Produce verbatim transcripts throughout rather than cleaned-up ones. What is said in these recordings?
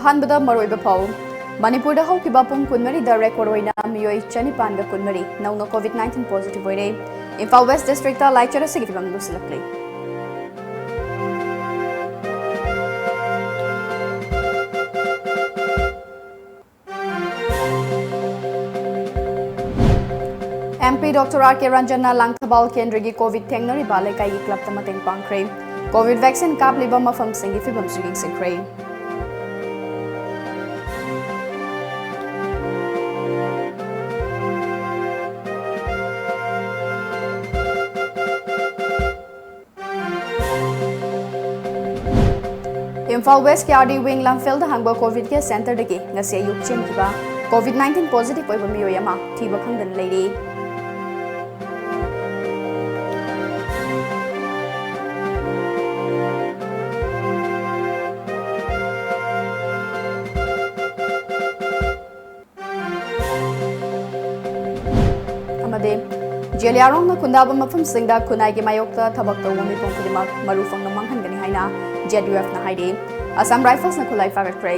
ꯑꯍꯥꯟꯕꯗ ꯃꯔꯨꯑꯣꯏꯕ ꯄꯥꯎ꯫ ꯃꯅꯤꯄꯨꯔꯗ ꯍꯧꯈꯤꯕ ꯄꯨꯡ ꯀꯨꯟꯃꯔꯤꯗ ꯔꯦꯀꯣꯔꯗ ꯑꯣꯏꯅ ꯃꯤꯑꯣꯏ ꯆꯅꯤꯄꯥꯟꯒ ꯀꯨꯟꯃꯔꯤ ꯅꯧꯅ ꯀꯣꯚꯤꯗ ꯅꯥꯏꯟꯇꯤꯟ ꯄꯣꯖꯤꯇꯤꯚ ꯑꯣꯏꯔꯦ꯫ ꯏꯝꯐꯥꯜ ꯋꯦꯁ꯭ꯠ ꯗꯤꯁ꯭ꯠꯔꯤꯛꯇ ꯂꯥꯏꯆꯠ ꯑꯁꯤꯒꯤ ꯐꯤꯕꯝ ꯂꯨꯁꯤꯜꯂꯛꯂꯤ꯫ ꯑꯦꯝ ꯄꯤ ꯗꯣꯛꯇꯔ ꯑꯥꯔ ꯀꯦ ꯔꯟꯖꯟꯅ ꯂꯥꯡꯊꯕꯥꯜ ꯀꯦꯟꯗ꯭ꯔꯒꯤ ꯀꯣꯚꯤꯗ ꯊꯦꯡꯅꯔꯤꯕ ꯂꯩꯀꯥꯏꯒꯤ ꯀ꯭ꯂꯕꯇ ꯃꯇꯦꯡ ꯄꯥꯡꯈ꯭ꯔꯦ꯫ ꯀꯣꯚꯤꯗ ꯚꯦꯛꯁꯤꯟ ꯀꯥꯞꯂꯤꯕ ꯃꯐꯝꯁꯤꯡꯒꯤ ꯐꯤꯕꯝꯁꯨ ꯌꯦꯡꯁꯤꯟꯈ꯭ꯔꯦ꯫ ꯏꯝꯐꯥꯜ ꯋꯦꯁ꯭ꯠꯀꯤ ꯑꯥꯔ ꯗꯤ ꯋꯤꯡ ꯂꯝꯐꯦꯜꯗ ꯍꯥꯡꯕ ꯀꯣꯚꯤꯗ ꯀꯦꯌꯔ ꯁꯦꯟꯇꯔꯗꯒꯤ ꯉꯁꯤ ꯑꯌꯨꯛ ꯆꯦꯟꯈꯤꯕ ꯀꯣꯚꯤꯗ ꯅꯥꯏꯟꯇꯤꯟ ꯄꯣꯖꯤꯇꯤꯚ ꯑꯣꯏꯕ ꯃꯤꯑꯣꯏ ꯑꯃ ꯊꯤꯕ ꯈꯪꯗꯅ ꯂꯩꯔꯤ꯫ ꯑꯃꯗꯤ ꯖꯦꯂꯤꯌꯥꯡꯔꯣꯡꯅ ꯈꯨꯟꯗꯥꯕ ꯃꯐꯝꯁꯤꯡꯗ ꯈꯨꯟꯅꯥꯏꯒꯤ ꯃꯥꯌꯣꯛꯇ ꯊꯕꯛ ꯇꯧꯕ ꯃꯤꯄꯨꯝ ꯈꯨꯗꯤꯡꯃꯛ ꯃꯔꯨ ꯐꯪꯅ ꯃꯥꯡꯍꯟꯒꯅꯤ ꯍꯥꯏꯅ ꯖꯦ ꯌꯨ ꯑꯦꯐꯅ ꯍꯥꯏꯔꯤ꯫ ꯑꯁꯥꯝ ꯔꯥꯏꯐꯜꯁꯅ ꯈꯨꯠꯂꯥꯏ ꯐꯥꯒꯠꯈ꯭ꯔꯦ꯫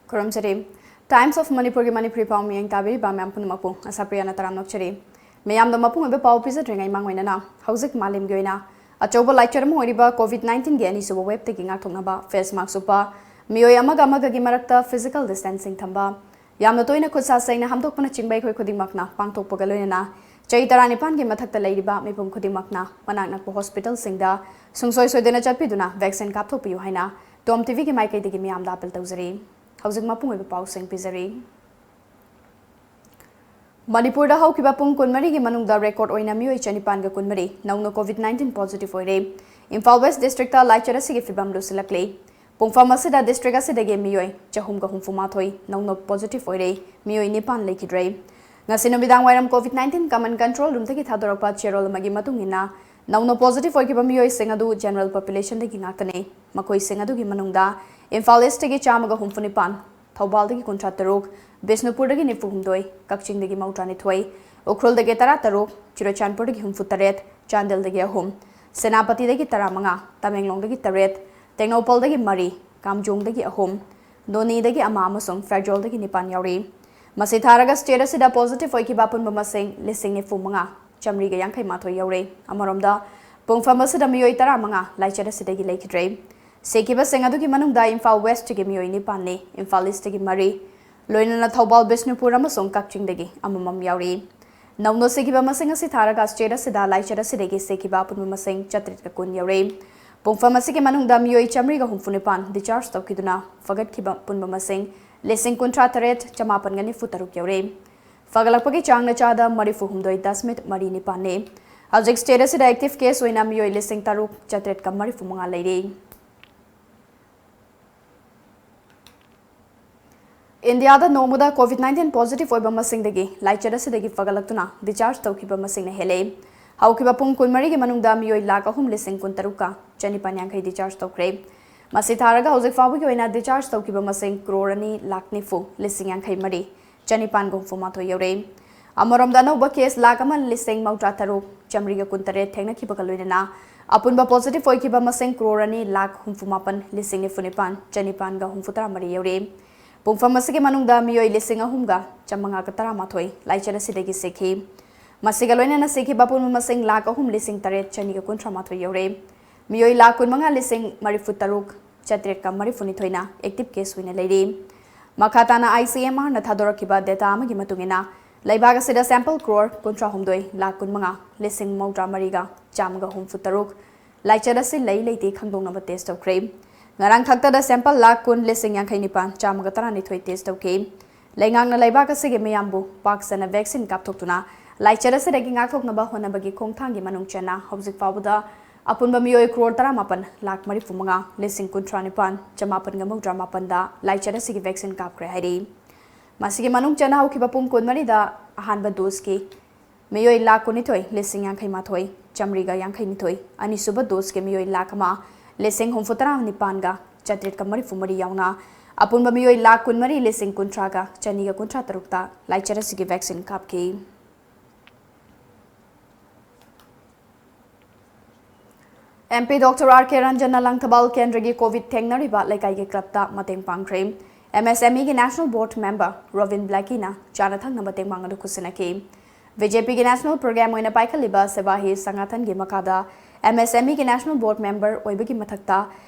ꯈꯨꯔꯨꯝꯖꯔꯤ꯫ Times of ꯃꯅꯤꯄꯨꯔꯒꯤ ꯃꯅꯤꯄꯨꯔꯤ ꯄꯥꯎ ꯃꯤꯠꯌꯦꯡ ꯇꯥꯕꯤꯔꯤꯕ ꯃꯌꯥꯝ ꯄꯨꯝꯅꯃꯛꯄꯨ ꯑꯁꯥꯄ꯭ꯔꯤꯌꯥꯅ ꯇꯔꯥꯝꯅ ꯑꯣꯛꯆꯔꯤ꯫ ꯃꯌꯥꯝꯗ ꯃꯄꯨꯡ ꯑꯣꯏꯕ ꯄꯥꯎ ꯄꯤꯖꯗ꯭ꯔꯤꯉꯩ ꯃꯥꯡꯑꯣꯏꯅꯅ ꯍꯧꯖꯤꯛ ꯃꯥꯂꯦꯝꯒꯤ ꯑꯣꯏꯅ ꯑꯆꯧꯕ ꯂꯥꯏꯆꯠ ꯑꯃ ꯑꯣꯏꯔꯤꯕ ꯀꯣꯚꯤꯗ ꯅꯥꯏꯟꯇꯤꯟꯒꯤ ꯑꯅꯤꯁꯨꯕ ꯋꯦꯕꯇꯒꯤ ꯉꯥꯛꯊꯣꯛꯅꯕ ꯐꯦꯁ ꯃꯥꯛꯁ ꯎꯞꯄ, ꯃꯤꯑꯣꯏ ꯑꯃꯒ ꯑꯃꯒꯒꯤ ꯃꯔꯛꯇ ꯐꯤꯖꯤꯀꯦꯜ ꯗꯤꯁꯇꯦꯟꯁꯤꯡ ꯊꯝꯕ, ꯌꯥꯝꯅ ꯇꯣꯏꯅ ꯈꯨꯠ ꯁꯥ ꯁꯦꯡꯅ ꯍꯥꯝꯗꯣꯛꯄꯅꯆꯤꯡꯕ ꯑꯩꯈꯣꯏ ꯈꯨꯗꯤꯡꯃꯛꯅ ꯄꯥꯡꯊꯣꯛꯄꯒ ꯂꯣꯏꯅꯅ ꯆꯍꯤ ꯇꯔꯥꯅꯤꯄꯥꯟꯒꯤ ꯃꯊꯛꯇ ꯂꯩꯔꯤꯕ ꯃꯤꯄꯨꯝ ꯈꯨꯗꯤꯡꯃꯛꯅ ꯃꯅꯥꯛ ꯅꯛꯄ ꯍꯣꯁꯄꯤꯇꯥꯜꯁꯤꯡꯗ ꯁꯨꯡꯁꯣꯏ ꯁꯣꯏꯗꯅ ꯆꯠꯄꯤꯗꯨꯅ ꯚꯦꯛꯁꯤꯟ ꯀꯥꯞꯊꯣꯛꯄꯤꯌꯨ ꯍꯥꯏꯅ ꯇꯣꯝ ꯇꯤꯚꯤꯒꯤ ꯃꯥꯏꯀꯩꯗꯒꯤ ꯃꯤꯌꯥꯝꯗ ꯑꯥꯄꯤꯜ ꯇꯧꯖꯔꯤ꯫ ꯍꯧꯖꯤꯛ ꯃꯄꯨꯡ ꯑꯣꯏꯕ ꯄꯥꯎꯁꯤꯡ ꯄꯤꯖꯔꯤ꯫ ꯃꯅꯤꯄꯨꯔꯗ ꯍꯧꯈꯤꯕ ꯄꯨꯡ ꯀꯨꯟꯃꯔꯤꯒꯤ ꯃꯅꯨꯡꯗ ꯔꯦꯀꯣꯔꯗ ꯑꯣꯏꯅ ꯃꯤꯑꯣꯏ ꯆꯅꯤꯄꯥꯟꯒ ꯀꯨꯟꯃꯔꯤ ꯅꯧꯅ ꯀꯣꯚꯤꯗ ꯅꯥꯏꯟꯇꯤꯟ ꯄꯣꯖꯤꯇꯤꯚ ꯑꯣꯏꯔꯦ꯫ ꯏꯝꯐꯥꯜ ꯋꯦꯁ꯭ꯠ ꯗꯤꯁ꯭ꯠꯔꯤꯛꯇ ꯂꯥꯏꯆꯠ ꯑꯁꯤꯒꯤ ꯐꯤꯕꯝ ꯂꯨꯁꯤꯜꯂꯛꯂꯤ꯫ ꯄꯨꯡꯐꯝ ꯑꯁꯤꯗ ꯗꯤꯁ꯭ꯠꯔꯤꯛ ꯑꯁꯤꯗꯒꯤ ꯃꯤꯑꯣꯏ ꯆꯍꯨꯝꯒ ꯍꯨꯝꯐꯨ ꯃꯥꯊꯣꯏ ꯅꯧꯅ ꯄꯣꯖꯤꯇꯤꯚ ꯑꯣꯏꯔꯦ, ꯃꯤꯑꯣꯏ ꯅꯤꯄꯥꯟ ꯂꯩꯈꯤꯗ꯭ꯔꯦ꯫ ꯉꯁꯤ ꯅꯨꯃꯤꯗꯥꯡ ꯋꯥꯏꯔꯝ ꯀꯣꯚꯤꯗ ꯅꯥꯏꯟꯇꯤꯟ ꯀꯃꯟ ꯀꯟꯇ꯭ꯔꯣꯜ ꯔꯨꯝꯗꯒꯤ ꯊꯥꯗꯣꯔꯛꯄ ꯆꯦꯔꯣꯜ ꯑꯃꯒꯤ ꯃꯇꯨꯡ ꯏꯟꯅ, ꯅꯧꯅ positive ꯑꯣꯏꯈꯤꯕ ꯃꯤꯑꯣꯏꯁꯤꯡ ꯑꯗꯨ general populationꯗꯒꯤ ꯉꯥꯛꯇꯅꯤ꯫ ꯃꯈꯣꯏꯁꯤꯡ ꯑꯗꯨꯒꯤ ꯃꯅꯨꯡꯗ ꯏꯝꯐꯥꯜ Eastꯇꯒꯤ ꯆꯥꯝꯃꯒ ꯍꯨꯝꯐꯨ ꯅꯤꯄꯥꯟ, ꯊꯧꯕꯥꯜꯗꯒꯤ ꯀꯨꯟꯊ꯭ꯔꯥ ꯇꯔꯨꯛ, ꯕꯤꯁꯅꯨꯄꯨꯔꯗꯒꯤ ꯅꯤꯐꯨ ꯍꯨꯝꯗꯣꯏ, ꯀꯛꯆꯤꯡꯗꯒꯤ ꯃꯧꯗ꯭ꯔꯥ ꯅꯤꯊꯣꯏ, ꯎꯈ꯭ꯔꯨꯜꯗꯒꯤ ꯇꯔꯥ ꯇꯔꯨꯛ, ꯆꯨꯔꯆꯥꯟꯄꯨꯔꯗꯒꯤ ꯍꯨꯝꯐꯨ ꯇꯔꯦꯠ, ꯆꯥꯟꯗꯦꯜꯗꯒꯤ ꯑꯍꯨꯝ, ꯁꯦꯅꯥꯄꯇꯤꯗꯒꯤ ꯇꯔꯥ ꯃꯉꯥ, ꯇꯃꯦꯡꯂꯣꯡꯗꯒꯤ ꯇꯔꯦꯠ, ꯇꯦꯡꯅꯧꯄꯜꯗꯒꯤ ꯃꯔꯤ, ꯀꯥꯝꯖꯣꯡꯗꯒꯤ ꯑꯍꯨꯝ, ꯅꯣꯅꯦꯗꯒꯤ ꯑꯃ ꯑꯃꯁꯨꯡ ꯐꯦꯔꯖꯣꯜꯗꯒꯤ ꯅꯤꯄꯥꯟ ꯌꯥꯎꯔꯤ꯫ ꯃꯁꯤ ꯊꯥꯔꯒ state ꯑꯁꯤꯗ positive ꯑꯣꯏꯈꯤꯕ ꯑꯄꯨꯟꯕ ꯃꯁꯤꯡ ꯂꯤꯁꯤꯡ ꯅꯤꯐꯨ ꯃꯉꯥ, ꯆꯥꯃꯔꯤꯒ ꯌꯥꯡꯈꯩ ꯃꯥꯊꯣꯏ ꯌꯧꯔꯦ꯫ ꯑꯃꯔꯣꯝꯗ, ꯄꯨꯡꯐꯝ ꯑꯁꯤꯗ ꯃꯤꯑꯣꯏ ꯇꯔꯥ ꯃꯉꯥ ꯂꯥꯏꯆꯠ ꯑꯁꯤꯗꯒꯤ ꯂꯩꯈꯤꯗ꯭ꯔꯦ꯫ ꯁꯤꯈꯤꯕꯁꯤꯡ ꯑꯗꯨꯒꯤ ꯃꯅꯨꯡꯗ ꯏꯝꯐꯥꯜ Westꯀꯤ ꯃꯤꯑꯣꯏ ꯅꯤꯄꯥꯟꯅꯤ, ꯏꯝꯐꯥꯜ Eastꯀꯤ ꯃꯔꯤ, ꯂꯣꯏꯅꯅ ꯊꯧꯕꯥꯜ, ꯕꯤꯁꯅꯨꯄꯨꯔ ꯑꯃꯁꯨꯡ ꯀꯛꯆꯤꯡꯗꯒꯤ ꯑꯃꯃꯝ ꯌꯥꯎꯔꯤ꯫ ꯅꯧꯅ ꯁꯤꯈꯤꯕ ꯃꯁꯤꯡ ꯑꯁꯤ ꯊꯥꯔꯒ state ꯑꯁꯤꯗ ꯂꯥꯏꯆꯠ ꯑꯁꯤꯗꯒꯤ ꯁꯤꯈꯤꯕ ꯑꯄꯨꯟꯕ ꯃꯁꯤꯡ ꯆꯥꯇ꯭ꯔꯦꯠꯀ ꯀꯨꯟ ꯌꯧꯔꯦ꯫ ꯄꯨꯡꯐꯝ ꯑꯁꯤꯒꯤ ꯃꯅꯨꯡꯗ ꯃꯤꯑꯣꯏ ꯆꯥꯃꯔꯤꯒ ꯍꯨꯝꯐꯨ ꯅꯤꯄꯥꯟ discharge ꯇꯧꯈꯤꯗꯨꯅ ꯐꯒꯠꯈꯤꯕ ꯑꯄꯨꯟꯕ ꯃꯁꯤꯡ ꯂꯤꯁꯤꯡ ꯀꯨꯟꯊ꯭ꯔꯥ ꯇꯔꯦꯠ ꯆꯃꯥꯄꯟꯒ ꯅꯤꯐꯨ ꯇꯔꯨꯛ ꯌꯧꯔꯦ꯫ ꯐꯒꯠꯂꯛꯄꯒꯤ ꯆꯥꯡꯅ ꯆꯥꯗ ꯃꯔꯤꯐꯨ ꯍꯨꯝꯗꯣꯏ ꯗꯁꯃꯤꯛ ꯃꯔꯤ ꯅꯤꯄꯥꯟꯅꯤ꯫ ꯍꯧꯖꯤꯛ state ꯑꯁꯤꯗ active case ꯑꯣꯏꯅ ꯃꯤꯑꯣꯏ ꯂꯤꯁꯤꯡ ꯇꯔꯨꯛ ꯆꯥꯇ꯭ꯔꯦꯠꯀ ꯃꯔꯤꯐꯨ ꯃꯉꯥ ꯂꯩꯔꯤ꯫ ꯏꯟꯗꯤꯌꯥꯗ ꯅꯣꯡꯃꯗ COVID nineteen positive ꯑꯣꯏꯕ ꯃꯁꯤꯡꯗꯒꯤ ꯂꯥꯏꯆꯠ ꯑꯁꯤꯗꯒꯤ ꯐꯒꯠꯂꯛꯇꯨꯅ discharge ꯇꯧꯈꯤꯕ ꯃꯁꯤꯡꯅ ꯍꯦꯜꯂꯦ꯫ ꯍꯧꯈꯤꯕ ꯄꯨꯡ ꯀꯨꯟꯃꯔꯤꯒꯤ ꯃꯅꯨꯡꯗ ꯃꯤꯑꯣꯏ ꯂꯥꯈ ꯑꯍꯨꯝ ꯂꯤꯁꯤꯡ ꯀꯨꯟꯇꯔꯨꯛꯀ ꯆꯅꯤꯄꯥꯟ ꯌꯥꯡꯈꯩ discharge ꯇꯧꯈ꯭ꯔꯦ꯫ ꯃꯁꯤ ꯊꯥꯔꯒ ꯍꯧꯖꯤꯛ ꯐꯥꯎꯕꯒꯤ ꯑꯣꯏꯅ discharge ꯇꯧꯈꯤꯕ ꯃꯁꯤꯡ ꯀ꯭ꯔꯣꯔ ꯑꯅꯤ ꯂꯥꯈ ꯅꯤꯐꯨ ꯂꯤꯁꯤꯡ ꯌꯥꯡꯈꯩ ꯃꯔꯤ ꯆꯅꯤꯄꯥꯟꯒ ꯍꯨꯝꯐꯨ ꯃꯥꯊꯣꯏ ꯌꯧꯔꯦ꯫ ꯑꯃꯔꯣꯝꯗ, ꯑꯅꯧꯕ case ꯂꯥꯈ ꯑꯃ ꯂꯤꯁꯤꯡ ꯃꯧꯗ꯭ꯔꯥ ꯇꯔꯨꯛ ꯆꯥꯃꯔꯤꯒ ꯀꯨꯟꯇꯔꯦꯠ ꯊꯦꯡꯅꯈꯤꯕꯒ ꯂꯣꯏꯅꯅ ꯑꯄꯨꯟꯕ positive ꯑꯣꯏꯈꯤꯕ ꯃꯁꯤꯡ ꯀ꯭ꯔꯣꯔ ꯑꯅꯤ ꯂꯥꯈ ꯍꯨꯝꯐꯨ ꯃꯥꯄꯟ ꯂꯤꯁꯤꯡ ꯅꯤꯐꯨ ꯅꯤꯄꯥꯟ ꯆꯅꯤꯄꯥꯟꯒ ꯍꯨꯝꯐꯨ ꯇꯔꯥ ꯃꯔꯤ ꯌꯧꯔꯦ꯫ ꯄꯨꯡꯐꯝ ꯑꯁꯤꯒꯤ ꯃꯅꯨꯡꯗ ꯃꯤꯑꯣꯏ ꯂꯤꯁꯤꯡ ꯑꯍꯨꯝꯒ ꯆꯥꯃꯉꯥꯒ ꯇꯔꯥꯃꯥꯊꯣꯏ ꯂꯥꯏꯆꯠ ꯑꯁꯤꯗꯒꯤ ꯁꯤꯈꯤ꯫ ꯃꯁꯤꯒ ꯂꯣꯏꯅꯅ ꯁꯤꯈꯤꯕ ꯑꯄꯨꯟꯕ ꯃꯁꯤꯡ ꯂꯥꯈ ꯑꯍꯨꯝ ꯂꯤꯁꯤꯡ ꯇꯔꯦꯠ ꯆꯅꯤꯒ ꯀꯨꯟꯊ꯭ꯔꯥ ꯃꯥꯊꯣꯏ ꯌꯧꯔꯦ꯫ ꯃꯤꯑꯣꯏ ꯂꯥꯈ ꯀꯨꯟꯃꯉꯥ ꯂꯤꯁꯤꯡ ꯃꯔꯤꯐꯨ ꯇꯔꯨꯛ ꯆꯥꯇ꯭ꯔꯦꯠꯀ ꯃꯔꯤꯐꯨ ꯅꯤꯊꯣꯏꯅ active case ꯑꯣꯏꯅ ꯂꯩꯔꯤ꯫ ꯃꯈꯥ ꯇꯥꯅ ICMRꯅ ꯊꯥꯗꯣꯔꯛꯈꯤꯕ data ꯑꯃꯒꯤ ꯃꯇꯨꯡ ꯏꯟꯅ, ꯂꯩꯕꯥꯛ ꯑꯁꯤꯗ sample ꯀ꯭ꯔꯣꯔ ꯀꯨꯟꯊ꯭ꯔꯥ ꯍꯨꯝꯗꯣꯏ ꯂꯥꯈ ꯀꯨꯟꯃꯉꯥ ꯂꯤꯁꯤꯡ ꯃꯧꯗ꯭ꯔꯥ ꯃꯔꯤꯒ ꯆꯥꯝꯃꯒ ꯍꯨꯝꯐꯨ ꯇꯔꯨꯛ ꯂꯥꯏꯆꯠ ꯑꯁꯤ ꯂꯩ ꯂꯩꯇꯦ ꯈꯪꯗꯣꯛꯅꯕ test ꯇꯧꯈ꯭ꯔꯦ꯫ ꯉꯔꯥꯡ ꯈꯛꯇꯗ sample ꯂꯥꯈ ꯀꯨꯟ ꯂꯤꯁꯤꯡ ꯌꯥꯡꯈꯩ ꯅꯤꯄꯥꯟ ꯆꯥꯝꯃꯒ ꯇꯔꯥꯅꯤꯊꯣꯏ test ꯇꯧꯈꯤ꯫ ꯂꯩꯉꯥꯛꯅ ꯂꯩꯕꯥꯛ ꯑꯁꯤꯒꯤ ꯃꯤꯌꯥꯝꯕꯨ ꯄꯥꯛ ꯁꯟꯅ vaccine ꯀꯥꯞꯊꯣꯛꯇꯨꯅ ꯂꯥꯏꯆꯠ ꯑꯁꯤꯗꯒꯤ ꯉꯥꯛꯊꯣꯛꯅꯕ ꯍꯣꯠꯅꯕꯒꯤ ꯈꯣꯡꯊꯥꯡꯒꯤ ꯃꯅꯨꯡ ꯆꯟꯅ ꯍꯧꯖꯤꯛ ꯐꯥꯎꯕꯗ ꯑꯄꯨꯟꯕ ꯃꯤꯑꯣꯏ ꯀ꯭ꯔꯣꯔ ꯇꯔꯥꯃꯥꯄꯟ ꯂꯥꯈ ꯃꯔꯤꯐꯨ ꯃꯉꯥ ꯂꯤꯁꯤꯡ ꯀꯨꯟꯊ꯭ꯔꯥ ꯅꯤꯄꯥꯟ ꯆꯃꯥꯄꯟꯒ ꯃꯧꯗ꯭ꯔꯥ ꯃꯥꯄꯟꯗ ꯂꯥꯏꯆꯠ ꯑꯁꯤꯒꯤ vaccine ꯀꯥꯞꯈ꯭ꯔꯦ ꯍꯥꯏꯔꯤ꯫ ꯃꯁꯤꯒꯤ ꯃꯅꯨꯡ ꯆꯟꯅ ꯍꯧꯈꯤꯕ ꯄꯨꯡ ꯀꯨꯟꯃꯔꯤꯗ ꯑꯍꯥꯟꯕ doseꯀꯤ ꯃꯤꯑꯣꯏ ꯂꯥꯈ ꯀꯨꯟꯅꯤꯊꯣꯏ ꯂꯤꯁꯤꯡ ꯌꯥꯡꯈꯩ ꯃꯥꯊꯣꯏ, ꯆꯥꯃꯔꯤꯒ ꯌꯥꯡꯈꯩ ꯅꯤꯊꯣꯏ, ꯑꯅꯤꯁꯨꯕ ꯗꯣꯁꯀꯤ ꯃꯤꯑꯣꯏ ꯂꯥꯈ ꯑꯃ ꯂꯤꯁꯤꯡ ꯍꯨꯝꯐꯨ ꯇꯔꯥ ꯅꯤꯄꯥꯟꯒ ꯆꯥꯇ꯭ꯔꯦꯠꯀ ꯃꯔꯤꯐꯨ ꯃꯔꯤ ꯌꯥꯎꯅ ꯑꯄꯨꯟꯕ ꯃꯤꯑꯣꯏ ꯂꯥꯈ ꯀꯨꯟꯃꯔꯤ ꯂꯤꯁꯤꯡ ꯀꯨꯟꯊ꯭ꯔꯥꯒ ꯆꯅꯤꯒ ꯀꯨꯟꯊ꯭ꯔꯥ ꯇꯔꯨꯛꯇ ꯂꯥꯏꯆꯠ ꯑꯁꯤꯒꯤ vaccine ꯀꯥꯞꯈꯤ꯫ MP Doctor R K Ranjan Langthabal ꯀꯦꯟꯗ꯭ꯔꯒꯤ COVID ꯊꯦꯡꯅꯔꯤꯕ ꯂꯩꯀꯥꯏꯒꯤ clubꯇ ꯃꯇꯦꯡ ꯄꯥꯡꯈ꯭ꯔꯦ꯫ MSMEꯒꯤ National Board Member Rovin Blackie ꯅ ꯆꯥꯅ ꯊꯛꯅꯕ ꯇꯦꯡꯕꯥꯡ ꯑꯗꯨ ꯈꯨꯠꯁꯤꯟꯅꯈꯤ꯫ BJPꯒꯤ National Program ꯑꯣꯏꯅ ꯄꯥꯏꯈꯠꯂꯤꯕ Seva Hi Sangathanꯒꯤ ꯃꯈꯥꯗ MSMEꯒꯤ National Board Member ꯑꯣꯏꯕꯒꯤ ꯃꯊꯛꯇ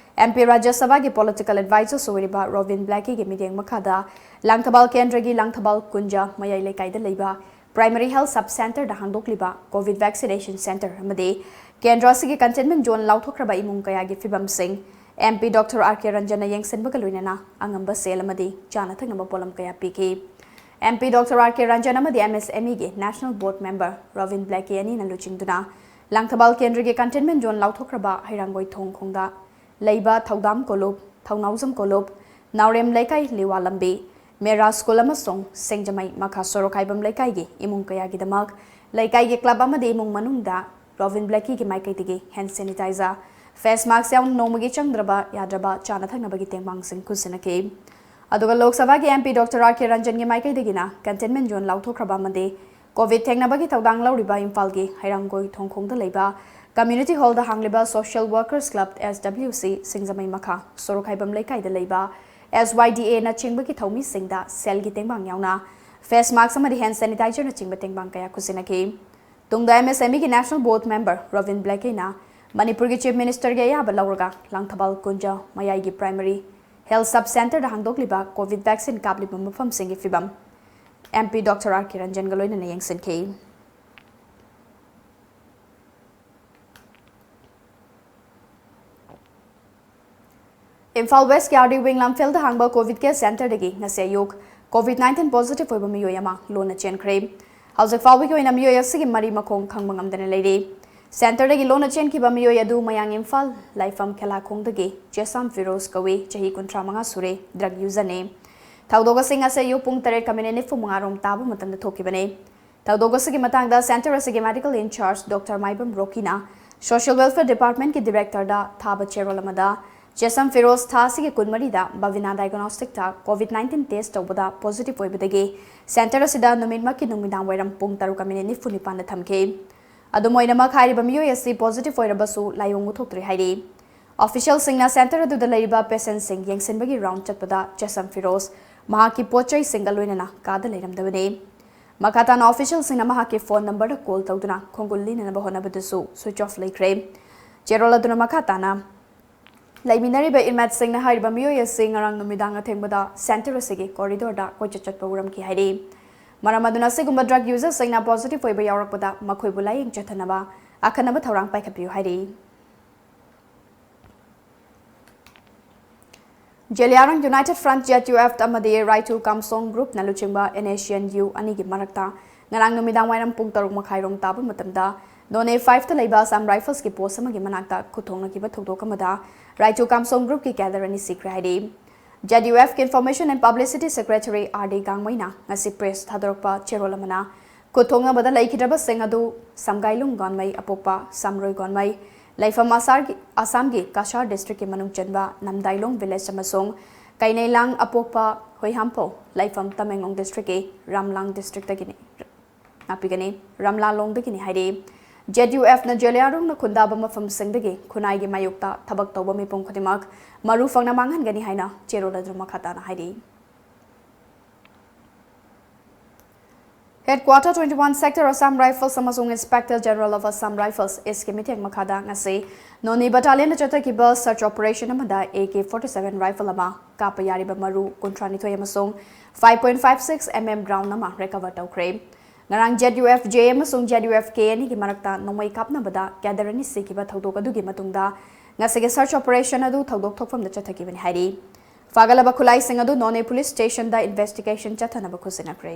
MP Rajya Sabhaꯒꯤ Political Advisorꯁꯨ ꯑꯣꯏꯔꯤꯕ Rovin Blackieꯒꯤ ꯃꯤꯠꯌꯦꯡ ꯃꯈꯥꯗ ꯂꯪꯊꯕꯥꯜ ꯀꯦꯟꯗ꯭ꯔꯒꯤ ꯂꯪꯊꯕꯥꯜ ꯀꯨꯟꯖ ꯃꯌꯥꯏ ꯂꯩꯀꯥꯏꯗ ꯂꯩꯕ Primary Health Sub Centreꯗ ꯍꯥꯡꯗꯣꯛꯂꯤꯕ COVID vaccination centre ꯑꯃꯗꯤ ꯀꯦꯟꯗ꯭ꯔ ꯑꯁꯤꯒꯤ containment zone ꯂꯥꯎꯊꯣꯛꯈ꯭ꯔꯕ ꯏꯃꯨꯡ ꯀꯌꯥꯒꯤ ꯐꯤꯕꯝꯁꯤꯡ MP Doctor R K Ranjanꯅ ꯌꯦꯡꯁꯤꯟꯕꯒ ꯂꯣꯏꯅꯅ ꯑꯉꯝꯕ ꯁꯦꯜ ꯑꯃꯗꯤ ꯆꯥꯅ ꯊꯛꯅꯕ ꯄꯣꯠꯂꯝ ꯀꯌꯥ ꯄꯤꯈꯤ꯫ MP Doctor R K Ranjan ꯑꯃꯗꯤ MSMEꯒꯤ National Board Member Rovin Blackie ꯑꯅꯤꯅ ꯂꯨꯆꯤꯡꯗꯨꯅ ꯂꯪꯊꯕꯥꯜ ꯀꯦꯟꯗ꯭ꯔꯒꯤ containment zone ꯂꯥꯎꯊꯣꯛꯈ꯭ꯔꯕ ꯍꯩꯔꯥꯡꯒꯣꯏ ꯊꯣꯡ ꯈꯣꯡꯗ ꯂꯩꯕ ꯊꯧꯗꯥꯝ ꯀꯣꯂꯨꯞ, ꯊꯧꯅꯥꯎꯖꯝ ꯀꯣꯂꯨꯞ, ꯅꯥꯎꯔꯦꯝ ꯂꯩꯀꯥꯏ ꯂꯤꯋꯥ ꯂꯝꯕꯤ, ꯃꯦꯔꯥ ꯁ꯭ꯀꯨꯜ ꯑꯃꯁꯨꯡ ꯁꯤꯡꯖꯃꯩ ꯃꯈꯥ ꯁꯣꯔꯣꯛ ꯍꯥꯏꯕꯝ ꯂꯩꯀꯥꯏꯒꯤ ꯏꯃꯨꯡ ꯀꯌꯥꯒꯤꯗꯃꯛ ꯂꯩꯀꯥꯏꯒꯤ club ꯑꯃꯗꯤ ꯏꯃꯨꯡ ꯃꯅꯨꯡꯗ Rovin Blackieꯒꯤ ꯃꯥꯏꯀꯩꯗꯒꯤ hand sanitizer, face mask ꯌꯥꯎꯅ ꯅꯣꯡꯃꯒꯤ ꯆꯪꯗ꯭ꯔꯕ ꯌꯥꯗ꯭ꯔꯕ ꯆꯥꯅ ꯊꯛꯅꯕꯒꯤ ꯇꯦꯡꯕꯥꯡꯁꯤꯡ ꯈꯨꯠꯁꯤꯟꯅꯈꯤ꯫ ꯑꯗꯨꯒ ꯂꯣꯛ ꯁꯚꯥꯒꯤ MP Doctor R K Ranjanꯒꯤ ꯃꯥꯏꯀꯩꯗꯒꯤꯅ containment zone ꯂꯥꯎꯊꯣꯛꯈ꯭ꯔꯕ ꯑꯃꯗꯤ COVID ꯊꯦꯡꯅꯕꯒꯤ ꯊꯧꯗꯥꯡ ꯂꯧꯔꯤꯕ ꯏꯝꯐꯥꯜꯒꯤ ꯍꯩꯔꯥꯡꯒꯣꯏ ꯊꯣꯡꯈꯣꯡꯗ ꯂꯩꯕ Community Hallꯗ ꯍꯥꯡꯂꯤꯕ Social Workers Club, SWC, ꯁꯤꯡꯖꯃꯩ ꯃꯈꯥ ꯁꯣꯔꯣꯛ ꯍꯥꯏꯕꯝ ꯂꯩꯀꯥꯏꯗ ꯂꯩꯕ SYDAꯅꯆꯤꯡꯕꯒꯤ ꯊꯧꯃꯤꯁꯤꯡꯗ ꯁꯦꯜꯒꯤ ꯇꯦꯡꯕꯥꯡ ꯌꯥꯎꯅ face mask ꯑꯃꯗꯤ hand sanitizerꯅꯆꯤꯡꯕ ꯇꯦꯡꯕꯥꯡ ꯀꯌꯥ ꯈꯨꯠꯁꯤꯟꯅꯈꯤ꯫ ꯇꯨꯡꯗ MSMEꯒꯤ National Board Member Rovin Blackieꯅ ꯃꯅꯤꯄꯨꯔꯒꯤ Chief Ministerꯒꯤ ꯑꯌꯥꯕ ꯂꯧꯔꯒ ꯂꯥꯡꯊꯕꯥꯜ ꯀꯨꯟꯖ ꯃꯌꯥꯏꯒꯤ Primary Health Sub Centreꯗ ꯍꯥꯡꯗꯣꯛꯂꯤꯕ COVID vaccine ꯀꯥꯞꯂꯤꯕ ꯃꯐꯝꯁꯤꯡꯒꯤ ꯐꯤꯕꯝ MP Doctor R K Ranjanꯒ ꯂꯣꯏꯅꯅ ꯌꯦꯡꯁꯤꯟꯈꯤ꯫ ꯏꯝꯐꯥꯜ Westꯀꯤ RD Wing ꯂꯝꯐꯦꯜꯗ ꯍꯥꯡꯕ COVID Care Centreꯗꯒꯤ ꯉꯁꯤ ꯑꯌꯨꯛ COVID nineteen positive ꯑꯣꯏꯕ ꯃꯤꯑꯣꯏ ꯑꯃ ꯂꯣꯟꯅ ꯆꯦꯟꯈ꯭ꯔꯦ꯫ ꯍꯧꯖꯤꯛ ꯐꯥꯎꯕꯒꯤ ꯑꯣꯏꯅ ꯃꯤꯑꯣꯏ ꯑꯁꯤꯒꯤ ꯃꯔꯤ ꯃꯈꯣꯡ ꯈꯪꯕ ꯉꯝꯗꯅ ꯂꯩꯔꯤ꯫ Centreꯗꯒꯤ ꯂꯣꯟꯅ ꯆꯦꯟꯈꯤꯕ ꯃꯤꯑꯣꯏ ꯑꯗꯨ ꯃꯌꯥꯡ ꯏꯝꯐꯥꯜ ꯂꯥꯏꯐꯝ ꯈꯦꯂꯥꯈꯣꯡꯗꯒꯤ ꯆꯦꯁꯥꯝ ꯐꯤꯔꯣꯖ ꯀꯧꯏ, ꯆꯍꯤ ꯀꯨꯟꯊ꯭ꯔꯥ ꯃꯉꯥ ꯁꯨꯔꯦ, drug userꯅꯤ꯫ ꯊꯧꯗꯣꯛ ꯑꯁꯤ ꯉꯁꯤ ꯑꯌꯨꯛ ꯄꯨꯡ ꯇꯔꯦꯠꯀ minute ꯅꯤꯐꯨ ꯃꯉꯥ ꯔꯣꯝ ꯇꯥꯕ ꯃꯇꯝꯗ ꯊꯣꯛꯈꯤꯕꯅꯤ꯫ ꯊꯧꯗꯣꯛ ꯑꯁꯤꯒꯤ ꯃꯇꯥꯡꯗ center ꯑꯁꯤꯒꯤ medical in charge Doctor Maibam ꯔꯣꯀꯤꯅ social welfare departmentꯀꯤ directorꯗ ꯊꯥꯕ ꯆꯦꯔꯣꯜ ꯑꯃꯗ, ꯆꯦꯁꯝ ꯐꯤꯔꯣꯖ ꯊꯥ ꯑꯁꯤꯒꯤ ꯀꯨꯟꯃꯔꯤꯗ ꯕꯕꯤꯅꯥ diagnosticꯇ COVID nineteen test ꯇꯧꯕꯗ positive ꯑꯣꯏꯕꯗꯒꯤ center ꯑꯁꯤꯗ ꯅꯨꯃꯤꯠꯃꯛꯀꯤ ꯅꯨꯃꯤꯗꯥꯡ ꯋꯥꯏꯔꯝ ꯄꯨꯡ ꯇꯔꯨꯛꯀ ꯃꯤꯅꯤꯠ ꯅꯤꯐꯨ ꯅꯤꯄꯥꯟꯗ ꯊꯝꯈꯤ꯫ ꯑꯗꯨꯝ ꯑꯣꯏꯅꯃꯛ, ꯍꯥꯏꯔꯤꯕ ꯃꯤꯑꯣꯏ ꯑꯁꯤ positive ꯑꯣꯏꯔꯕꯁꯨ ꯂꯥꯏꯑꯣꯡ ꯎꯠꯊꯣꯛꯇ꯭ꯔꯤ ꯍꯥꯏꯔꯤ꯫ Officialꯁꯤꯡꯅ center ꯑꯗꯨꯗ ꯂꯩꯔꯤꯕ patientꯁꯤꯡ ꯌꯦꯡꯁꯤꯟꯕꯒꯤ round ꯆꯠꯄꯗ ꯆꯦꯁꯝ ꯐꯤꯔꯣꯖ ꯃꯍꯥꯛꯀꯤ ꯄꯣꯠ ꯆꯩꯁꯤꯡꯒ ꯂꯣꯏꯅꯅ ꯀꯥꯗ ꯂꯩꯔꯝꯗꯕꯅꯤ꯫ ꯃꯈꯥ ꯇꯥꯅ officialꯁꯤꯡꯅ ꯃꯍꯥꯛꯀꯤ phone numberꯗ call ꯇꯧꯗꯨꯅ ꯈꯣꯡꯒꯨꯜ ꯂꯤꯅꯅꯕ ꯍꯣꯠꯅꯕꯗꯁꯨ switch off ꯂꯩꯈ꯭ꯔꯦ꯫ ꯆꯦꯔꯣꯜ ꯑꯗꯨꯅ ꯃꯈꯥ ꯇꯥꯅ, ꯂꯩꯃꯤꯟꯅꯔꯤꯕ inmateꯁꯤꯡꯅ ꯍꯥꯏꯔꯤꯕ ꯃꯤꯑꯣꯏ ꯑꯁꯤ ꯉꯔꯥꯡ ꯅꯨꯃꯤꯗꯥꯡ ꯑꯊꯦꯡꯕꯗ center ꯑꯁꯤꯒꯤ corridorꯗ ꯀꯣꯏꯆꯠ ꯆꯠꯄ ꯎꯔꯝꯈꯤ ꯍꯥꯏꯔꯤ꯫ ꯃꯔꯝ ꯑꯗꯨꯅ ꯑꯁꯤꯒꯨꯝꯕ drug userꯁꯤꯡꯅ positive ꯑꯣꯏꯕ ꯌꯥꯎꯔꯛꯄꯗ ꯃꯈꯣꯏꯕꯨ ꯂꯥꯌꯦꯡ ꯆꯠꯊꯅꯕ ꯑꯈꯟꯅꯕ ꯊꯧꯔꯥꯡ ꯄꯥꯏꯈꯠꯄꯤꯌꯨ ꯍꯥꯏꯔꯤ꯫ ꯖꯦꯂꯤꯌꯥꯡꯔꯣꯡ United Front, ZUF, ꯑꯃꯗꯤ ꯔꯥꯏꯇꯨ ꯀꯥꯝꯁꯣꯡ groupꯅ ꯂꯨꯆꯤꯡꯕ NSCN-U ꯑꯅꯤꯒꯤ ꯃꯔꯛꯇ ꯉꯔꯥꯡ ꯅꯨꯃꯤꯗꯥꯡ ꯋꯥꯏꯔꯝ ꯄꯨꯡ ꯇꯔꯨꯛ ꯃꯈꯥꯏ ꯔꯣꯝ ꯇꯥꯕ ꯃꯇꯝꯗ Noney fiveꯇ ꯂꯩꯕ Assam Riflesꯀꯤ post ꯑꯃꯒꯤ ꯃꯅꯥꯛꯇ ꯈꯨꯠꯊꯣꯡꯅꯈꯤꯕ ꯊꯧꯗꯣꯛ ꯑꯃꯗ ꯔꯥꯏꯇꯨ ꯀꯥꯝꯁꯣꯡ groupꯀꯤ cadre ꯑꯅꯤ ꯁꯤꯈ꯭ꯔꯦ ꯍꯥꯏꯔꯤ꯫ ZUFꯀꯤ Information and Publicity Secretary R D ꯒꯥꯡꯃꯩꯅ ꯉꯁꯤ press ꯊꯥꯗꯣꯔꯛꯄ ꯆꯦꯔꯣꯜ ꯑꯃꯅ, ꯈꯨꯠꯊꯣꯡꯅꯕꯗ ꯂꯩꯈꯤꯗ꯭ꯔꯕꯁꯤꯡ ꯑꯗꯨ ꯁꯝꯒꯥꯏꯂꯨꯡ ꯒꯣꯟꯃꯩ ꯑꯄꯣꯛꯄ ꯁꯝꯔꯣꯏ ꯒꯣꯟꯃꯩ, ꯂꯩꯐꯝ ꯑꯁꯥꯔꯒꯤ-, ꯑꯁꯥꯝꯒꯤ ꯀꯁꯥꯔ districtꯀꯤ ꯃꯅꯨꯡ ꯆꯟꯕ ꯅꯝꯗꯥꯏꯂꯣꯡ village ꯑꯃꯁꯨꯡ ꯀꯩꯅꯩꯂꯥꯡ ꯑꯄꯣꯛꯄ ꯍꯨꯏꯍꯥꯝꯐꯧ, ꯂꯩꯐꯝ ꯇꯃꯦꯡꯂꯣꯡ districtꯀꯤ ꯔꯥꯝꯂꯥꯡ districtꯇꯒꯤꯅꯤ, ꯉꯥꯛꯄꯤꯒꯅꯤ, ꯔꯥꯝꯂꯥꯂꯣꯡꯗꯒꯤꯅꯤ ꯍꯥꯏꯔꯤ꯫ ZUFꯅ ꯖꯦꯂꯤꯌꯥꯡꯔꯣꯡꯅ ꯈꯨꯟꯗꯥꯕ ꯃꯐꯝꯁꯤꯡꯗꯒꯤ ꯈꯨꯟꯅꯥꯏꯒꯤ ꯃꯥꯌꯣꯛꯇ ꯊꯕꯛ ꯇꯧꯕ ꯃꯤꯄꯨꯝ ꯈꯨꯗꯤꯡꯃꯛ ꯃꯔꯨ ꯐꯪꯅ ꯃꯥꯡꯍꯟꯒꯅꯤ ꯍꯥꯏꯅ ꯆꯦꯔꯣꯜ ꯑꯗꯨꯅ ꯃꯈꯥ ꯇꯥꯅ ꯍꯥꯏꯔꯤ꯫ Headquarter twenty-one Sector Assam Rifles ꯑꯃꯁꯨꯡ Inspector General of Assam Rifles Eastꯀꯤ ꯃꯤꯠꯌꯦꯡ ꯃꯈꯥꯗ ꯉꯁꯤ Noney battalionꯗ ꯆꯠꯊꯈꯤꯕ search operation ꯑꯃꯗ AK forty-seven rifle ꯑꯃ, ꯀꯥꯞꯄ ꯌꯥꯔꯤꯕ ꯃꯔꯨ ꯀꯨꯟꯊ꯭ꯔꯥꯅꯤꯊꯣꯏ ꯑꯃꯁꯨꯡ five point five six MM round ꯑꯃ recover ꯇꯧꯈ꯭ꯔꯦ꯫ ꯉꯔꯥꯡ ZUF-J ꯑꯃꯁꯨꯡ ZUF-K ꯑꯅꯤꯒꯤ ꯃꯔꯛꯇ ꯅꯣꯡꯃꯩ ꯀꯥꯞꯅꯕꯗ cadre ꯑꯅꯤ ꯁꯤꯈꯤꯕ ꯊꯧꯗꯣꯛ ꯑꯗꯨꯒꯤ ꯃꯇꯨꯡꯗ ꯉꯁꯤꯒꯤ search operation ꯑꯗꯨ ꯊꯧꯗꯣꯛ ꯊꯣꯛꯐꯝꯗ ꯆꯠꯊꯈꯤꯕꯅꯤ ꯍꯥꯏꯔꯤ꯫ ꯐꯥꯒꯠꯂꯕ ꯈꯨꯠꯂꯥꯏꯁꯤꯡ ꯑꯗꯨ Noney Police Stationꯗ investigation ꯆꯠꯊꯅꯕ ꯈꯨꯠꯁꯤꯟꯅꯈ꯭ꯔꯦ꯫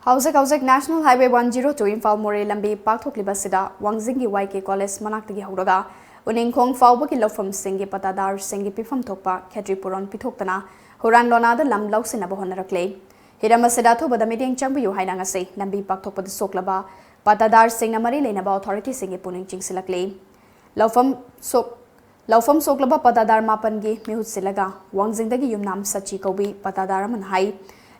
ꯍꯧꯖꯤꯛ ꯍꯧꯖꯤꯛ National Highway one zero two Imphal Moreh ꯂꯝꯕꯤ ꯄꯥꯛꯊꯣꯛꯂꯤꯕ ꯑꯁꯤꯗ ꯋꯥꯡꯖꯤꯡꯒꯤ YK College ꯃꯅꯥꯛꯇꯒꯤ ꯍꯧꯔꯒ ꯎꯅꯤꯡꯈꯣꯡ ꯐꯥꯎꯕꯒꯤ ꯂꯧꯐꯝꯁꯤꯡꯒꯤ ꯄꯇꯥꯗꯥꯔꯁꯤꯡꯒꯤ ꯄꯤꯐꯝ ꯊꯣꯛꯄ ꯈꯦꯇ꯭ꯔꯤ ꯄꯨꯔꯣꯟ ꯄꯤꯊꯣꯛꯇꯅ ꯍꯨꯔꯥꯟ ꯂꯣꯅꯥꯗ ꯂꯝ ꯂꯧꯁꯤꯟꯅꯕ ꯍꯣꯠꯅꯔꯛꯂꯦ꯫ ꯍꯤꯔꯝ ꯑꯁꯤꯗ ꯑꯊꯨꯕꯗ ꯃꯤꯠꯌꯦꯡ ꯆꯪꯕꯤꯌꯨ ꯍꯥꯏꯅ ꯉꯁꯤ ꯂꯝꯕꯤ ꯄꯥꯛꯊꯣꯛꯄꯗ ꯁꯣꯛꯂꯕ ꯄꯇꯥꯗꯥꯔꯁꯤꯡꯅ ꯃꯔꯤ ꯂꯩꯅꯕ ꯑꯣꯊꯣꯔꯤꯇꯤꯁꯤꯡꯒꯤ ꯄꯨꯛꯅꯤꯡ ꯆꯤꯡꯁꯤꯜꯂꯛꯂꯤ꯫ ꯂꯧꯐꯝ ꯁꯣꯛ-, ꯂꯧꯐꯝ ꯁꯣꯛꯂꯕ ꯄꯇꯥꯗꯥꯔ ꯃꯥꯄꯟꯒꯤ ꯃꯤꯍꯨꯠ ꯁꯤꯜꯂꯒ ꯋꯥꯡꯖꯤꯡꯗꯒꯤ ꯌꯨꯝꯅꯥꯝ ꯁꯆꯤ ꯀꯧꯕꯤ ꯄꯇꯥꯗꯥꯔ ꯑꯃꯅ ꯍꯥꯏ꯫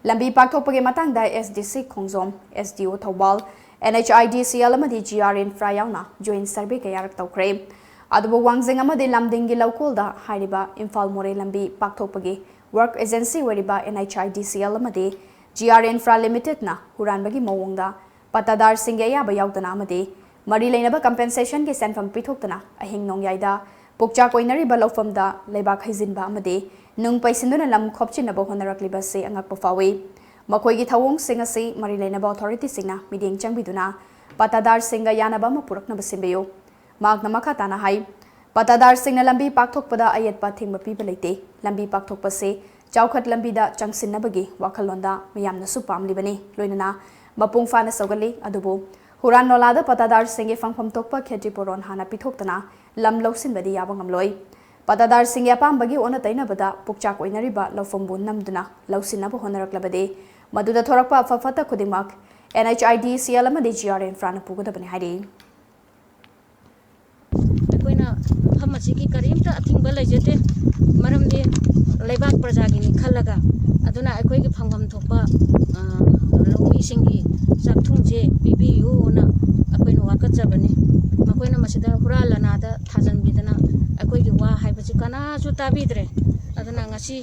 ꯂꯝꯕꯤ ꯄꯥꯛꯊꯣꯛꯄꯒꯤ ꯃꯇꯥꯡꯗ ꯑꯦꯁ ꯗꯤ ꯁꯤ ꯈꯣꯡꯖꯣꯝ, S D O Thoubal, N H I D C L ꯑꯃꯗꯤ ꯖꯤ ꯑꯥꯔ ꯏꯟꯐ꯭ꯔꯥ ꯌꯥꯎꯅ ꯖꯣꯏꯟ ꯁꯔꯚꯦ ꯀꯌꯥꯔꯛ ꯇꯧꯈ꯭ꯔꯦ꯫ ꯑꯗꯨꯕꯨ ꯋꯥꯡꯖꯤꯡ ꯑꯃꯗꯤ ꯂꯝꯗꯤꯡꯒꯤ ꯂꯧꯀꯣꯜꯗ ꯍꯥꯏꯔꯤꯕ ꯏꯝꯐꯥꯜ ꯃꯣꯔꯦ ꯂꯝꯕꯤ ꯄꯥꯛꯊꯣꯛꯄꯒꯤ ꯋꯥꯔꯛ ꯑꯦꯖꯦꯟꯁꯤ ꯑꯣꯏꯔꯤꯕ N H I D C L ꯑꯃꯗꯤ ꯖꯤ ꯑꯥꯔ ꯏꯟꯐ꯭ꯔꯥ ꯂꯤꯃꯤꯇꯦꯗꯅ ꯍꯨꯔꯥꯟꯕꯒꯤ ꯃꯑꯣꯡꯗ ꯄꯇꯥꯗꯥꯔꯁꯤꯡꯒꯤ ꯑꯌꯥꯕ ꯌꯥꯎꯗꯅ ꯑꯃꯗꯤ ꯃꯔꯤ ꯂꯩꯅꯕ ꯀꯝꯄꯦꯟꯁꯦꯁꯟꯒꯤ ꯁꯦꯟꯐꯝ ꯄꯤꯊꯣꯛꯇꯅ ꯑꯍꯤꯡ ꯅꯣꯡꯌꯥꯏꯗ ꯄꯨꯛꯆꯥꯛ ꯑꯣꯏꯅꯔꯤꯕ ꯂꯧꯐꯝꯗ ꯂꯩꯕꯥꯛ ꯍꯩꯖꯤꯟꯕ ꯑꯃꯗꯤ ꯅꯨꯡ ꯄꯩꯁꯤꯟꯗꯨꯅ ꯂꯝ ꯈꯣꯞꯆꯤꯟꯅꯕ ꯍꯣꯠꯅꯔꯛꯂꯤꯕ ꯑꯁꯤ ꯑꯉꯛꯄ ꯐꯥꯎꯏ꯫ ꯃꯈꯣꯏꯒꯤ ꯊꯧꯑꯣꯡꯁꯤꯡ ꯑꯁꯤ ꯃꯔꯤ ꯂꯩꯅꯕ ꯑꯣꯊꯣꯔꯤꯇꯤꯁꯤꯡꯅ ꯃꯤꯠꯌꯦꯡ ꯆꯪꯕꯤꯗꯨꯅ ꯄꯇꯥꯗꯥꯔꯁꯤꯡꯒ ꯌꯥꯅꯕ ꯑꯃ ꯄꯨꯔꯛꯅꯕ ꯁꯤꯟꯕꯤꯌꯨ꯫ ꯃꯍꯥꯛꯅ ꯃꯈꯥ ꯇꯥꯅ ꯍꯥꯏ, ꯄꯇꯥꯗꯥꯔꯁꯤꯡꯅ ꯂꯝꯕꯤ ꯄꯥꯛꯊꯣꯛꯄꯗ ꯑꯌꯦꯠꯄ ꯑꯊꯤꯡꯕ ꯄꯤꯕ ꯂꯩꯇꯦ꯫ ꯂꯝꯕꯤ ꯄꯥꯛꯊꯣꯛꯄꯁꯤ ꯆꯥꯎꯈꯠ ꯂꯝꯕꯤꯗ ꯆꯪꯁꯤꯟꯅꯕꯒꯤ ꯋꯥꯈꯜꯂꯣꯟꯗ ꯃꯤꯌꯥꯝꯅꯁꯨ ꯄꯥꯝꯂꯤꯕꯅꯤ, ꯂꯣꯏꯅꯅ ꯃꯄꯨꯡ ꯐꯥꯅ ꯁꯧꯒꯠꯂꯤ꯫ ꯑꯗꯨꯕꯨ ꯍꯨꯔꯥꯟ ꯂꯣꯂꯥꯗ ꯄꯇꯥꯗꯥꯔꯁꯤꯡꯒꯤ ꯐꯪꯐꯝ ꯊꯣꯛꯄ ꯈꯦꯇ꯭ꯔꯤ ꯄꯣꯔꯣꯟ ꯍꯥꯟꯅ ꯄꯤꯊꯣꯛꯇꯅ ꯂꯝ ꯂꯧꯁꯤꯟꯕꯗꯤ ꯌꯥꯕ ꯉꯝꯂꯣꯏ꯫ ꯄꯇꯥꯗꯥꯔꯁꯤꯡꯒꯤ ꯑꯄꯥꯝꯕꯒꯤ ꯑꯣꯟꯅ ꯇꯩꯅꯕꯗ ꯄꯨꯛꯆꯥꯛ ꯑꯣꯏꯅꯔꯤꯕ ꯂꯧꯐꯝꯕꯨ ꯅꯝꯗꯨꯅ ꯂꯧꯁꯤꯟꯅꯕ ꯍꯣꯠꯅꯔꯛꯂꯕꯗꯤ ꯃꯗꯨꯗ ꯊꯣꯔꯛꯄ ꯑꯐ ꯐꯠꯇ ꯈꯨꯗꯤꯡꯃꯛ and H I D C L ꯑꯃꯗꯤ ꯖꯤ ꯑꯥꯔ ꯏꯟꯐ꯭ꯔꯥꯅ ꯄꯨꯒꯗꯕꯅꯤ ꯍꯥꯏꯔꯤ꯫ ꯑꯩꯈꯣꯏꯅ ꯃꯐꯝ ꯑꯁꯤꯒꯤ ꯀꯔꯤꯝꯇ ꯑꯊꯤꯡꯕ ꯂꯩꯖꯗꯦ, ꯃꯔꯝꯗꯤ ꯂꯩꯕꯥꯛ ꯄ꯭ꯔꯖꯥꯒꯤꯅꯤ ꯈꯜꯂꯒ꯫ ꯑꯗꯨꯅ ꯑꯩꯈꯣꯏꯒꯤ ꯐꯪꯐꯝ ꯊꯣꯛꯄ, ꯑ, ꯂꯧꯃꯤꯁꯤꯡꯒꯤ ꯆꯥꯛꯊꯨꯡꯁꯦ ꯄꯤꯕꯤꯌꯨꯅ ꯑꯩꯈꯣꯏꯅ ꯋꯥꯀꯠꯆꯕꯅꯤ꯫ ꯃꯈꯣꯏꯅ ꯃꯁꯤꯗ ꯍꯨꯔꯥꯟ ꯂꯅꯥꯗ ꯊꯥꯖꯟꯕꯤꯗꯅ ꯑꯩꯈꯣꯏꯒꯤ ꯋꯥ ꯍꯥꯏꯕꯁꯤ ꯀꯅꯥꯁꯨ ꯇꯥꯕꯤꯗ꯭ꯔꯦ꯫ ꯑꯗꯨꯅ ꯉꯁꯤ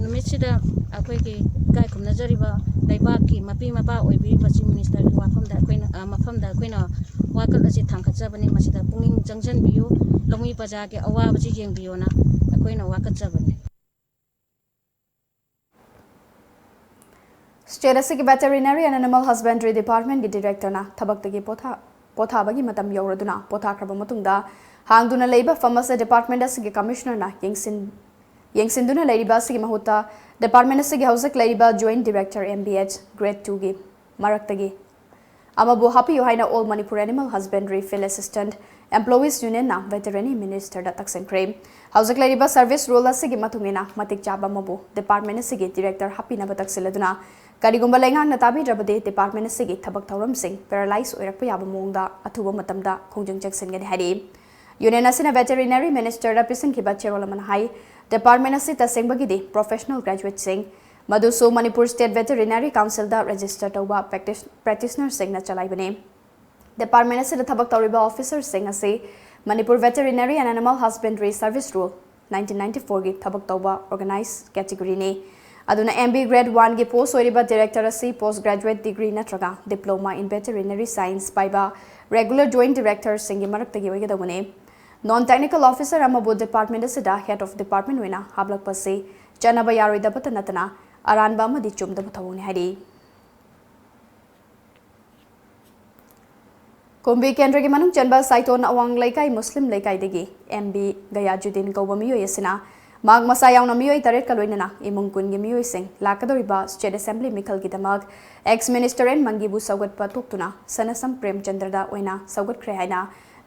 ꯅꯨꯃꯤꯠꯁꯤꯗ ꯑꯩꯈꯣꯏꯒꯤ ꯏꯀꯥꯏ ꯈꯨꯝꯅꯖꯔꯤꯕ ꯂꯩꯕꯥꯛꯀꯤ ꯃꯄꯤ ꯃꯄꯥ ꯑꯣꯏꯕꯤꯔꯤꯕ ꯆꯤꯐ ꯃꯤꯅꯤꯁꯇꯔꯒꯤ ꯋꯥꯐꯝꯗ ꯑꯩꯈꯣꯏꯅ, ꯑ, ꯃꯐꯝꯗ ꯑꯩꯈꯣꯏꯅ ꯋꯥꯀꯠ ꯑꯁꯤ ꯊꯥꯡꯒꯠꯆꯕꯅꯤ꯫ ꯃꯁꯤꯗ ꯄꯨꯛꯅꯤꯡ ꯆꯪꯁꯤꯟꯕꯤꯌꯨ꯫ ꯂꯧꯃꯤ ꯄ꯭ꯔꯖꯥꯒꯤ ꯑꯋꯥꯕꯁꯤ ꯌꯦꯡꯕꯤꯌꯣꯅ ꯑꯩꯈꯣꯏꯅ ꯋꯥꯀꯠꯆꯕꯅꯤ꯫ ꯁ꯭ꯇꯦꯠ ꯑꯁꯤꯒꯤ Veterinary and Animal Husbandry Departmentꯀꯤ ꯗꯤꯔꯦꯛꯇꯔꯅ ꯊꯕꯛꯇꯒꯤ ꯄꯣꯊꯥ-, ꯄꯣꯊꯥꯕꯒꯤ ꯃꯇꯝ ꯌꯧꯔꯗꯨꯅ ꯄꯣꯊꯥꯈ꯭ꯔꯕ ꯃꯇꯨꯡꯗ ꯍꯥꯡꯗꯨꯅ ꯂꯩꯕ ꯐꯝ ꯑꯁꯤ ꯗꯤꯄꯥꯔꯠꯃꯦꯟꯠ ꯑꯁꯤꯒꯤ ꯀꯃꯤꯁꯅꯔꯅ ꯌꯦꯡꯁꯤꯟ-, ꯌꯦꯡꯁꯤꯟꯗꯨꯅ ꯂꯩꯔꯤꯕ ꯑꯁꯤꯒꯤ ꯃꯍꯨꯠꯇ ꯗꯤꯄꯥꯔꯠꯃꯦꯟꯠ ꯑꯁꯤꯒꯤ ꯍꯧꯖꯤꯛ ꯂꯩꯔꯤꯕ joint director M B H grade ꯇꯨꯒꯤ ꯃꯔꯛꯇꯒꯤ ꯑꯃꯕꯨ ꯍꯥꯞꯄꯤꯌꯨ ꯍꯥꯏꯅ All Manipur Animal Husbandry Field Assistant Employees Unionꯅ Veterinary Ministerꯗ ꯇꯛꯁꯤꯟꯈ꯭ꯔꯦ꯫ ꯍꯧꯖꯤꯛ ꯂꯩꯔꯤꯕ service rule ꯑꯁꯤꯒꯤ ꯃꯇꯨꯡ ꯏꯟꯅ ꯃꯇꯤꯛ ꯆꯥꯕ ꯑꯃꯕꯨ department ꯑꯁꯤꯒꯤ director ꯍꯥꯞꯄꯤꯅꯕ ꯇꯛꯁꯤꯜꯂꯗꯨꯅ, ꯀꯔꯤꯒꯨꯝꯕ ꯂꯩꯉꯥꯛꯅ ꯇꯥꯕꯤꯗ꯭ꯔꯕꯗꯤ department ꯑꯁꯤꯒꯤ ꯊꯕꯛ ꯊꯧꯔꯝꯁꯤꯡ paralyze ꯑꯣꯏꯔꯛꯄ ꯌꯥꯕ ꯃꯑꯣꯡꯗ ꯑꯊꯨꯕ ꯃꯇꯝꯗ ꯈꯣꯡꯖꯪ ꯆꯪꯁꯤꯟꯒꯅꯤ ꯍꯥꯏꯔꯤ꯫ Union ꯑꯁꯤꯅ Veterinary Ministerꯗ ꯄꯤꯁꯤꯟꯈꯤꯕ ꯆꯦꯔꯣꯜ ꯑꯃꯅ ꯍꯥꯏ, department ꯑꯁꯤ ꯇꯁꯦꯡꯕꯒꯤꯗꯤ professional graduateꯁꯤꯡ, ꯃꯗꯨꯁꯨ Manipur State Veterinary Councilꯗ register ꯇꯧꯕ practice-, practitionerꯁꯤꯡꯅ ꯆꯂꯥꯏꯕꯅꯤ꯫ Department ꯑꯁꯤꯗ ꯊꯕꯛ ꯇꯧꯔꯤꯕ officerꯁꯤꯡ ꯑꯁꯤ Manipur Veterinary and Animal Husbandry Service Rule nineteen ninety-fourꯒꯤ ꯊꯕꯛ ꯇꯧꯕ organized categoryꯅꯤ꯫ ꯑꯗꯨꯅ M B grade oneꯒꯤ post ꯑꯣꯏꯔꯤꯕ director ꯑꯁꯤ post graduate degree ꯅꯠꯇ꯭ꯔꯒ diploma in veterinary science ꯄꯥꯏꯕ regular joint directorꯁꯤꯡꯒꯤ ꯃꯔꯛꯇꯒꯤ ꯑꯣꯏꯒꯗꯧꯕꯅꯤ꯫ Non technical officer ꯑꯃꯕꯨ department ꯑꯁꯤꯗ head of department ꯑꯣꯏꯅ ꯍꯥꯞꯂꯛꯄꯁꯤ ꯆꯠꯅꯕ ꯌꯥꯔꯣꯏꯗꯕꯇ ꯅꯠꯇꯅ ꯑꯔꯥꯟꯕ ꯑꯃꯗꯤ ꯆꯨꯝꯗꯕ ꯊꯧꯑꯣꯡꯅꯤ ꯍꯥꯏꯔꯤ꯫ ꯀꯨꯝꯕꯤ ꯀꯦꯟꯗ꯭ꯔꯒꯤ ꯃꯅꯨꯡ ꯆꯟꯕ ꯁꯥꯏꯇꯣꯟ ꯑꯋꯥꯡ ꯂꯩꯀꯥꯏ ꯃꯨꯁꯂꯤꯝ ꯂꯩꯀꯥꯏꯗꯒꯤ M B ꯒꯌꯥꯖꯨꯗꯤꯟ ꯀꯧꯕ ꯃꯤꯑꯣꯏ ꯑꯁꯤꯅ ꯃꯍꯥꯛ ꯃꯁꯥ ꯌꯥꯎꯅ ꯃꯤꯑꯣꯏ ꯇꯔꯦꯠꯀ ꯂꯣꯏꯅꯅ ꯏꯃꯨꯡ ꯀꯨꯟꯒꯤ ꯃꯤꯑꯣꯏꯁꯤꯡ ꯂꯥꯛꯀꯗꯧꯔꯤꯕ state assembly ꯃꯤꯈꯜꯒꯤꯗꯃꯛ ex minister N ꯃꯪꯒꯤꯕꯨ ꯁꯧꯒꯠꯄ ꯇꯣꯛꯇꯨꯅ ꯁꯅꯥꯁꯝ ꯄ꯭ꯔꯦꯝꯆꯟꯗ꯭ꯔꯗ ꯑꯣꯏꯅ ꯁꯧꯒꯠꯈ꯭ꯔꯦ ꯍꯥꯏꯅ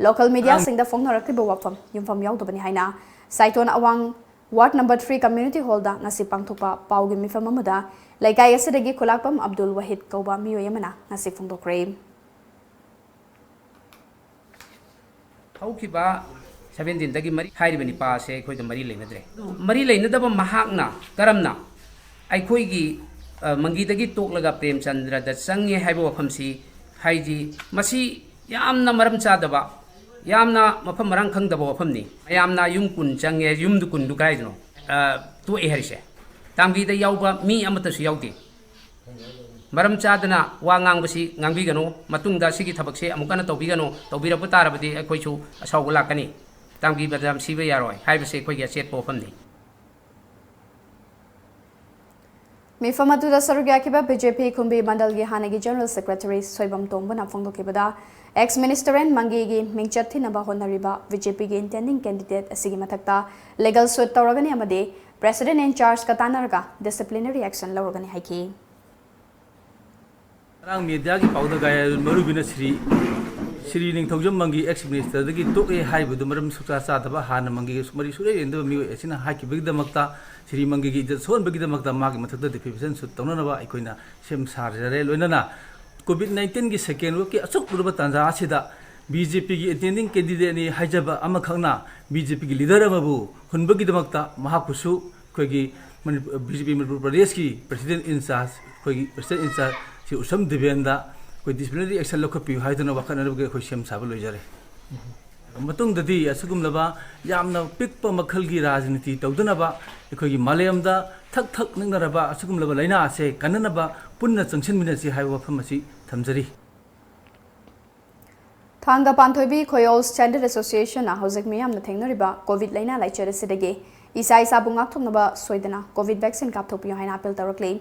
local mediaꯁꯤꯡꯗ ꯐꯣꯡꯅꯔꯛꯂꯤꯕ ꯋꯥꯐꯝ ꯌꯨꯝꯐꯝ ꯌꯥꯎꯗꯕꯅꯤ ꯍꯥꯏꯅ ꯁꯥꯏꯇꯣꯟ ꯑꯋꯥꯡ ward number three community hallꯗ ꯉꯁꯤ ꯄꯥꯡꯊꯣꯛꯄ ꯄꯥꯎꯒꯤ ꯃꯤꯐꯝ ꯑꯃꯗ ꯂꯩꯀꯥꯏ ꯑꯁꯤꯗꯒꯤ ꯈꯨꯂꯥꯛꯄꯝ ꯑꯕꯗꯨꯜ ꯋꯥꯍꯤꯗ ꯀꯧꯕ ꯃꯤꯑꯣꯏ ꯑꯃꯅ ꯉꯁꯤ ꯐꯣꯡꯗꯣꯛꯈ꯭ꯔꯦ꯫ ꯍꯧꯈꯤꯕ seventeenꯗꯒꯤ ꯃꯔꯤ ꯍꯥꯏꯔꯤꯕ ꯅꯤꯄꯥ ꯑꯁꯦ ꯑꯩꯈꯣꯏꯗ ꯃꯔꯤ ꯂꯩꯅꯗ꯭ꯔꯦ꯫ ꯑꯗꯨ ꯃꯔꯤ ꯂꯩꯅꯗꯕ ꯃꯍꯥꯛꯅ ꯀꯔꯝꯅ ꯑꯩꯈꯣꯏꯒꯤ, ꯑ, ꯃꯪꯒꯤꯗꯒꯤ ꯇꯣꯛꯂꯒ ꯄ꯭ꯔꯦꯝꯆꯟꯗ꯭ꯔꯗ ꯆꯪꯉꯦ ꯍꯥꯏꯕ ꯋꯥꯐꯝꯁꯤ ꯍꯥꯏꯗꯤ ꯃꯁꯤ ꯌꯥꯝꯅ ꯃꯔꯝ ꯆꯥꯗꯕ, ꯌꯥꯝꯅ ꯃꯐꯝ ꯃꯔꯥꯡ ꯈꯪꯗꯕ ꯋꯥꯐꯝꯅꯤ꯫ ꯃꯌꯥꯝꯅ ꯌꯨꯝ ꯀꯨꯟ ꯆꯪꯉꯦ, ꯌꯨꯝꯗꯨ ꯀꯨꯟꯗꯨ ꯀꯥꯏꯗꯅꯣ? ꯑ, ꯇꯣꯛꯑꯦ ꯍꯥꯏꯔꯤꯁꯦ꯫ ꯇꯥꯝꯕꯤꯗ ꯌꯥꯎꯕ ꯃꯤ ꯑꯃꯠꯇꯁꯨ ꯌꯥꯎꯗꯦ꯫ ꯃꯔꯝ ꯆꯥꯗꯅ ꯋꯥ ꯉꯥꯡꯕꯁꯤ ꯉꯥꯡꯕꯤꯒꯅꯨ꯫ ꯃꯇꯨꯡꯗ ꯁꯤꯒꯤ ꯊꯕꯛꯁꯤ ꯑꯃꯨꯛ ꯍꯟꯅ ꯇꯧꯕꯤꯒꯅꯨ꯫ ꯇꯧꯕꯤꯔꯛꯄ ꯇꯥꯔꯕꯗꯤ ꯑꯩꯈꯣꯏꯁꯨ ꯑꯁꯥꯎꯕ ꯂꯥꯛꯀꯅꯤ꯫ ꯇꯥꯝꯕꯤꯕꯗ ꯌꯥꯝ ꯁꯤꯕ ꯌꯥꯔꯣꯏ ꯍꯥꯏꯕꯁꯤ ꯑꯩꯈꯣꯏꯒꯤ ꯑꯆꯦꯠꯄ ꯋꯥꯐꯝꯅꯤ꯫ ꯃꯤꯐꯝ ꯑꯗꯨꯗ ꯁꯔꯨꯛ ꯌꯥꯈꯤꯕ B J P ꯈꯨꯝꯕꯤ ꯃꯟꯗꯜꯒꯤ ꯍꯥꯟꯅꯒꯤ General Secretary Soibam ꯇꯣꯝꯕꯅ ꯐꯣꯡꯗꯣꯛꯈꯤꯕꯗ, ex minister N ꯃꯪꯒꯤꯒꯤ ꯃꯤꯡꯆꯠ ꯊꯤꯅꯕ ꯍꯣꯠꯅꯔꯤꯕ B J P ꯒꯤ intending candidate ꯑꯁꯤꯒꯤ ꯃꯊꯛꯇ legal suit ꯇꯧꯔꯒꯅꯤ ꯑꯃꯗꯤ president in charge ꯀ ꯇꯥꯟꯅꯔꯒ disciplinary action ꯂꯧꯔꯒꯅꯤ ꯍꯥꯏꯈꯤ꯫ ꯉꯔꯥꯡ mediaꯒꯤ ꯄꯥꯎꯗ ꯒꯥꯌꯥꯔꯨꯜ ꯃꯔꯨꯕꯤꯅ ꯁ꯭ꯔꯤ, ꯁ꯭ꯔꯤ ꯅꯤꯡꯊꯧꯖꯝ ꯃꯪꯒꯤ ex ministerꯗꯒꯤ ꯇꯣꯛꯑꯦ ꯍꯥꯏꯕꯗꯨ ꯃꯔꯝ ꯁꯨꯛꯆꯥ ꯆꯥꯗꯕ, ꯍꯥꯟꯅ ꯃꯪꯒꯤꯒ ꯃꯔꯤ ꯁꯨꯛꯂꯩ ꯂꯩꯅꯗꯕ ꯃꯤꯑꯣꯏ ꯑꯁꯤꯅ ꯍꯥꯏꯈꯤꯕꯒꯤꯗꯃꯛꯇ, ꯁ꯭ꯔꯤ ꯃꯪꯒꯤꯒꯤ ꯏꯖꯠ ꯁꯣꯛꯍꯟꯕꯒꯤꯗꯃꯛꯇ ꯃꯥꯒꯤ ꯃꯊꯛꯇ defamation suit ꯇꯧꯅꯅꯕ ꯑꯩꯈꯣꯏꯅ ꯁꯦꯝ ꯁꯥꯖꯔꯦ꯫ ꯂꯣꯏꯅꯅ COVID nineteenꯒꯤ second waveꯀꯤ ꯑꯁꯨꯛ ꯂꯨꯔꯕ ꯇꯥꯟꯖꯥ ꯑꯁꯤꯗ BJPꯒꯤ intending candidateꯅꯤ ꯍꯥꯏꯖꯕ ꯑꯃꯈꯛꯅ BJPꯒꯤ leader ꯑꯃꯕꯨ ꯍꯨꯟꯕꯒꯤꯗꯃꯛꯇ ꯃꯍꯥꯛꯄꯨꯁꯨ ꯑꯩꯈꯣꯏꯒꯤ ꯃꯅꯤꯄꯨꯔ, BJP ꯃꯅꯤꯄꯨꯔ ꯄ꯭ꯔꯗꯦꯁꯀꯤ president in charge, ꯑꯩꯈꯣꯏꯒꯤ president in charge ꯁ꯭ꯔꯤ ꯎꯁꯝ ꯗꯤꯕꯦꯟꯗ ꯑꯩꯈꯣꯏ disciplinary action ꯂꯧꯈꯠꯄꯤꯌꯨ ꯍꯥꯏꯗꯨꯅ ꯋꯥꯀꯠꯅꯅꯕꯒꯤ ꯑꯩꯈꯣꯏ ꯁꯦꯝ ꯁꯥꯕ ꯂꯣꯏꯖꯔꯦ꯫ ꯃꯇꯨꯡꯗꯗꯤ ꯑꯁꯤꯒꯨꯝꯂꯕ ꯌꯥꯝꯅ ꯄꯤꯛꯄ ꯃꯈꯜꯒꯤ ꯔꯥꯖꯅꯤꯇꯤ ꯇꯧꯗꯅꯕ, ꯑꯩꯈꯣꯏꯒꯤ ꯃꯥꯂꯦꯝꯗ ꯊꯛ ꯊꯛ ꯅꯤꯛꯅꯔꯕ ꯑꯁꯤꯒꯨꯝꯂꯕ ꯂꯥꯏꯅꯥ ꯑꯁꯦ ꯀꯟꯅꯅꯕ ꯄꯨꯟꯅ ꯆꯪꯁꯤꯟꯃꯤꯟꯅꯁꯤ ꯍꯥꯏꯕ ꯋꯥꯐꯝ ꯑꯁꯤ ꯊꯝꯖꯔꯤ꯫ ꯊꯥꯡꯒ ꯄꯥꯟꯊꯣꯏꯕꯤ ꯈꯣꯌꯣꯜ Standard Associationꯅ ꯍꯧꯖꯤꯛ ꯃꯤꯌꯥꯝꯅ ꯊꯦꯡꯅꯔꯤꯕ COVID ꯂꯥꯏꯅꯥ ꯂꯥꯏꯆꯠ ꯑꯁꯤꯗꯒꯤ ꯏꯁꯥ ꯏꯁꯥꯕꯨ ꯉꯥꯛꯊꯣꯛꯅꯕ ꯁꯣꯏꯗꯅ COVID vaccine ꯀꯥꯞꯊꯣꯛꯄꯤꯌꯨ ꯍꯥꯏꯅ appeal ꯇꯧꯔꯛꯂꯤ꯫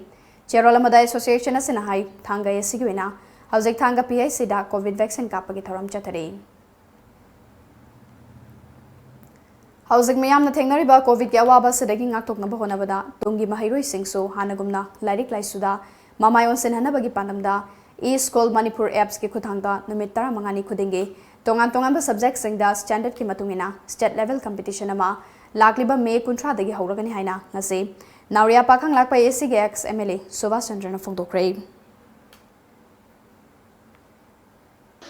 ꯆꯦꯔꯣꯜ ꯑꯃꯗ association ꯑꯁꯤꯅ ꯍꯥꯏ, ꯊꯥꯡꯒ ꯑꯁꯤꯒꯤ ꯑꯣꯏꯅ ꯍꯧꯖꯤꯛ ꯊꯥꯡꯒ PHCꯗ COVID vaccine ꯀꯥꯞꯄꯒꯤ ꯊꯧꯔꯝ ꯆꯠꯊꯔꯤ꯫ ꯍꯧꯖꯤꯛ ꯃꯤꯌꯥꯝꯅ ꯊꯦꯡꯅꯔꯤꯕ COVIDꯀꯤ ꯑꯋꯥꯕ ꯑꯁꯤꯗꯒꯤ ꯉꯥꯛꯊꯣꯛꯅꯕ ꯍꯣꯠꯅꯕꯗ ꯇꯨꯡꯒꯤ ꯃꯍꯩꯔꯣꯏꯁꯤꯡꯁꯨ ꯍꯥꯟꯅꯒꯨꯝꯅ ꯂꯥꯏꯔꯤꯛ ꯂꯥꯏꯁꯨꯗ ꯃꯃꯥꯏ ꯑꯣꯟꯁꯤꯟꯍꯟꯅꯕꯒꯤ ꯄꯥꯟꯗꯝꯗ eSchool Manipur appsꯀꯤ ꯈꯨꯠꯊꯥꯡꯗ ꯅꯨꯃꯤꯠ ꯇꯔꯥꯃꯉꯥꯅꯤ ꯈꯨꯗꯤꯡꯒꯤ ꯇꯣꯉꯥꯟ ꯇꯣꯉꯥꯟꯕ subjectꯁꯤꯡꯗ standardꯀꯤ ꯃꯇꯨꯡ ꯏꯟꯅ state level competition ꯑꯃ ꯂꯥꯛꯂꯤꯕ May ꯀꯨꯟꯊ꯭ꯔꯥꯗꯒꯤ ꯍꯧꯔꯒꯅꯤ ꯍꯥꯏꯅ ꯉꯁꯤ ꯅꯥꯎꯔꯤꯌꯥ ꯄꯥꯈꯪ ꯂꯥꯛꯄ ACꯒꯤ ex MLA ꯁꯨꯕꯥꯁ ꯆꯟꯗ꯭ꯔꯅ ꯐꯣꯡꯗꯣꯛꯈ꯭ꯔꯦ꯫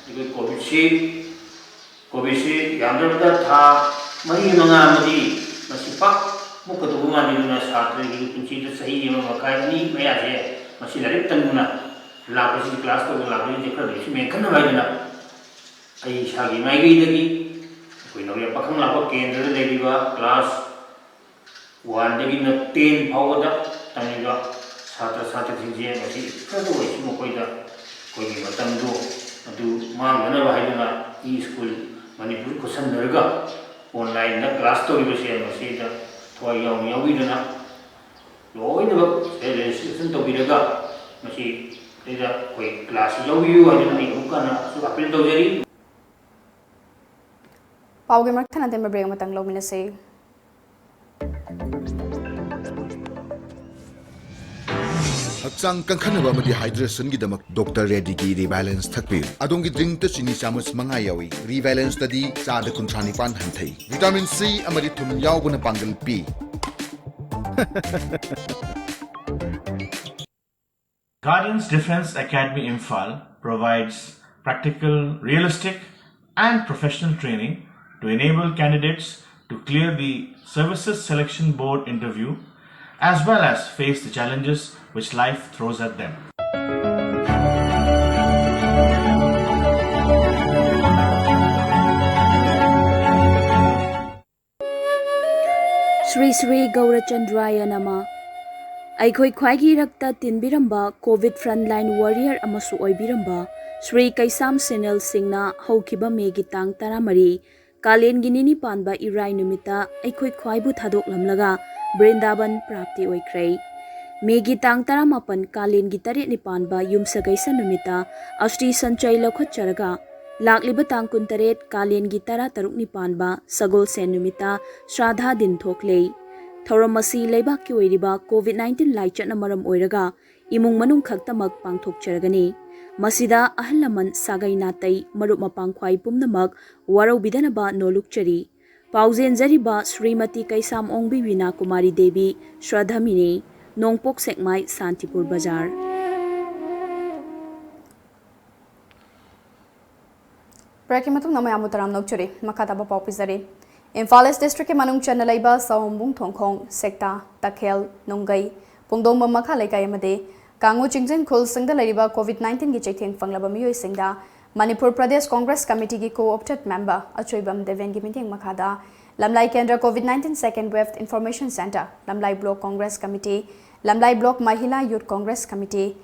ꯑꯩꯈꯣꯏ COVIDꯁꯤ, COVIDꯁꯤ ꯌꯥꯝꯗ꯭ꯔꯕꯗ ꯊꯥ ꯃꯔꯤ ꯃꯉꯥ ꯑꯃꯗꯤ ꯃꯁꯤ ꯄꯥꯛ ꯃꯨꯠꯀꯗꯧꯕ ꯃꯥꯟꯗꯦ꯫ ꯑꯗꯨꯅ ꯁꯥꯇ꯭ꯔꯒꯤ ꯄꯨꯟꯁꯤꯗ ꯆꯍꯤ ꯑꯃ ꯃꯈꯥꯏ ꯑꯅꯤ ꯃꯌꯥꯁꯦ ꯃꯁꯤ ꯂꯥꯏꯔꯤꯛ ꯇꯝꯗꯨꯅ ꯂꯥꯛꯄꯁꯤ, class ꯇꯧꯗꯨꯅ ꯂꯥꯛꯄꯁꯤꯡꯁꯦ ꯈꯔꯗ ꯑꯣꯏꯔꯁꯨ ꯃꯦꯟꯈꯠꯅꯕ ꯍꯥꯏꯗꯅ ꯑꯩ ꯏꯁꯥꯒꯤ ꯃꯥꯏꯀꯩꯗꯒꯤ ꯑꯩꯈꯣꯏ ꯅꯧꯔꯤꯌꯥ ꯄꯥꯈꯪ ꯂꯥꯛꯄ ꯀꯦꯟꯗ꯭ꯔꯗ ꯂꯩꯔꯤꯕ class oneꯗꯒꯤꯅ ten ꯐꯥꯎꯕꯗ ꯇꯝꯂꯤꯕ ꯁꯥꯇ꯭ꯔ ꯁꯥꯇ꯭ꯔꯤꯁꯤꯡꯁꯦ ꯃꯁꯤ ꯈꯔꯗ ꯑꯣꯏꯔꯁꯨ ꯃꯈꯣꯏꯗ ꯑꯩꯈꯣꯏꯒꯤ ꯃꯇꯝꯗꯣ ꯑꯗꯨ ꯃꯥꯡꯗꯅꯕ ꯍꯥꯏꯗꯨꯅ eSchool Manipur ꯈꯨꯠꯁꯝꯅꯔꯒ onlineꯗ class ꯇꯧꯔꯤꯕꯁꯦ ꯃꯁꯤꯗ ꯊꯋꯥꯏ ꯌꯥꯎꯅ ꯌꯥꯎꯕꯤꯗꯨꯅ ꯂꯣꯏꯅꯃꯛ registration ꯇꯧꯕꯤꯔꯒ ꯃꯁꯤꯗ ꯑꯩꯈꯣꯏ classꯁꯤ ꯌꯥꯎꯕꯤꯌꯨ ꯍꯥꯏꯗꯨꯅ ꯑꯩ ꯑꯃꯨꯛ ꯍꯟꯅꯁꯨ appeal ꯇꯧꯖꯔꯤ꯫ ꯄꯥꯎꯒꯤ ꯃꯔꯛ ꯊꯠꯅ ꯑꯇꯦꯟꯕ break ꯑꯃꯇꯪ ꯂꯧꯃꯤꯟꯅꯁꯤ꯫ ꯍꯛꯆꯥꯡ ꯀꯟꯈꯠꯅꯕ ꯑꯃꯗꯤ ꯍꯥꯏꯗ꯭ꯔꯦꯁꯟꯒꯤꯗꯃꯛ ꯗꯣꯛꯇꯔ ꯔꯦꯗꯤꯒꯤ ꯔꯤꯕꯦꯂꯦꯟꯁ ꯊꯛꯄꯤꯌꯨ꯫ ꯑꯗꯣꯝꯒꯤ ꯗ꯭ꯔꯤꯡꯇ ꯆꯤꯅꯤ ꯆꯥꯃꯁ ꯃꯉꯥ ꯌꯥꯎꯏ꯫ ꯔꯤꯕꯦꯂꯦꯟꯁꯇꯗꯤ ꯆꯥꯗ ꯀꯨꯟꯊ꯭ꯔꯥ ꯅꯤꯄꯥꯟ ꯍꯟꯊꯩ꯫ ꯚꯤꯇꯥꯃꯤꯟ ꯁꯤ ꯑꯃꯗꯤ ꯊꯨꯝ ꯌꯥꯎꯕꯅ ꯄꯥꯡꯒꯜ ꯄꯤ꯫ Guardians Defence Academy Imphal provides practical, realistic, and professional training to enable candidates to clear the Services Selection Board interview as well as face the challenges which life throws at them. Shri Shri ꯒꯧꯔꯆꯟꯗ꯭ꯔꯥꯌ ꯅꯃ꯫ ꯑꯩꯈꯣꯏ ꯈ꯭ꯋꯥꯏꯒꯤ ꯏꯔꯛꯇ ꯇꯤꯟꯕꯤꯔꯝꯕ COVID frontline warrior ꯑꯃꯁꯨ ꯑꯣꯏꯕꯤꯔꯝꯕ ꯁ꯭ꯔꯤ ꯀꯩꯁꯥꯝ signal ꯁꯤꯡꯅ ꯍꯧꯈꯤꯕ ꯃꯦꯒꯤ ꯇꯥꯡ ꯇꯔꯥꯃꯔꯤ, ꯀꯥꯂꯦꯟꯒꯤ ꯅꯤꯅꯤ ꯄꯥꯟꯕ ꯏꯔꯥꯏ ꯅꯨꯃꯤꯠꯇ ꯑꯩꯈꯣꯏ ꯈ꯭ꯋꯥꯏꯕꯨ ꯊꯥꯗꯣꯛꯂꯝꯂꯒ ꯕ꯭ꯔꯤꯟꯗꯥꯕꯟ ꯄ꯭ꯔꯥꯞꯇꯤ ꯑꯣꯏꯈ꯭ꯔꯦ꯫ ꯃꯦꯒꯤ ꯇꯥꯡ ꯇꯔꯥꯃꯥꯄꯟ, ꯀꯥꯂꯦꯟꯒꯤ ꯇꯔꯦꯠꯅꯤ ꯄꯥꯟꯕ ꯌꯨꯝꯁꯀꯩꯁ ꯅꯨꯃꯤꯠꯇ ꯑꯁꯇꯤ ꯁꯟꯆꯩ ꯂꯧꯈꯠꯆꯔꯒ, ꯂꯥꯛꯂꯤꯕ ꯇꯥꯡ ꯀꯨꯟꯇꯔꯦꯠ, ꯀꯥꯂꯦꯟꯒꯤ ꯇꯔꯥꯇꯔꯨꯛꯅꯤ ꯄꯥꯟꯕ ꯁꯒꯣꯜꯁꯦꯟ ꯅꯨꯃꯤꯠꯇ ꯁ꯭ꯔꯥꯙꯥ ꯗꯤꯟ ꯊꯣꯛꯂꯦ꯫ ꯊꯧꯔꯝ ꯑꯁꯤ ꯂꯩꯕꯥꯛꯀꯤ ꯑꯣꯏꯔꯤꯕ ꯀꯣꯚꯤꯗ ꯅꯥꯏꯟꯇꯤꯟ ꯂꯥꯏꯆꯠꯅ ꯃꯔꯝ ꯑꯣꯏꯔꯒ ꯏꯃꯨꯡ ꯃꯅꯨꯡ ꯈꯛꯇꯃꯛ ꯄꯥꯡꯊꯣꯛꯆꯔꯒꯅꯤ꯫ ꯃꯁꯤꯗ ꯑꯍꯜ ꯂꯃꯟ, ꯁꯥꯒꯩ ꯅꯥꯇꯩ, ꯃꯔꯨꯞ ꯃꯄꯥꯡ ꯈ꯭ꯋꯥꯏ ꯄꯨꯝꯅꯃꯛ ꯋꯥꯔꯧꯕꯤꯗꯅꯕ ꯅꯣꯂꯨꯛꯆꯔꯤ꯫ ꯄꯥꯎꯖꯦꯟꯖꯔꯤꯕ ꯁ꯭ꯔꯤꯃꯇꯤ ꯀꯩꯁꯥꯝ ꯑꯣꯡꯕꯤ ꯕꯤꯅꯥ ꯀꯨꯃꯥꯔꯤ ꯗꯦꯕꯤ, ꯁ꯭ꯔꯥꯙꯥꯃꯤꯅꯤ, ꯅꯣꯡꯄꯣꯛ ꯁꯦꯛꯃꯥꯏ, ꯁꯥꯟꯇꯤꯄꯨꯔ ꯕꯖꯥꯔ꯫ ꯕ꯭ꯔꯦꯛꯀꯤ ꯃꯇꯨꯡꯗ ꯃꯌꯥꯝꯕꯨ ꯇꯔꯥꯝꯅ ꯑꯣꯛꯆꯔꯤ꯫ ꯃꯈꯥ ꯇꯥꯕ ꯄꯥꯎ ꯄꯤꯖꯔꯤ꯫ ꯏꯝꯐꯥꯜ ꯏꯁ ꯗꯤꯁꯇ꯭ꯔꯤꯛꯀꯤ ꯃꯅꯨꯡ ꯆꯟꯅ ꯂꯩꯕ ꯁꯑꯣꯝꯕꯨꯡ ꯊꯣꯡꯈꯣꯡ, ꯁꯦꯛꯇꯥ, ꯇꯈꯦꯜ, ꯅꯨꯡꯒꯩ, ꯄꯨꯡꯗꯣꯡꯕꯝ ꯃꯈꯥ ꯂꯩꯀꯥꯏ ꯑꯃꯗꯤ ꯀꯥꯡꯉꯨ ꯆꯤꯡꯖꯤꯟ ꯈꯨꯜꯁꯤꯡꯗ ꯂꯩꯔꯤꯕ ꯀꯣꯚꯤꯗ ꯅꯥꯏꯟꯇꯤꯟꯒꯤ ꯆꯩꯊꯦꯡ ꯐꯪꯂꯕ ꯃꯤꯑꯣꯏꯁꯤꯡꯗ ꯃꯅꯤꯄꯨꯔ ꯄ꯭ꯔꯗꯦꯁ ꯀꯣꯡꯒ꯭ꯔꯦꯁ ꯀꯃꯤꯇꯤꯒꯤ co-opted member ꯑꯆꯣꯏꯕꯝ ꯗꯦꯕꯦꯟꯒꯤ ꯃꯤꯠꯌꯦꯡ ꯃꯈꯥꯗ Lamlai Kendra covid nineteen second wave information centre, Lamlai block Congress committee, Lamlai block Mahila youth Congress committee,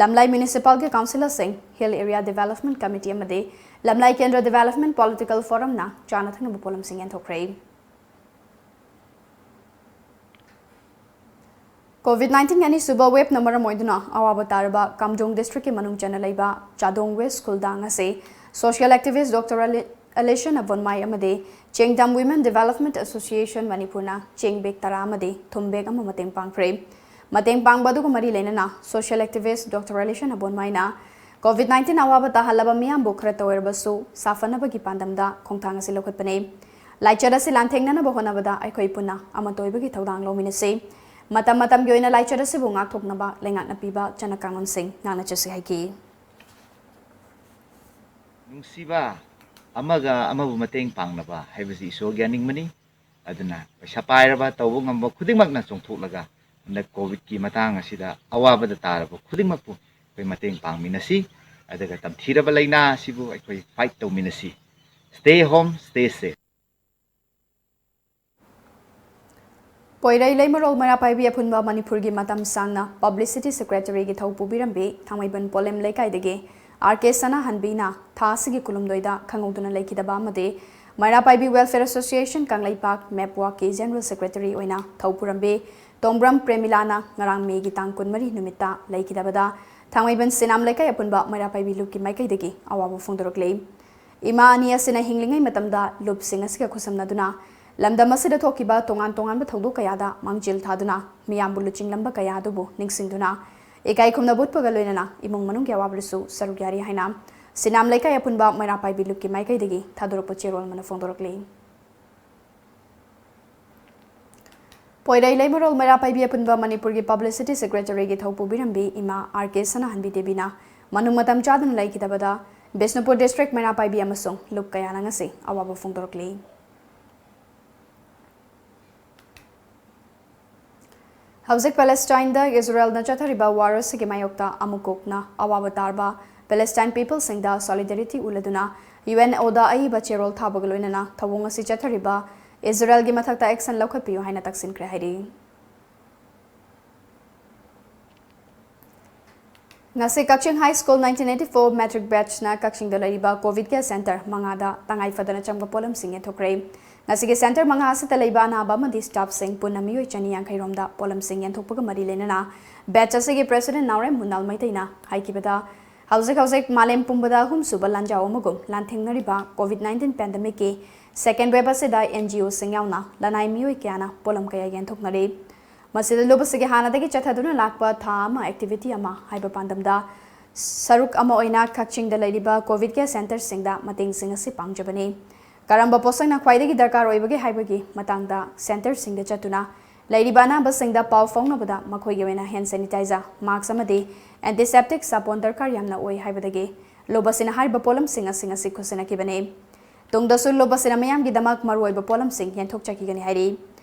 Lamlai ꯃ꯭ꯌꯨꯅꯤꯁꯤꯄꯥꯜꯒꯤ ꯀꯥꯎꯟꯁꯤꯂꯔꯁꯤꯡ, ꯍꯤꯜ ꯑꯦꯔꯤꯌꯥ ꯗꯤꯚꯦꯂꯞꯃꯦꯟꯠ ꯀꯃꯤꯇꯤ ꯑꯃꯗꯤ ꯂꯝꯂꯥꯏ ꯀꯦꯟꯗ꯭ꯔ ꯗꯤꯚꯦꯂꯞꯃꯦꯟꯠ ꯄꯣꯂꯤꯇꯤꯀꯦꯜ ꯐꯣꯔꯝꯅ ꯆꯥꯅ ꯊꯛꯅꯕ ꯄꯣꯠꯂꯝꯁꯤꯡ ꯌꯦꯟꯊꯣꯛꯈ꯭ꯔꯦ꯫ ꯀꯣꯚꯤꯗ ꯅꯥꯏꯟꯇꯤꯟꯒꯤ ꯑꯅꯤꯁꯨꯕ ꯋꯦꯕꯅ ꯃꯔꯝ ꯑꯣꯏꯗꯨꯅ ꯑꯋꯥꯕ ꯇꯥꯔꯕ ꯀꯥꯝꯖꯣꯡ ꯗꯤꯁꯇ꯭ꯔꯤꯛꯀꯤ ꯃꯅꯨꯡ ꯆꯟꯅ ꯂꯩꯕ ꯆꯥꯗꯣꯡ ꯋꯦꯁ ꯁ꯭ꯀꯨꯜꯗ ꯉꯁꯤ social activist Doctor ꯑꯂꯤ-, ꯑꯂꯤꯁꯟ ꯑꯕꯣꯟꯃꯥꯏ ꯑꯃꯗꯤ ꯆꯦꯡꯗꯥꯝ Women Development Association ꯃꯅꯤꯄꯨꯔꯅ ꯆꯦꯡ ꯕꯦꯒ ꯇꯔꯥ ꯑꯃꯗꯤ ꯊꯨꯝ ꯕꯦꯒ ꯑꯃ ꯃꯇꯦꯡ ꯄꯥꯡꯈ꯭ꯔꯦ꯫ ꯃꯇꯦꯡ ꯄꯥꯡꯕ ꯑꯗꯨꯒ ꯃꯔꯤ ꯂꯩꯅꯅ social activist Doctor Alison Abonmai ꯅ COVID nineteen ꯑꯋꯥꯕ ꯇꯥꯍꯜꯂꯕ ꯃꯤꯌꯥꯝꯕꯨ ꯈꯔꯇ ꯑꯣꯏꯔꯕꯁꯨ ꯁꯥꯐꯅꯕꯒꯤ ꯄꯥꯟꯗꯝꯗ ꯈꯣꯡꯊꯥꯡ ꯑꯁꯤ ꯂꯧꯈꯠꯄꯅꯤ꯫ ꯂꯥꯏꯆꯠ ꯑꯁꯤ ꯂꯥꯟꯊꯦꯡꯅꯅꯕ ꯍꯣꯠꯅꯕꯗ ꯑꯩꯈꯣꯏ ꯄꯨꯟꯅ ꯑꯃꯠꯇ ꯑꯣꯏꯕꯒꯤ ꯊꯧꯗꯥꯡ ꯂꯧꯃꯤꯟꯅꯁꯤ꯫ ꯃꯇꯝ ꯃꯇꯝꯒꯤ ꯑꯣꯏꯅ ꯂꯥꯏꯆꯠ ꯑꯁꯤꯕꯨ ꯉꯥꯛꯊꯣꯛꯅꯕ ꯂꯩꯉꯥꯛꯅ ꯄꯤꯕ ꯆꯠꯅ ꯀꯥꯡꯂꯣꯟꯁꯤꯡ ꯉꯥꯛꯅ ꯆꯠꯁꯤ ꯍꯥꯏꯈꯤ꯫ ꯅꯨꯡꯁꯤꯕ, ꯑꯃꯒ ꯑꯃꯕꯨ ꯃꯇꯦꯡ ꯄꯥꯡꯅꯕ ꯍꯥꯏꯕꯁꯤ ꯏꯁꯣꯔꯒꯤ ꯑꯅꯤꯡꯕꯅꯤ꯫ ꯑꯗꯨꯅ ꯄꯩꯁꯥ ꯄꯥꯏꯔꯕ, ꯇꯧꯕ ꯉꯝꯕ ꯈꯨꯗꯤꯡꯃꯛꯅ ꯆꯣꯡꯊꯣꯛꯂꯒ ꯍꯟꯗꯛ COVID ꯀꯤ ꯃꯇꯥꯡ ꯑꯁꯤꯗ ꯑꯋꯥꯕꯗ ꯇꯥꯔꯕ ꯈꯨꯗꯤꯡꯃꯛꯄꯨ ꯑꯩꯈꯣꯏ ꯃꯇꯦꯡ ꯄꯥꯡꯃꯤꯟꯅꯁꯤ꯫ ꯑꯗꯨꯒ ꯇꯝꯊꯤꯔꯕ ꯂꯥꯏꯅꯥ ꯑꯁꯤꯕꯨ ꯑꯩꯈꯣꯏ fight ꯇꯧꯃꯤꯟꯅꯁꯤ꯫ Stay home, stay safe. ꯄꯣꯏꯔꯩ ꯂꯩꯃꯔꯣꯜ ꯃꯩꯔꯥ ꯄꯥꯏꯕꯤ ꯑꯄꯨꯟꯕ ꯃꯅꯤꯄꯨꯔꯒꯤ ꯃꯇꯝ ꯁꯥꯡꯅ publicity secretary ꯒꯤ ꯊꯧ ꯄꯨꯕꯤꯔꯝꯕꯤ ꯊꯥꯡꯃꯩꯕꯟ ꯄꯣꯂꯦꯝ ꯂꯩꯀꯥꯏꯗꯒꯤ R K ꯁꯅꯥꯍꯟꯕꯤꯅ ꯊꯥ ꯑꯁꯤꯒꯤ ꯀꯨꯟꯍꯨꯝꯗꯣꯏꯗ ꯈꯪꯍꯧꯗꯅ ꯂꯩꯈꯤꯗꯕ ꯑꯃꯗꯤ ꯃꯩꯔꯥ ꯄꯥꯏꯕꯤ Welfare Association ꯀꯪꯂꯩꯄꯥꯛ MEPWA ꯀꯤ general secretary ꯑꯣꯏꯅ ꯊꯧ ꯄꯨꯔꯝꯕꯤ ꯇꯣꯝꯕ꯭ꯔꯝ ꯄ꯭ꯔꯦꯃꯤꯂꯥꯅ ꯉꯔꯥꯡ May ꯒꯤ ꯇꯥꯡ ꯀꯨꯟꯃꯔꯤ ꯅꯨꯃꯤꯠꯇ ꯂꯩꯈꯤꯗꯕꯗ ꯊꯥꯡꯃꯩꯕꯟ ꯁꯤꯅꯥꯝ ꯂꯩꯀꯥꯏ ꯑꯄꯨꯟꯕ ꯃꯩꯔꯥ ꯄꯥꯏꯕꯤ ꯂꯨꯞꯀꯤ ꯃꯥꯏꯀꯩꯗꯒꯤ ꯑꯋꯥꯕ ꯐꯣꯡꯗꯣꯔꯛꯂꯤ꯫ ꯏꯃꯥ ꯑꯅꯤ ꯑꯁꯤꯅ ꯍꯤꯡꯂꯤꯉꯩ ꯃꯇꯝꯗ ꯂꯨꯞꯁꯤꯡ ꯑꯁꯤꯒ ꯈꯨꯠꯁꯝꯅꯗꯨꯅ ꯂꯝꯗꯝ ꯑꯁꯤꯗ ꯊꯣꯛꯈꯤꯕ ꯇꯣꯉꯥꯟ ꯇꯣꯉꯥꯟꯕ ꯊꯧꯗꯣꯛ ꯀꯌꯥꯗ ꯃꯥꯡꯖꯤꯜ ꯊꯥꯗꯨꯅ ꯃꯤꯌꯥꯝꯕꯨ ꯂꯨꯆꯤꯡꯂꯝꯕ ꯀꯌꯥ ꯑꯗꯨꯕꯨ ꯅꯤꯡꯁꯤꯡꯗꯨꯅ ꯏꯀꯥꯏ ꯈꯨꯝꯅꯕ ꯎꯠꯄꯒ ꯂꯣꯏꯅꯅ ꯏꯃꯨꯡ ꯃꯅꯨꯡꯒꯤ ꯑꯋꯥꯕꯗꯁꯨ ꯁꯔꯨꯛ ꯌꯥꯔꯤ ꯍꯥꯏꯅ ꯁꯤꯅꯥꯝ ꯂꯩꯀꯥꯏ ꯑꯄꯨꯟꯕ ꯃꯩꯔꯥ ꯄꯥꯏꯕꯤ ꯂꯨꯞꯀꯤ ꯃꯥꯏꯀꯩꯗꯒꯤ ꯊꯥꯗꯣꯔꯛꯄ ꯆꯦꯔꯣꯜ ꯑꯃꯅ ꯐꯣꯡꯗꯣꯔꯛꯂꯤ꯫ ꯄꯣꯏꯔꯩ ꯂꯩꯃꯔꯣꯜ ꯃꯩꯔꯥ ꯄꯥꯏꯕꯤ ꯑꯄꯨꯟꯕ ꯃꯅꯤꯄꯨꯔꯒꯤ publicity secretary ꯒꯤ ꯊꯧ ꯄꯨꯕꯤꯔꯝꯕꯤ ꯏꯃꯥ R K ꯁꯅꯥꯍꯟꯕꯤ ꯗꯦꯕꯤꯅ ꯃꯅꯨꯡ ꯃꯇꯝ ꯆꯥꯗꯅ ꯂꯩꯈꯤꯗꯕꯗ ꯕꯤꯁꯅꯨꯄꯨꯔ district ꯃꯩꯔꯥ ꯄꯥꯏꯕꯤ ꯑꯃꯁꯨꯡ ꯂꯨꯞ ꯀꯌꯥꯅ ꯉꯁꯤ ꯑꯋꯥꯕ ꯐꯣꯡꯗꯣꯔꯛꯂꯤ꯫ ꯍꯧꯖꯤꯛ ꯄꯦꯂꯦꯁꯇꯥꯏꯟꯗ ꯏꯖꯔꯦꯜꯅ ꯆꯠꯊꯔꯤꯕ war ꯑꯁꯤꯒꯤ ꯃꯥꯌꯣꯛꯇ ꯑꯃꯨꯛ ꯀꯣꯛꯅ ꯑꯋꯥꯕ ꯇꯥꯔꯕ ꯄꯦꯂꯦꯁꯇꯥꯏꯟ people ꯁꯤꯡꯗ solidarity ꯎꯠꯂꯗꯨꯅ UNO ꯗ ꯑꯏꯕ ꯆꯦꯔꯣꯜ ꯊꯥꯕꯒ ꯂꯣꯏꯅꯅ ꯊꯧꯑꯣꯡ ꯑꯁꯤ ꯆꯠꯊꯔꯤꯕ ꯏꯖꯔꯦꯜꯒꯤ ꯃꯊꯛꯇ action ꯂꯧꯈꯠꯄꯤꯌꯨ ꯍꯥꯏꯅ ꯇꯛꯁꯤꯟꯈ꯭ꯔꯦ ꯍꯥꯏꯔꯤ꯫ ꯉꯁꯤ ꯀꯛꯆꯤꯡ High School nineteen eighty-four matric batch ꯅ ꯀꯛꯆꯤꯡꯗ ꯂꯩꯔꯤꯕ COVID care center ꯃꯉꯥꯗ ꯇꯉꯥꯏ ꯐꯗꯅ ꯆꯪꯕ ꯄꯣꯠꯂꯝꯁꯤꯡ ꯌꯦꯟꯊꯣꯛꯈ꯭ꯔꯦ꯫ ꯉꯁꯤꯒꯤ center ꯃꯉꯥ ꯑꯁꯤꯗ ꯂꯩꯕ ꯑꯅꯥꯕ ꯑꯃꯗꯤ staff ꯁꯤꯡ ꯄꯨꯟꯅ ꯃꯤꯑꯣꯏ ꯆꯅꯤ ꯌꯥꯡꯈꯩ ꯔꯣꯝꯗ ꯄꯣꯠꯂꯝꯁꯤꯡ ꯌꯦꯟꯊꯣꯛꯄꯒ ꯃꯔꯤ ꯂꯩꯅꯅ batch ꯑꯁꯤꯒꯤ president ꯅꯥꯎꯔꯦꯝ ꯃꯨꯅꯥꯜ ꯃꯩꯇꯩꯅ ꯍꯥꯏꯈꯤꯕꯗ, ꯍꯧꯖꯤꯛ ꯍꯧꯖꯤꯛ ꯃꯥꯂꯦꯝ ꯄꯨꯝꯕꯗ ꯑꯍꯨꯝꯁꯨꯕ ꯂꯥꯟꯖꯥꯎ ꯑꯃꯒꯨꯝ ꯂꯥꯟꯊꯦꯡꯅꯔꯤꯕ COVID nineteen pandemic ꯀꯤ second wave ꯑꯁꯤꯗ NGO ꯁꯤꯡ ꯌꯥꯎꯅ ꯂꯅꯥꯏ ꯃꯤꯑꯣꯏ ꯀꯌꯥꯅ ꯄꯣꯠꯂꯝ ꯀꯌꯥ ꯌꯦꯟꯊꯣꯛꯅꯔꯤ꯫ ꯃꯁꯤꯗ ꯂꯨꯞ ꯑꯁꯤꯒꯤ ꯍꯥꯟꯅꯗꯒꯤ ꯆꯠꯊꯗꯨꯅ ꯂꯥꯛꯄ ꯊꯥ ꯑꯃ ꯑꯦꯛꯇꯤꯚꯤꯇꯤ ꯑꯃ ꯍꯥꯏꯕ ꯄꯥꯟꯗꯝꯗ ꯁꯔꯨꯛ ꯑꯃ ꯑꯣꯏꯅ ꯀꯛꯆꯤꯡꯗ ꯂꯩꯔꯤꯕ ꯀꯣꯚꯤꯗ ꯀꯦꯌꯔ ꯁꯦꯟꯇꯔꯁꯤꯡꯗ ꯃꯇꯦꯡꯁꯤꯡ ꯑꯁꯤ ꯄꯥꯡꯖꯕꯅꯤ꯫ ꯀꯔꯝꯕ ꯄꯣꯠꯁꯛꯅ ꯈ꯭ꯋꯥꯏꯗꯒꯤ ꯗꯔꯀꯥꯔ ꯑꯣꯏꯕꯒꯦ ꯍꯥꯏꯕꯒꯤ ꯃꯇꯥꯡꯗ ꯁꯦꯟꯇꯔꯁꯤꯡꯗ ꯆꯠꯇꯨꯅ ꯂꯩꯔꯤꯕ ꯑꯅꯥꯕꯁꯤꯡꯗ ꯄꯥꯎ ꯐꯥꯎꯅꯕꯗ ꯃꯈꯣꯏꯒꯤ ꯑꯣꯏꯅ ꯍꯦꯟ ꯁꯦꯅꯤꯇꯥꯏꯖꯔ, ꯃꯥꯛꯁ ꯑꯃꯗꯤ ꯑꯦꯟꯇꯤꯁꯦꯞꯇꯤꯛ ꯁꯥꯄꯣꯟ ꯗꯔꯀꯥꯔ ꯌꯥꯝꯅ ꯑꯣꯏ ꯍꯥꯏꯕꯗꯒꯤ ꯂꯨꯞ ꯑꯁꯤꯅ ꯍꯥꯏꯔꯤꯕ ꯄꯣꯠꯂꯝꯁꯤꯡ ꯑꯁꯤꯡ ꯑꯁꯤ ꯈꯨꯠꯁꯤꯟꯅꯈꯤꯕꯅꯤ꯫ ꯇꯨꯡꯗꯁꯨ ꯂꯨꯞ ꯑꯁꯤꯅ ꯃꯤꯌꯥꯝꯒꯤꯗꯃꯛ ꯃꯔꯨꯑꯣꯏꯕ ꯄꯣꯠꯂꯝꯁꯤꯡ ꯌꯦꯟꯊꯣꯛꯆꯈꯤꯒꯅꯤ ꯍꯥꯏꯔꯤ꯫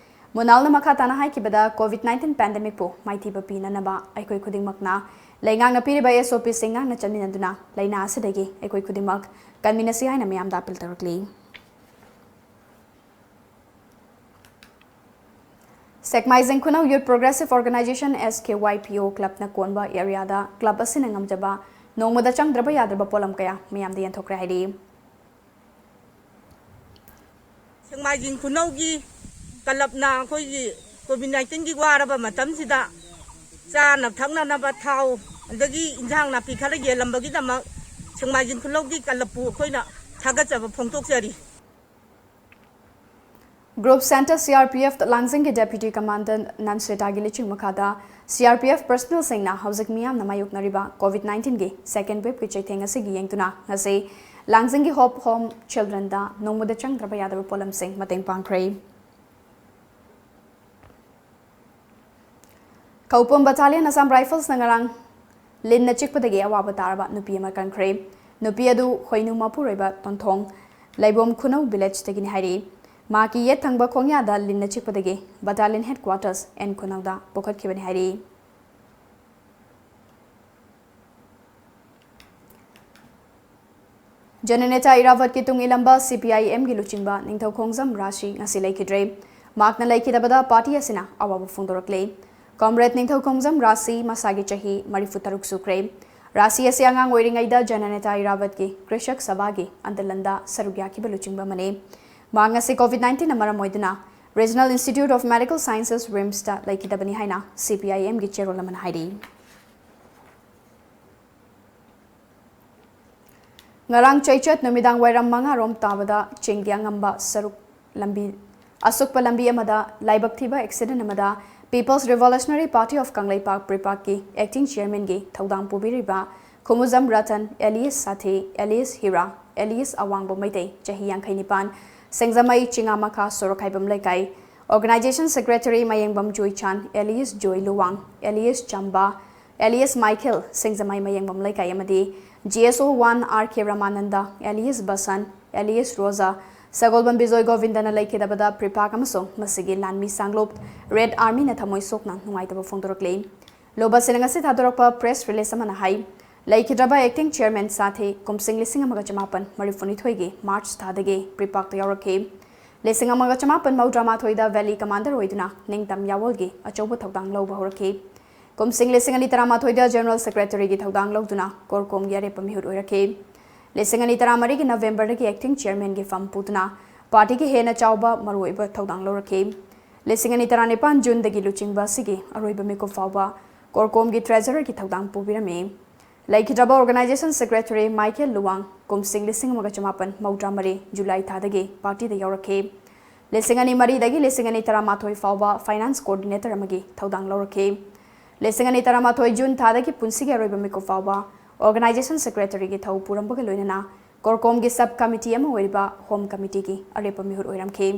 ꯃꯨꯅꯥꯜꯅ ꯃꯈꯥ ꯇꯥꯅ ꯍꯥꯏꯈꯤꯕꯗ, ꯀꯣꯚꯤꯗ ꯅꯥꯏꯟꯇꯤꯟ ꯄꯦꯟꯗꯦꯃꯤꯛꯄꯨ ꯃꯥꯏꯊꯤꯕ ꯄꯤꯅꯅꯕ ꯑꯩꯈꯣꯏ ꯈꯨꯗꯤꯡꯃꯛꯅ ꯂꯩꯉꯥꯛꯅ ꯄꯤꯔꯤꯕ ꯑꯦꯁ ꯑꯣ ꯄꯤꯁꯤꯡ ꯉꯥꯛꯅ ꯆꯠꯃꯤꯟꯅꯗꯨꯅ ꯂꯥꯏꯅꯥ ꯑꯁꯤꯗꯒꯤ ꯑꯩꯈꯣꯏ ꯈꯨꯗꯤꯡꯃꯛ ꯀꯟꯃꯤꯟꯅꯁꯤ ꯍꯥꯏꯅ ꯃꯤꯌꯥꯝꯗ ꯑꯄꯤꯜ ꯇꯧꯔꯛꯂꯤ꯫ ꯁꯦꯛꯃꯥꯏꯖꯤꯡ ꯈꯨꯅꯧ youth progressive organisation, S K Y P O, ꯀ꯭ꯂꯕꯅ ꯀꯣꯟꯕ ꯑꯦꯔꯤꯌꯥꯗ ꯀ꯭ꯂꯕ ꯑꯁꯤꯅ ꯉꯝꯖꯕ ꯅꯣꯡꯃꯗ ꯆꯪꯗ꯭ꯔꯕ ꯌꯥꯗ꯭ꯔꯕ ꯄꯣꯠꯂꯝ ꯀꯌꯥ ꯃꯤꯌꯥꯝꯗ ꯌꯦꯟꯊꯣꯛꯈ꯭ꯔꯦ ꯍꯥꯏꯔꯤ꯫ ꯁꯦꯛꯃꯥꯏꯖꯤꯡ ꯈꯨꯅꯧꯒꯤ ꯀ꯭ꯂꯕꯅ ꯑꯩꯈꯣꯏꯒꯤ ꯀꯣꯚꯤꯗ ꯅꯥꯏꯟꯇꯤꯟꯒꯤ ꯋꯥꯔꯕ ꯃꯇꯝꯁꯤꯗ ꯆꯥꯅ ꯊꯛꯅꯅꯕ ꯊꯥꯎ ꯑꯗꯒꯤ ꯏꯟꯖꯥꯡ ꯅꯥꯄꯤ ꯈꯔ ꯌꯦꯜꯂꯝꯕꯒꯤꯗꯃꯛ ꯁꯦꯛꯃꯥꯏꯖꯤꯡ ꯈꯨꯅꯧꯒꯤ ꯀ꯭ꯂꯕꯄꯨ ꯑꯩꯈꯣꯏꯅ ꯊꯥꯒꯠꯆꯕ ꯐꯣꯡꯗꯣꯛꯆꯔꯤ꯫ Group centre C R P F ꯂꯥꯡꯖꯤꯡꯒꯤ ꯗꯦꯄ꯭ꯌꯨꯇꯤ ꯀꯃꯥꯟꯗꯦꯟꯠ ꯅꯟꯁ꯭ꯔꯤꯇꯥꯒꯤ ꯂꯨꯆꯤꯡ ꯃꯈꯥꯗ C R P F ꯄꯔꯁꯅꯦꯜꯁꯤꯡꯅ ꯍꯧꯖꯤꯛ ꯃꯤꯌꯥꯝꯅ ꯃꯥꯌꯣꯛꯅꯔꯤꯕ ꯀꯣꯚꯤꯗ ꯅꯥꯏꯟꯇꯤꯟꯒꯤ ꯁꯦꯀꯦꯟ ꯋꯦꯕꯀꯤ ꯆꯩꯊꯦꯡ ꯑꯁꯤꯒꯤ ꯌꯦꯡꯗꯨꯅ ꯉꯁꯤ ꯂꯥꯡꯖꯤꯡꯒꯤ ꯍꯣꯞ ꯍꯣꯝ ꯆꯤꯜꯗ꯭ꯔꯦꯟꯗ ꯅꯣꯡꯃꯗ ꯆꯪꯗ꯭ꯔꯕ ꯌꯥꯗꯕ ꯄꯣꯠꯂꯝꯁꯤꯡ ꯃꯇꯦꯡ ꯄꯥꯡꯈ꯭ꯔꯦ꯫ ꯀꯧꯄꯨꯝ ꯕꯠꯇꯥꯂꯤꯌꯟ ꯑꯁꯥꯝ ꯔꯥꯏꯐꯜꯁꯅ ꯉꯔꯥꯡ ꯂꯤꯟꯅ ꯆꯤꯛꯄꯗꯒꯤ ꯑꯋꯥꯕ ꯇꯥꯔꯕ ꯅꯨꯄꯤ ꯑꯃ ꯀꯟꯈ꯭ꯔꯦ꯫ ꯅꯨꯄꯤ ꯑꯗꯨ ꯈꯣꯏꯅꯨ ꯃꯄꯨꯔꯣꯏꯕ ꯇꯣꯟꯊꯣꯡ, ꯂꯩꯕꯣꯝ ꯈꯨꯅꯧ ꯚꯤꯂꯦꯖꯇꯒꯤꯅꯤ ꯍꯥꯏꯔꯤ꯫ ꯃꯍꯥꯛꯀꯤ ꯌꯦꯠ ꯊꯪꯕ ꯈꯣꯡꯌꯥꯗ ꯂꯤꯟꯅ ꯆꯤꯛꯄꯗꯒꯤ ꯕꯠꯇꯥꯂꯤꯌꯟ ꯍꯦꯗꯀ꯭ꯋꯥꯇꯔꯁ ꯑꯦꯟ ꯈꯨꯅꯧꯗ ꯄꯨꯈꯠꯈꯤꯕꯅꯤ ꯍꯥꯏꯔꯤ꯫ ꯖꯅꯅꯦꯇꯥ ꯏꯔꯥꯕꯠꯀꯤ ꯇꯨꯡ ꯏꯜꯂꯝꯕ C P I M ꯒꯤ ꯂꯨꯆꯤꯡꯕ ꯅꯤꯡꯊꯧꯈꯣꯡꯖꯝ ꯔꯥꯁꯤ ꯉꯁꯤ ꯂꯩꯈꯤꯗ꯭ꯔꯦ꯫ ꯃꯍꯥꯛꯅ ꯂꯩꯈꯤꯗꯕꯗ ꯄꯥꯔꯇꯤ ꯑꯁꯤꯅ ꯑꯋꯥꯕ ꯐꯣꯡꯗꯣꯔꯛꯂꯤ꯫ ꯀꯣꯝꯔꯦꯗ ꯅꯤꯡꯊꯧꯈꯣꯡꯖꯝ ꯔꯥꯁꯤ ꯃꯁꯥꯒꯤ ꯆꯍꯤ ꯃꯔꯤꯐꯨ ꯇꯔꯨꯛ ꯁꯨꯈ꯭ꯔꯦ꯫ ꯔꯥꯁꯤ ꯑꯁꯤ ꯑꯉꯥꯡ ꯑꯣꯏꯔꯤꯉꯩꯗ ꯖꯅꯅꯦꯇꯥ ꯏꯔꯥꯕꯠꯀꯤ ꯀ꯭ꯔꯤꯁꯛ ꯁꯚꯥꯒꯤ ꯑꯟꯗꯂꯟꯗ ꯁꯔꯨꯛ ꯌꯥꯈꯤꯕ ꯂꯨꯆꯤꯡꯕ ꯑꯃꯅꯤ꯫ ꯃꯍꯥꯛ ꯉꯁꯤ ꯀꯣꯚꯤꯗ ꯅꯥꯏꯟꯇꯤꯟꯅ ꯃꯔꯝ ꯑꯣꯏꯗꯨꯅ Regional Institute of Medical Sciences, RIMSꯇ ꯂꯩꯈꯤꯗꯕꯅꯤ ꯍꯥꯏꯅ C P I Mꯒꯤ ꯆꯦꯔꯣꯜ ꯑꯃꯅ ꯍꯥꯏꯔꯤ꯫ ꯉꯔꯥꯡ ꯆꯩꯆꯠ ꯅꯨꯃꯤꯗꯥꯡ ꯋꯥꯏꯔꯝ ꯃꯉꯥ ꯔꯣꯝ ꯇꯥꯕꯗ ꯆꯤꯡꯒꯤ ꯑꯉꯝꯕ ꯁꯔꯨꯛ ꯂꯝꯕꯤ, ꯑꯁꯨꯛꯄ ꯂꯝꯕꯤ ꯑꯃꯗ ꯂꯥꯏꯕꯛ ꯊꯤꯕ ꯑꯦꯛꯁꯤꯗꯦꯟ ꯑꯃꯗ People's Revolutionary Party of Kangleipak, ꯄ꯭ꯔꯤꯄꯥꯛꯀꯤ acting chairmanꯒꯤ ꯊꯧꯗꯥꯡ ꯄꯨꯕꯤꯔꯤꯕ ꯈꯨꯃꯨꯖꯝ ꯔꯇꯟ, alias ꯁꯥꯊꯤ, alias ꯍꯤꯔꯥ, alias ꯑꯋꯥꯡꯕ ꯃꯩꯇꯩ, ꯆꯍꯤ ꯌꯥꯡꯈꯩ ꯅꯤꯄꯥꯟ, ꯁꯤꯡꯖꯃꯩ ꯆꯤꯉꯥꯃꯈꯥ ꯁꯣꯔꯣꯛꯈꯥꯏꯕꯝ ꯂꯩꯀꯥꯏ, organization secretary ꯃꯌꯦꯡꯕꯝ ꯖꯣꯏꯆꯥꯟ, alias ꯖꯣꯏ ꯂꯨꯋꯥꯡ, alias ꯆꯝꯕꯥ, alias ꯃꯥꯏꯈꯦꯜ, ꯁꯤꯡꯖꯃꯩ ꯃꯌꯦꯡꯕꯝ ꯂꯩꯀꯥꯏ ꯑꯃꯗꯤ G S O one R K ꯔꯃꯥꯅꯟꯗ, alias ꯕꯁꯟ, alias ꯔꯣꯖꯥ, ꯁꯒꯣꯜꯕꯟ ꯕꯤꯖꯣꯏ ꯒꯣꯕꯤꯟꯗꯅ ꯂꯩꯈꯤꯗꯕꯗ ꯄ꯭ꯔꯤꯄꯥꯛ ꯑꯃꯁꯨꯡ ꯃꯁꯤꯒꯤ ꯂꯥꯟꯃꯤ ꯁꯥꯡꯂꯨꯞ Red Armyꯅ ꯊꯃꯣꯏ ꯁꯣꯛꯅ ꯅꯨꯡꯉꯥꯏꯇꯕ ꯐꯣꯡꯗꯣꯔꯛꯂꯤ꯫ ꯂꯣꯕꯁꯤꯅ ꯉꯁꯤ ꯊꯥꯗꯣꯔꯛꯄ press release ꯑꯃꯅ ꯍꯥꯏ, ꯂꯩꯈꯤꯗ꯭ꯔꯕ acting chairman ꯁꯥꯊꯤ ꯀꯨꯝꯁꯤꯡ ꯂꯤꯁꯤꯡ ꯑꯃꯒ ꯆꯃꯥꯄꯟ ꯃꯔꯤꯐꯨꯅꯤꯊꯣꯏꯒꯤ March ꯊꯥꯗꯒꯤ ꯄ꯭ꯔꯤꯄꯥꯛꯇ ꯌꯥꯎꯔꯛꯈꯤ꯫ ꯂꯤꯁꯤꯡ ꯑꯃꯒ ꯆꯃꯥꯄꯟ ꯃꯧꯗ꯭ꯔꯥ ꯃꯥꯊꯣꯏꯗ valley commander ꯑꯣꯏꯗꯨꯅ ꯅꯤꯡꯇꯝ ꯌꯥꯋꯣꯜꯒꯤ ꯑꯆꯧꯕ ꯊꯧꯗꯥꯡ ꯂꯧꯕ ꯍꯧꯔꯛꯈꯤ꯫ ꯀꯨꯝꯁꯤꯡ ꯂꯤꯁꯤꯡ ꯑꯅꯤ ꯇꯔꯥꯃꯥꯊꯣꯏꯗ general secretaryꯒꯤ ꯊꯧꯗꯥꯡ ꯂꯧꯗꯨꯅ ꯀꯣꯔꯀꯣꯝꯒꯤ ꯑꯔꯦꯞꯄ ꯃꯤꯍꯨꯠ ꯑꯣꯏꯔꯛꯈꯤ꯫ ꯂꯤꯁꯤꯡ ꯑꯅꯤ ꯇꯔꯥꯃꯔꯤꯒꯤ Novemberꯗꯒꯤ acting chairmanꯒꯤ ꯐꯝ ꯄꯨꯗꯨꯅ partyꯒꯤ ꯍꯦꯟꯅ ꯆꯥꯎꯕ ꯃꯔꯨꯑꯣꯏꯕ ꯊꯧꯗꯥꯡ ꯂꯧꯔꯛꯈꯤ꯫ ꯂꯤꯁꯤꯡ ꯑꯅꯤ ꯇꯔꯥꯅꯤꯄꯥꯟ Juneꯗꯒꯤ ꯂꯨꯆꯤꯡꯕ ꯑꯁꯤꯒꯤ ꯑꯔꯣꯏꯕ ꯃꯤꯀꯨꯞ ꯐꯥꯎꯕ ꯀꯣꯔꯀꯣꯝꯒꯤ treasurerꯒꯤ ꯊꯧꯗꯥꯡ ꯄꯨꯕꯤꯔꯝꯃꯤ꯫ ꯂꯩꯈꯤꯗ꯭ꯔꯕ organization secretary ꯃꯥꯏꯀꯦꯜ ꯂꯨꯋꯥꯡ ꯀꯨꯝꯁꯤꯡ ꯂꯤꯁꯤꯡ ꯑꯃꯒ ꯆꯃꯥꯄꯟ ꯃꯧꯗ꯭ꯔꯥ ꯃꯔꯤ July ꯊꯥꯗꯒꯤ partyꯗ ꯌꯥꯎꯔꯛꯈꯤ꯫ ꯂꯤꯁꯤꯡ ꯑꯅꯤ ꯃꯔꯤꯗꯒꯤ ꯂꯤꯁꯤꯡ ꯑꯅꯤ ꯇꯔꯥꯃꯥꯊꯣꯏ ꯐꯥꯎꯕ finance coordinator ꯑꯃꯒꯤ ꯊꯧꯗꯥꯡ ꯂꯧꯔꯛꯈꯤ꯫ ꯂꯤꯁꯤꯡ ꯑꯅꯤ ꯇꯔꯥꯃꯥꯊꯣꯏ June ꯊꯥꯗꯒꯤ ꯄꯨꯟꯁꯤꯒꯤ ꯑꯔꯣꯏꯕ ꯃꯤꯀꯨꯞ ꯐꯥꯎꯕ organization secretaryꯒꯤ ꯊꯧ ꯄꯨꯔꯝꯕꯒ ꯂꯣꯏꯅꯅ ꯀꯣꯔꯀꯣꯝꯒꯤ sub committee ꯑꯃ ꯑꯣꯏꯔꯤꯕ home committeeꯒꯤ ꯑꯔꯦꯞꯄ ꯃꯤꯍꯨꯠ ꯑꯣꯏꯔꯝꯈꯤ꯫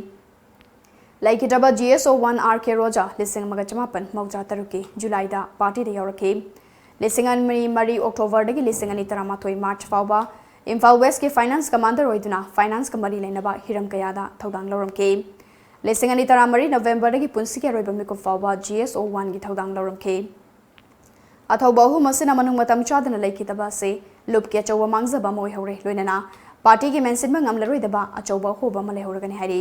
ꯂꯩꯈꯤꯗ꯭ꯔꯕ G S O one R K ꯔꯣꯖꯥ ꯂꯤꯁꯤꯡ ꯑꯃꯒ ꯆꯃꯥꯄꯟ ꯃꯧꯗ꯭ꯔꯥ ꯇꯔꯨꯛꯀꯤ Julyꯗ partyꯗ ꯌꯥꯎꯔꯛꯈꯤ꯫ ꯂꯤꯁꯤꯡ ꯑꯅꯤ ꯃꯔꯤ Octoberꯗꯒꯤ ꯂꯤꯁꯤꯡ ꯑꯅꯤ ꯇꯔꯥꯃꯥꯊꯣꯏ March ꯐꯥꯎꯕ ꯏꯝꯐꯥꯜ Westꯀꯤ finance commander ꯑꯣꯏꯗꯨꯅ financeꯀ ꯃꯔꯤ ꯂꯩꯅꯕ ꯍꯤꯔꯝ ꯀꯌꯥꯗ ꯊꯧꯗꯥꯡ ꯂꯧꯔꯝꯈꯤ꯫ ꯂꯤꯁꯤꯡ ꯑꯅꯤ ꯇꯔꯥꯃꯔꯤ Novemberꯗꯒꯤ ꯄꯨꯟꯁꯤꯒꯤ ꯑꯔꯣꯏꯕ ꯃꯤꯀꯨꯞ ꯐꯥꯎꯕ G S O oneꯒꯤ ꯊꯧꯗꯥꯡ ꯂꯧꯔꯝꯈꯤ꯫ ꯑꯊꯧꯕ ꯑꯍꯨꯝ ꯑꯁꯤꯅ ꯃꯅꯨꯡ ꯃꯇꯝ ꯆꯥꯗꯅ ꯂꯩꯈꯤꯗꯕ ꯑꯁꯤ ꯂꯨꯞꯀꯤ ꯑꯆꯧꯕ ꯃꯥꯡꯖꯕ ꯑꯃ ꯑꯣꯏꯍꯧꯔꯦ, ꯂꯣꯏꯅꯅ partyꯒꯤ ꯃꯦꯟꯁꯤꯟꯕ ꯉꯝꯂꯔꯣꯏꯗꯕ ꯑꯆꯧꯕ ꯑꯍꯣꯕ ꯑꯃ ꯂꯩꯍꯧꯔꯒꯅꯤ ꯍꯥꯏꯔꯤ꯫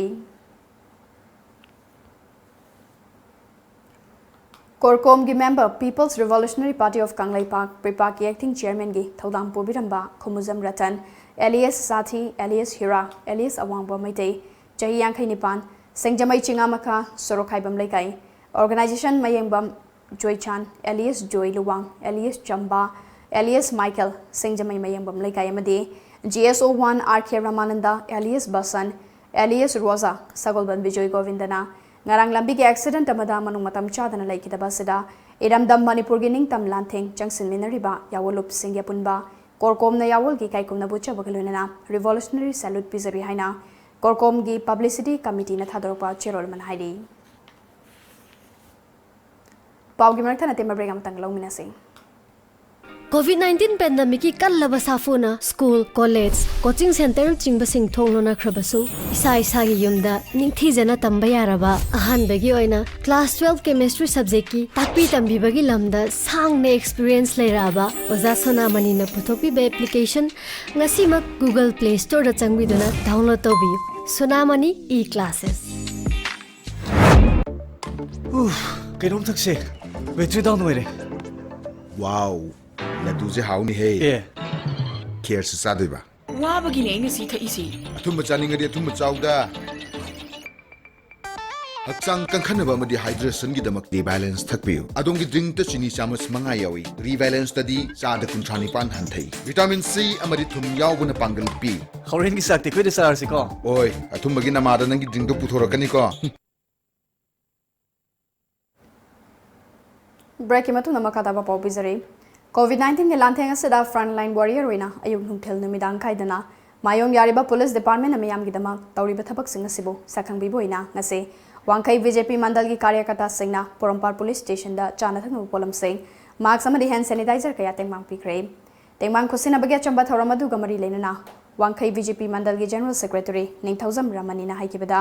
ꯀꯣꯔꯀꯣꯝꯒꯤ member, People's Revolutionary Party of Kangleipak, ꯄ꯭ꯔꯤꯄꯥꯛꯀꯤ acting chairmanꯒꯤ ꯊꯧꯗꯥꯡ ꯄꯨꯕꯤꯔꯝꯕ ꯈꯨꯃꯨꯖꯝ ꯔꯇꯟ, alias ꯁꯥꯊꯤ, alias ꯍꯤꯔꯥ, alias ꯑꯋꯥꯡꯕ ꯃꯩꯇꯩ, ꯆꯍꯤ ꯌꯥꯡꯈꯩ ꯅꯤꯄꯥꯟ, ꯁꯤꯡꯖꯃꯩ ꯆꯤꯉꯥꯃꯈꯥ ꯁꯣꯔꯣꯛꯈꯥꯏꯕꯝ ꯂꯩꯀꯥꯏ, organization ꯃꯌꯦꯡꯕꯝ ꯖꯣꯏꯆꯥꯟ, alias ꯖꯣꯏ ꯂꯨꯋꯥꯡ, alias ꯆꯝꯕꯥ, alias ꯃꯥꯏꯀꯦꯜ, ꯁꯤꯡꯖꯃꯩ ꯃꯌꯦꯡꯕꯝ ꯂꯩꯀꯥꯏ ꯑꯃꯗꯤ G S O one R K ꯔꯃꯥꯅꯟꯗ, alias ꯕꯁꯟ, alias ꯔꯣꯖꯥ, ꯁꯒꯣꯜꯕꯟ ꯕꯤꯖꯣꯏ ꯒꯣꯕꯤꯟꯗꯅ ꯉꯔꯥꯡ ꯂꯝꯕꯤꯒꯤ ꯑꯦꯛꯁꯤꯗꯦꯟꯠ ꯑꯃꯗ ꯃꯅꯨꯡ ꯃꯇꯝ ꯆꯥꯗꯅ ꯂꯩꯈꯤꯗꯕ ꯑꯁꯤꯗ ꯏꯔꯝꯗꯝ ꯃꯅꯤꯄꯨꯔꯒꯤ ꯅꯤꯡꯇꯝ ꯂꯥꯟꯊꯦꯡ ꯆꯪꯁꯤꯟꯃꯤꯟꯅꯔꯤꯕ ꯌꯥꯑꯣꯟꯂꯨꯞꯁꯤꯡꯒꯤ ꯑꯄꯨꯟꯕ ꯀꯣꯔꯀꯣꯝꯅ ꯌꯥꯑꯣꯜꯒꯤ ꯀꯥꯏꯀꯨꯝꯅꯕ ꯎꯠꯆꯕꯒ ꯂꯣꯏꯅꯅ revolutionary salute ꯄꯤꯖꯔꯤ ꯍꯥꯏꯅ ꯀꯣꯔꯀꯣꯝꯒꯤ publicity committeeꯅ ꯊꯥꯗꯣꯔꯛꯄ ꯆꯦꯔꯣꯜ ꯑꯃꯅ ꯍꯥꯏꯔꯤ꯫ ꯄꯥꯎꯒꯤ ꯃꯔꯛ ꯊꯠꯅ ꯇꯦꯟꯕ break ꯑꯃꯇꯪ ꯂꯧꯃꯤꯟꯅꯁꯤ꯫ ꯀꯣꯚꯤꯗ ꯅꯥꯏꯟꯇꯤꯟ ꯄꯦꯟꯗꯦꯃꯤꯛꯀꯤ ꯀꯜꯂꯕ ꯁꯥꯐꯨꯅ ꯁ꯭ꯀꯨꯜ, ꯀꯣꯂꯦꯖ, ꯀꯣꯆꯤꯡ ꯁꯦꯟꯇꯔꯁꯤꯡ ꯊꯣꯡ ꯂꯣꯟꯅꯈ꯭ꯔꯕꯁꯨ, ꯏꯁꯥ ꯏꯁꯥꯒꯤ ꯌꯨꯝꯗ ꯅꯤꯡꯊꯤꯖꯅ ꯇꯝꯕ ꯌꯥꯔꯕ ꯑꯍꯥꯟꯕꯒꯤ ꯑꯣꯏꯅ ꯀ꯭ꯂꯥꯁ ꯇꯨꯋꯦꯜꯐ ꯀꯦꯃꯤꯁꯇ꯭ꯔꯤ ꯁꯕꯖꯦꯛꯀꯤ ꯇꯥꯛꯄꯤ ꯇꯝꯕꯤꯕꯒꯤ ꯂꯝꯗ ꯁꯥꯡꯅ ꯑꯦꯛꯁꯄꯤꯔꯤꯌꯦꯟꯁ ꯂꯩꯔꯛꯑꯕ ꯑꯣꯖꯥ ꯁꯣꯅꯥꯃꯅꯤꯅ ꯄꯨꯊꯣꯛꯄꯤꯕ ꯑꯦꯄ꯭ꯂꯤꯀꯦꯁꯟ ꯉꯁꯤꯃꯛ ꯒꯨꯒꯜ ꯄ꯭ꯂꯦ ꯁ꯭ꯇꯣꯔꯗ ꯆꯪꯕꯤꯗꯨꯅ ꯗꯥꯎꯟꯂꯣꯗ ꯇꯧꯕꯤꯌꯨ꯫ ꯁꯣꯅꯥꯃꯅꯤ ꯏ ꯀ꯭ꯂꯥꯁꯦꯁ꯫ ꯎꯐ, ꯀꯩꯅꯣꯝ ꯊꯛꯁꯦ꯫ ꯕꯦꯇ꯭ꯔꯤ ꯗꯥꯎꯟ ꯑꯣꯏꯔꯦ꯫ ꯋꯥꯎ, ꯂꯗꯨꯁꯦ ꯍꯥꯎꯅꯤꯍꯦ꯫ ꯑꯦ꯫ ꯈꯦꯔꯁꯨ ꯆꯥꯗꯣꯏꯕ꯫ ꯋꯥꯕꯒꯤꯅꯦ ꯑꯩꯅ ꯁꯤ ꯊꯛꯏꯁꯤ꯫ ꯑꯊꯨꯝꯕ ꯆꯥꯅꯤꯡꯉꯗꯤ ꯑꯊꯨꯝꯕ ꯆꯥꯎꯗ꯫ ꯍꯛꯆꯥꯡ ꯀꯟꯈꯠꯅꯕ ꯑꯃꯗꯤ ꯍꯥꯏꯗ꯭ꯔꯦꯁꯟꯒꯤꯗꯃꯛ ꯔꯤꯕꯦꯂꯦꯟꯁ ꯊꯛꯄꯤꯌꯨ꯫ ꯑꯗꯣꯝꯒꯤ ꯗ꯭ꯔꯤꯡꯛꯇ ꯆꯤꯅꯤ ꯆꯥꯃꯁ ꯃꯉꯥ ꯌꯥꯎꯏ꯫ ꯔꯤꯕꯦꯂꯦꯟꯁꯇꯗꯤ ꯆꯥꯗ ꯀꯨꯟꯊ꯭ꯔꯥ ꯅꯤꯄꯥꯟ ꯍꯟꯊꯩ꯫ ꯚꯤꯇꯥꯃꯤꯟ ꯁꯤ ꯑꯃꯗꯤ ꯊꯨꯝ ꯌꯥꯎꯕꯅ ꯄꯥꯡꯒꯜ ꯄꯤ꯫ ꯍꯣꯔꯦꯟꯒꯤ ꯆꯥꯛꯇꯤ ꯑꯩꯈꯣꯏꯗ ꯆꯥꯔꯁꯤꯀꯣ꯫ ꯑꯣꯏ, ꯑꯊꯨꯝꯕꯒꯤ ꯅꯃꯥꯗ ꯅꯪꯒꯤ ꯗ꯭ꯔꯤꯡꯛꯇꯣ ꯄꯨꯊꯣꯔꯛꯀꯅꯤꯀꯣ꯫ Breakꯀꯤ ꯃꯇꯨꯡꯗ ꯃꯈꯥ ꯇꯥꯕ ꯄꯥꯎ ꯄꯤꯖꯔꯤ꯫ ꯀꯣꯚꯤꯗ ꯅꯥꯏꯟꯇꯤꯟꯒꯤ ꯂꯥꯟꯊꯦꯡ ꯑꯁꯤꯗ frontline warrior ꯑꯣꯏꯅ ꯑꯌꯨꯛ ꯅꯨꯡꯊꯤꯜ ꯅꯨꯃꯤꯗꯥꯡ ꯈꯥꯏꯗꯅ ꯃꯥꯌꯣꯡ ꯌꯥꯔꯤꯕ ꯄꯨꯂꯤꯁ ꯗꯤꯄꯥꯔꯠꯃꯦꯟꯅ ꯃꯤꯌꯥꯝꯒꯤꯗꯃꯛ ꯇꯧꯔꯤꯕ ꯊꯕꯛꯁꯤꯡ ꯑꯁꯤꯕꯨ ꯁꯛꯈꯪꯕꯤꯕ ꯑꯣꯏꯅ ꯉꯁꯤ ꯋꯥꯡꯈꯩ ꯕꯤ ꯖꯦ ꯄꯤ ꯃꯟꯗꯜꯒꯤ ꯀꯥꯔꯌꯀꯔꯇꯥꯁꯤꯡꯅ ꯄꯣꯔꯣꯝꯄꯥꯠ ꯄꯨꯂꯤꯁ ꯁ꯭ꯇꯦꯁꯟꯗ ꯆꯥꯅ ꯊꯛꯅꯕ ꯄꯣꯠꯂꯝꯁꯤꯡ, ꯃꯥꯛꯁ ꯑꯃꯗꯤ ꯍꯦꯟ ꯁꯦꯅꯤꯇꯥꯏꯖꯔ ꯀꯌꯥ ꯇꯦꯡꯕꯥꯡ ꯄꯤꯈ꯭ꯔꯦ꯫ ꯇꯦꯡꯕꯥꯡ ꯈꯨꯠꯁꯤꯟꯅꯕꯒꯤ ꯑꯆꯝꯕ ꯊꯧꯔꯝ ꯑꯗꯨꯒ ꯃꯔꯤ ꯂꯩꯅꯅ ꯋꯥꯡꯈꯩ ꯕꯤ ꯖꯦ ꯄꯤ ꯃꯟꯗꯜꯒꯤ ꯖꯦꯅꯔꯦꯜ ꯁꯦꯀ꯭ꯔꯦꯇꯔꯤ ꯅꯤꯡꯊꯧꯖꯝ ꯔꯃꯅꯤꯅ ꯍꯥꯏꯈꯤꯕꯗ,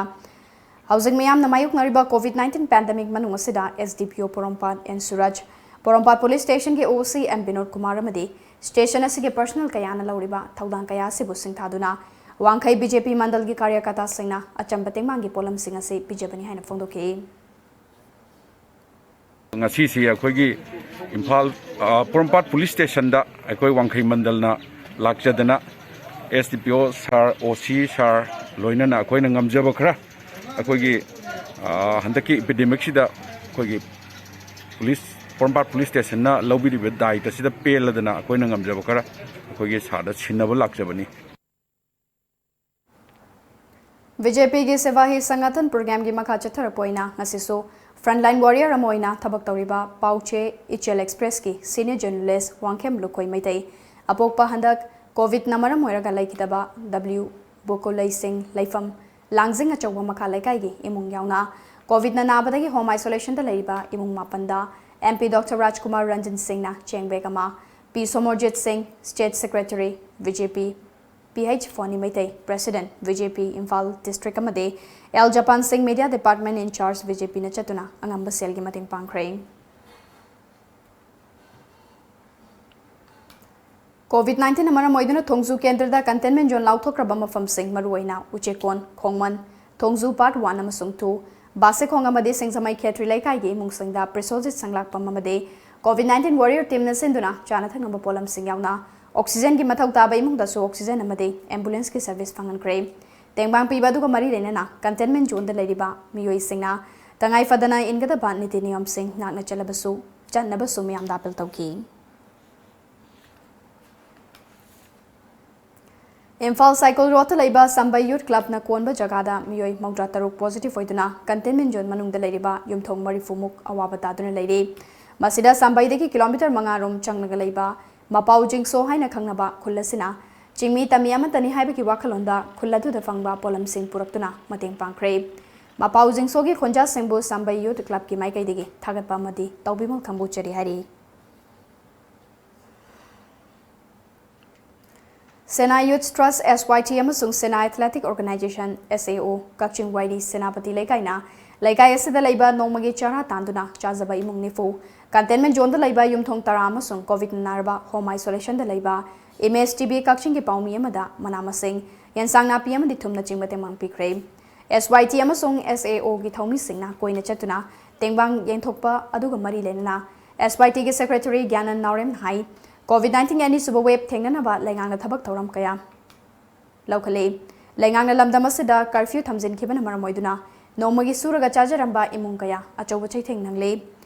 ꯍꯧꯖꯤꯛ ꯃꯤꯌꯥꯝꯅ ꯃꯥꯌꯣꯛꯅꯔꯤꯕ ꯀꯣꯚꯤꯗ ꯅꯥꯏꯟꯇꯤꯟ ꯄꯦꯟꯗꯦꯃꯤꯛ ꯃꯅꯨꯡ ꯑꯁꯤꯗ ꯑꯦꯁ ꯗꯤ ꯄꯤ ꯑꯣ ꯄꯣꯔꯣꯝꯄꯥꯠ ꯑꯦꯟ ꯁꯨꯔꯖ, ꯄꯣꯔꯣꯝꯄꯥꯠ ꯄꯨꯂꯤꯁ ꯁ꯭ꯇꯦꯁꯟꯒꯤ ꯑꯣ ꯁꯤ ꯑꯦꯝ ꯕꯤꯅꯣꯗ ꯀꯨꯃꯥꯔ ꯑꯃꯗꯤ ꯁ꯭ꯇꯦꯁꯟ ꯑꯁꯤꯒꯤ ꯄꯔꯁꯣꯅꯦꯜ ꯀꯌꯥꯅ ꯂꯧꯔꯤꯕ ꯊꯧꯗꯥꯡ ꯀꯌꯥ ꯑꯁꯤꯕꯨ ꯁꯤꯡꯊꯥꯗꯨꯅ ꯋꯥꯡꯈꯩ ꯕꯤ ꯖꯦ ꯄꯤ ꯃꯟꯗꯜꯒꯤ ꯀꯥꯔꯌꯀꯔꯇꯥꯁꯤꯡꯅ ꯑꯆꯝꯕ ꯇꯦꯡꯕꯥꯡꯒꯤ ꯄꯣꯠꯂꯝꯁꯤꯡ ꯑꯁꯤ ꯄꯤꯖꯕꯅꯤ ꯍꯥꯏꯅ ꯐꯣꯡꯗꯣꯛꯈꯤ꯫ ꯉꯁꯤꯁꯤ ꯑꯩꯈꯣꯏꯒꯤ ꯏꯝꯐꯥꯜ, ꯑ, ꯄꯣꯔꯣꯝꯄꯥꯠ ꯄꯨꯂꯤꯁ ꯁ꯭ꯇꯦꯁꯟꯗ ꯑꯩꯈꯣꯏ ꯋꯥꯡꯈꯩ ꯃꯟꯗꯜꯅ ꯂꯥꯛꯆꯗꯅ ꯑꯦꯁ ꯗꯤ ꯄꯤ ꯑꯣ ꯁꯥꯔ, ꯑꯣ ꯁꯤ ꯁꯥꯔ, ꯂꯣꯏꯅꯅ ꯑꯩꯈꯣꯏꯅ ꯉꯝꯖꯕ ꯈꯔ ꯑꯩꯈꯣꯏꯒꯤ, ꯑ, ꯍꯟꯗꯛꯀꯤ ꯏꯄꯤꯗꯦꯃꯤꯛꯁꯤꯗ ꯑꯩꯈꯣꯏꯒꯤ ꯄꯨꯂꯤꯁ, ꯄꯣꯔꯣꯝꯄꯥꯠ ꯄꯨꯂꯤꯁ ꯁ꯭ꯇꯦꯁꯟꯅ ꯂꯧꯕꯤꯔꯤꯕ ꯗꯥꯏꯇ ꯑꯁꯤꯗ ꯄꯦꯜꯂꯗꯅ ꯑꯩꯈꯣꯏꯅ ꯉꯝꯖꯕ ꯈꯔ ꯑꯩꯈꯣꯏꯒꯤ ꯁꯥꯔꯗ ꯁꯤꯟꯅꯕ ꯂꯥꯛꯆꯕꯅꯤ꯫ ꯕꯤ ꯖꯦ ꯄꯤꯒꯤ ꯁꯦꯕꯥ ꯍꯤ ꯁꯪꯒꯥꯊꯟ ꯄ꯭ꯔꯣꯒ꯭ꯔꯥꯝꯒꯤ ꯃꯈꯥ ꯆꯠꯊꯔꯛꯄ ꯑꯣꯏꯅ ꯉꯁꯤꯁꯨ frontline warrior ꯑꯃ ꯑꯣꯏꯅ ꯊꯕꯛ ꯇꯧꯔꯤꯕ ꯄꯥꯎꯆꯦ ꯏꯆꯦꯜ ꯑꯦꯛꯁꯄ꯭ꯔꯦꯁꯀꯤ senior journalist ꯋꯥꯡꯈꯦꯝ ꯂꯨꯈꯣꯏ ꯃꯩꯇꯩ ꯑꯄꯣꯛꯄ ꯍꯟꯗꯛ ꯀꯣꯚꯤꯗꯅ ꯃꯔꯝ ꯑꯣꯏꯔꯒ ꯂꯩꯈꯤꯗꯕ ꯗꯕ꯭ꯂꯤꯎ ꯕꯣꯀꯣꯂꯩꯁꯤꯡ ꯂꯩꯐꯝ ꯂꯥꯡꯖꯤꯡ ꯑꯆꯧꯕ ꯃꯈꯥ ꯂꯩꯀꯥꯏꯒꯤ ꯏꯃꯨꯡ ꯌꯥꯎꯅ ꯀꯣꯚꯤꯗꯅ ꯅꯥꯕꯗꯒꯤ home isolationꯗ ꯂꯩꯔꯤꯕ ꯏꯃꯨꯡ ꯃꯥꯄꯟꯗ M P Doctor Rajkumar Ranjan Singhꯅ ꯆꯦꯡ bag ꯑꯃ, P Somorjit Singh, State Secretary, B J P, P H Foni Meitei, President, B J P Imphal District ꯑꯃꯗꯤ L Japan Singh, Media Department in charge, B J Pꯅ ꯆꯠꯇꯨꯅ ꯑꯉꯝꯕ ꯁꯦꯜꯒꯤ ꯃꯇꯦꯡ ꯄꯥꯡꯈ꯭ꯔꯦ꯫ COVID ꯅꯥꯏꯟꯇꯤꯟꯅ ꯃꯔꯝ ꯑꯣꯏꯗꯨꯅ ꯊꯣꯡꯖꯨ ꯀꯦꯟꯗ꯭ꯔꯗ containment zone ꯂꯥꯎꯊꯣꯛꯈ꯭ꯔꯕ ꯃꯐꯝꯁꯤꯡ, ꯃꯔꯨꯑꯣꯏꯅ ꯎꯆꯦꯛꯀꯣꯟ, ꯈꯣꯡꯃꯟ, ꯊꯣꯡꯖꯨ Part One ꯑꯃꯁꯨꯡ Two, ꯕꯥꯁꯦꯈꯣꯡ ꯑꯃꯗꯤ ꯁꯤꯡꯖꯃꯩ ꯈꯦꯇ꯭ꯔꯤ ꯂꯩꯀꯥꯏꯒꯤ ꯏꯃꯨꯡꯁꯤꯡꯗ Presojit ꯁꯪꯂꯥꯛꯄꯝ ꯑꯃꯗꯤ ꯀꯣꯚꯤꯗ ꯅꯥꯏꯟꯇꯤꯟ warrior teamꯅ ꯁꯤꯟꯗꯨꯅ ꯆꯥꯅ ꯊꯛꯅꯕ ꯄꯣꯠꯂꯝꯁꯤꯡ ꯌꯥꯎꯅ oxygenꯒꯤ ꯃꯊꯧ ꯇꯥꯕ ꯏꯃꯨꯡꯗꯁꯨ oxygen ꯑꯃꯗꯤ ambulanceꯀꯤ service ꯐꯪꯍꯟꯈ꯭ꯔꯦ꯫ ꯇꯦꯡꯕꯥꯡ ꯄꯤꯕ ꯑꯗꯨꯒ ꯃꯔꯤ ꯂꯩꯅꯅ containment zoneꯗ ꯂꯩꯔꯤꯕ ꯃꯤꯑꯣꯏꯁꯤꯡꯅ ꯇꯉꯥꯏ ꯐꯗꯅ ꯏꯟꯒꯗꯕ ꯅꯤꯇꯤ ꯅꯤꯌꯣꯝꯁꯤꯡ ꯉꯥꯛꯅ ꯆꯠꯂꯕꯁꯨ, ꯆꯠꯅꯕꯁꯨ ꯃꯤꯌꯥꯝꯗ appeal ꯇꯧꯈꯤ꯫ ꯏꯝꯐꯥꯜ ꯁꯥꯏꯀꯜ ꯔꯣꯗꯇ ꯂꯩꯕ ꯁꯝꯕꯩ Youth Clubꯅ ꯀꯣꯟꯕ ꯖꯒꯥꯗ ꯃꯤꯑꯣꯏ ꯃꯧꯗ꯭ꯔꯥ ꯇꯔꯨꯛ positive ꯑꯣꯏꯗꯨꯅ containment zone ꯃꯅꯨꯡꯗ ꯂꯩꯔꯤꯕ ꯌꯨꯝꯊꯣꯡ ꯃꯔꯤꯐꯨ ꯃꯨꯛ ꯑꯋꯥꯕ ꯇꯥꯗꯨꯅ ꯂꯩꯔꯤ꯫ ꯃꯁꯤꯗ ꯁꯝꯕꯩꯗꯒꯤ kilometre ꯃꯉꯥ ꯔꯣꯝ ꯆꯪꯂꯒ ꯂꯩꯕ ꯃꯄꯥꯎ ꯖꯤꯡꯁꯣ ꯍꯥꯏꯅ ꯈꯪꯅꯕ ꯈꯨꯜ ꯑꯁꯤꯅ ꯆꯤꯡꯃꯤ ꯇꯝꯃꯤ ꯑꯃꯠꯇꯅꯤ ꯍꯥꯏꯕꯒꯤ ꯋꯥꯈꯜꯂꯣꯟꯗ ꯈꯨꯜ ꯑꯗꯨꯗ ꯐꯪꯕ ꯄꯣꯠꯂꯝꯁꯤꯡ ꯄꯨꯔꯛꯇꯨꯅ ꯃꯇꯦꯡ ꯄꯥꯡꯈ꯭ꯔꯦ꯫ ꯃꯄꯥꯎ ꯖꯤꯡꯁꯣꯒꯤ ꯈꯣꯟꯖꯥꯁꯤꯡꯕꯨ ꯁꯝꯕꯩ Youth Clubꯀꯤ ꯃꯥꯏꯀꯩꯗꯒꯤ ꯊꯥꯒꯠꯄ ꯑꯃꯗꯤ ꯇꯧꯕꯤꯃꯜ ꯈꯝꯕꯨ ꯆꯦꯔꯤ ꯍꯥꯏꯔꯤ꯫ Sena Youth Trust, S Y T, ꯑꯃꯁꯨꯡ Sena Athletic Organization, S A O, ꯀꯛꯆꯤꯡ ꯋꯥꯏꯔꯤ ꯁꯦꯅꯥꯄꯇꯤ ꯂꯩꯀꯥꯏꯅ ꯂꯩꯀꯥꯏ ꯑꯁꯤꯗ ꯂꯩꯕ ꯅꯣꯡꯃꯒꯤ ꯆꯔꯥ ꯇꯥꯟꯗꯨꯅ ꯆꯥꯖꯕ ꯏꯃꯨꯡ ꯅꯤꯐꯨ, containment zoneꯗ ꯂꯩꯕ ꯌꯨꯝꯊꯣꯡ ꯇꯔꯥ ꯑꯃꯁꯨꯡ ꯀꯣꯚꯤꯗꯅ ꯅꯥꯔꯕ home isolationꯗ ꯂꯩꯕ ꯏꯃꯦꯖ ꯇꯤ ꯚꯤ ꯀꯛꯆꯤꯡꯒꯤ ꯄꯥꯎꯃꯤ ꯑꯃꯗ ꯃꯅꯥ ꯃꯁꯤꯡ, ꯌꯦꯟꯁꯥꯡ ꯅꯥꯄꯤ ꯑꯃꯗꯤ ꯊꯨꯝꯅꯆꯤꯡꯕ ꯇꯦꯡꯕꯥꯡ ꯄꯤꯈ꯭ꯔꯦ꯫ S Y T ꯑꯃꯁꯨꯡ S A Oꯒꯤ ꯊꯧꯃꯤꯁꯤꯡꯅ ꯀꯣꯏꯅ ꯆꯠꯇꯨꯅ ꯇꯦꯡꯕꯥꯡ ꯌꯦꯟꯊꯣꯛꯄ ꯑꯗꯨꯒ ꯃꯔꯤ ꯂꯩꯅꯅ S Y Tꯒꯤ Secretary ꯒ꯭ꯌꯥꯅꯟ ꯅꯥꯎꯔꯦꯝꯅ ꯍꯥꯏ, ꯀꯣꯚꯤꯗ ꯅꯥꯏꯟꯇꯤꯟꯒꯤ ꯑꯅꯤꯁꯨꯕ wave ꯊꯦꯡꯅꯅꯕ ꯂꯩꯉꯥꯛꯅ ꯊꯕꯛ ꯊꯧꯔꯝ ꯀꯌꯥ ꯂꯧꯈꯠꯂꯦ꯫ ꯂꯩꯉꯥꯛꯅ ꯂꯝꯗꯝ ꯑꯁꯤꯗ curfew ꯊꯝꯖꯤꯟꯈꯤꯕꯅ ꯃꯔꯝ ꯑꯣꯏꯗꯨꯅ ꯅꯣꯡꯃꯒꯤ ꯁꯨꯔꯒ ꯆꯥꯖꯔꯝꯕ ꯏꯃꯨꯡ ꯀꯌꯥ ꯑꯆꯧꯕ ꯆꯩꯊꯦꯡ ꯅꯪꯂꯦ꯫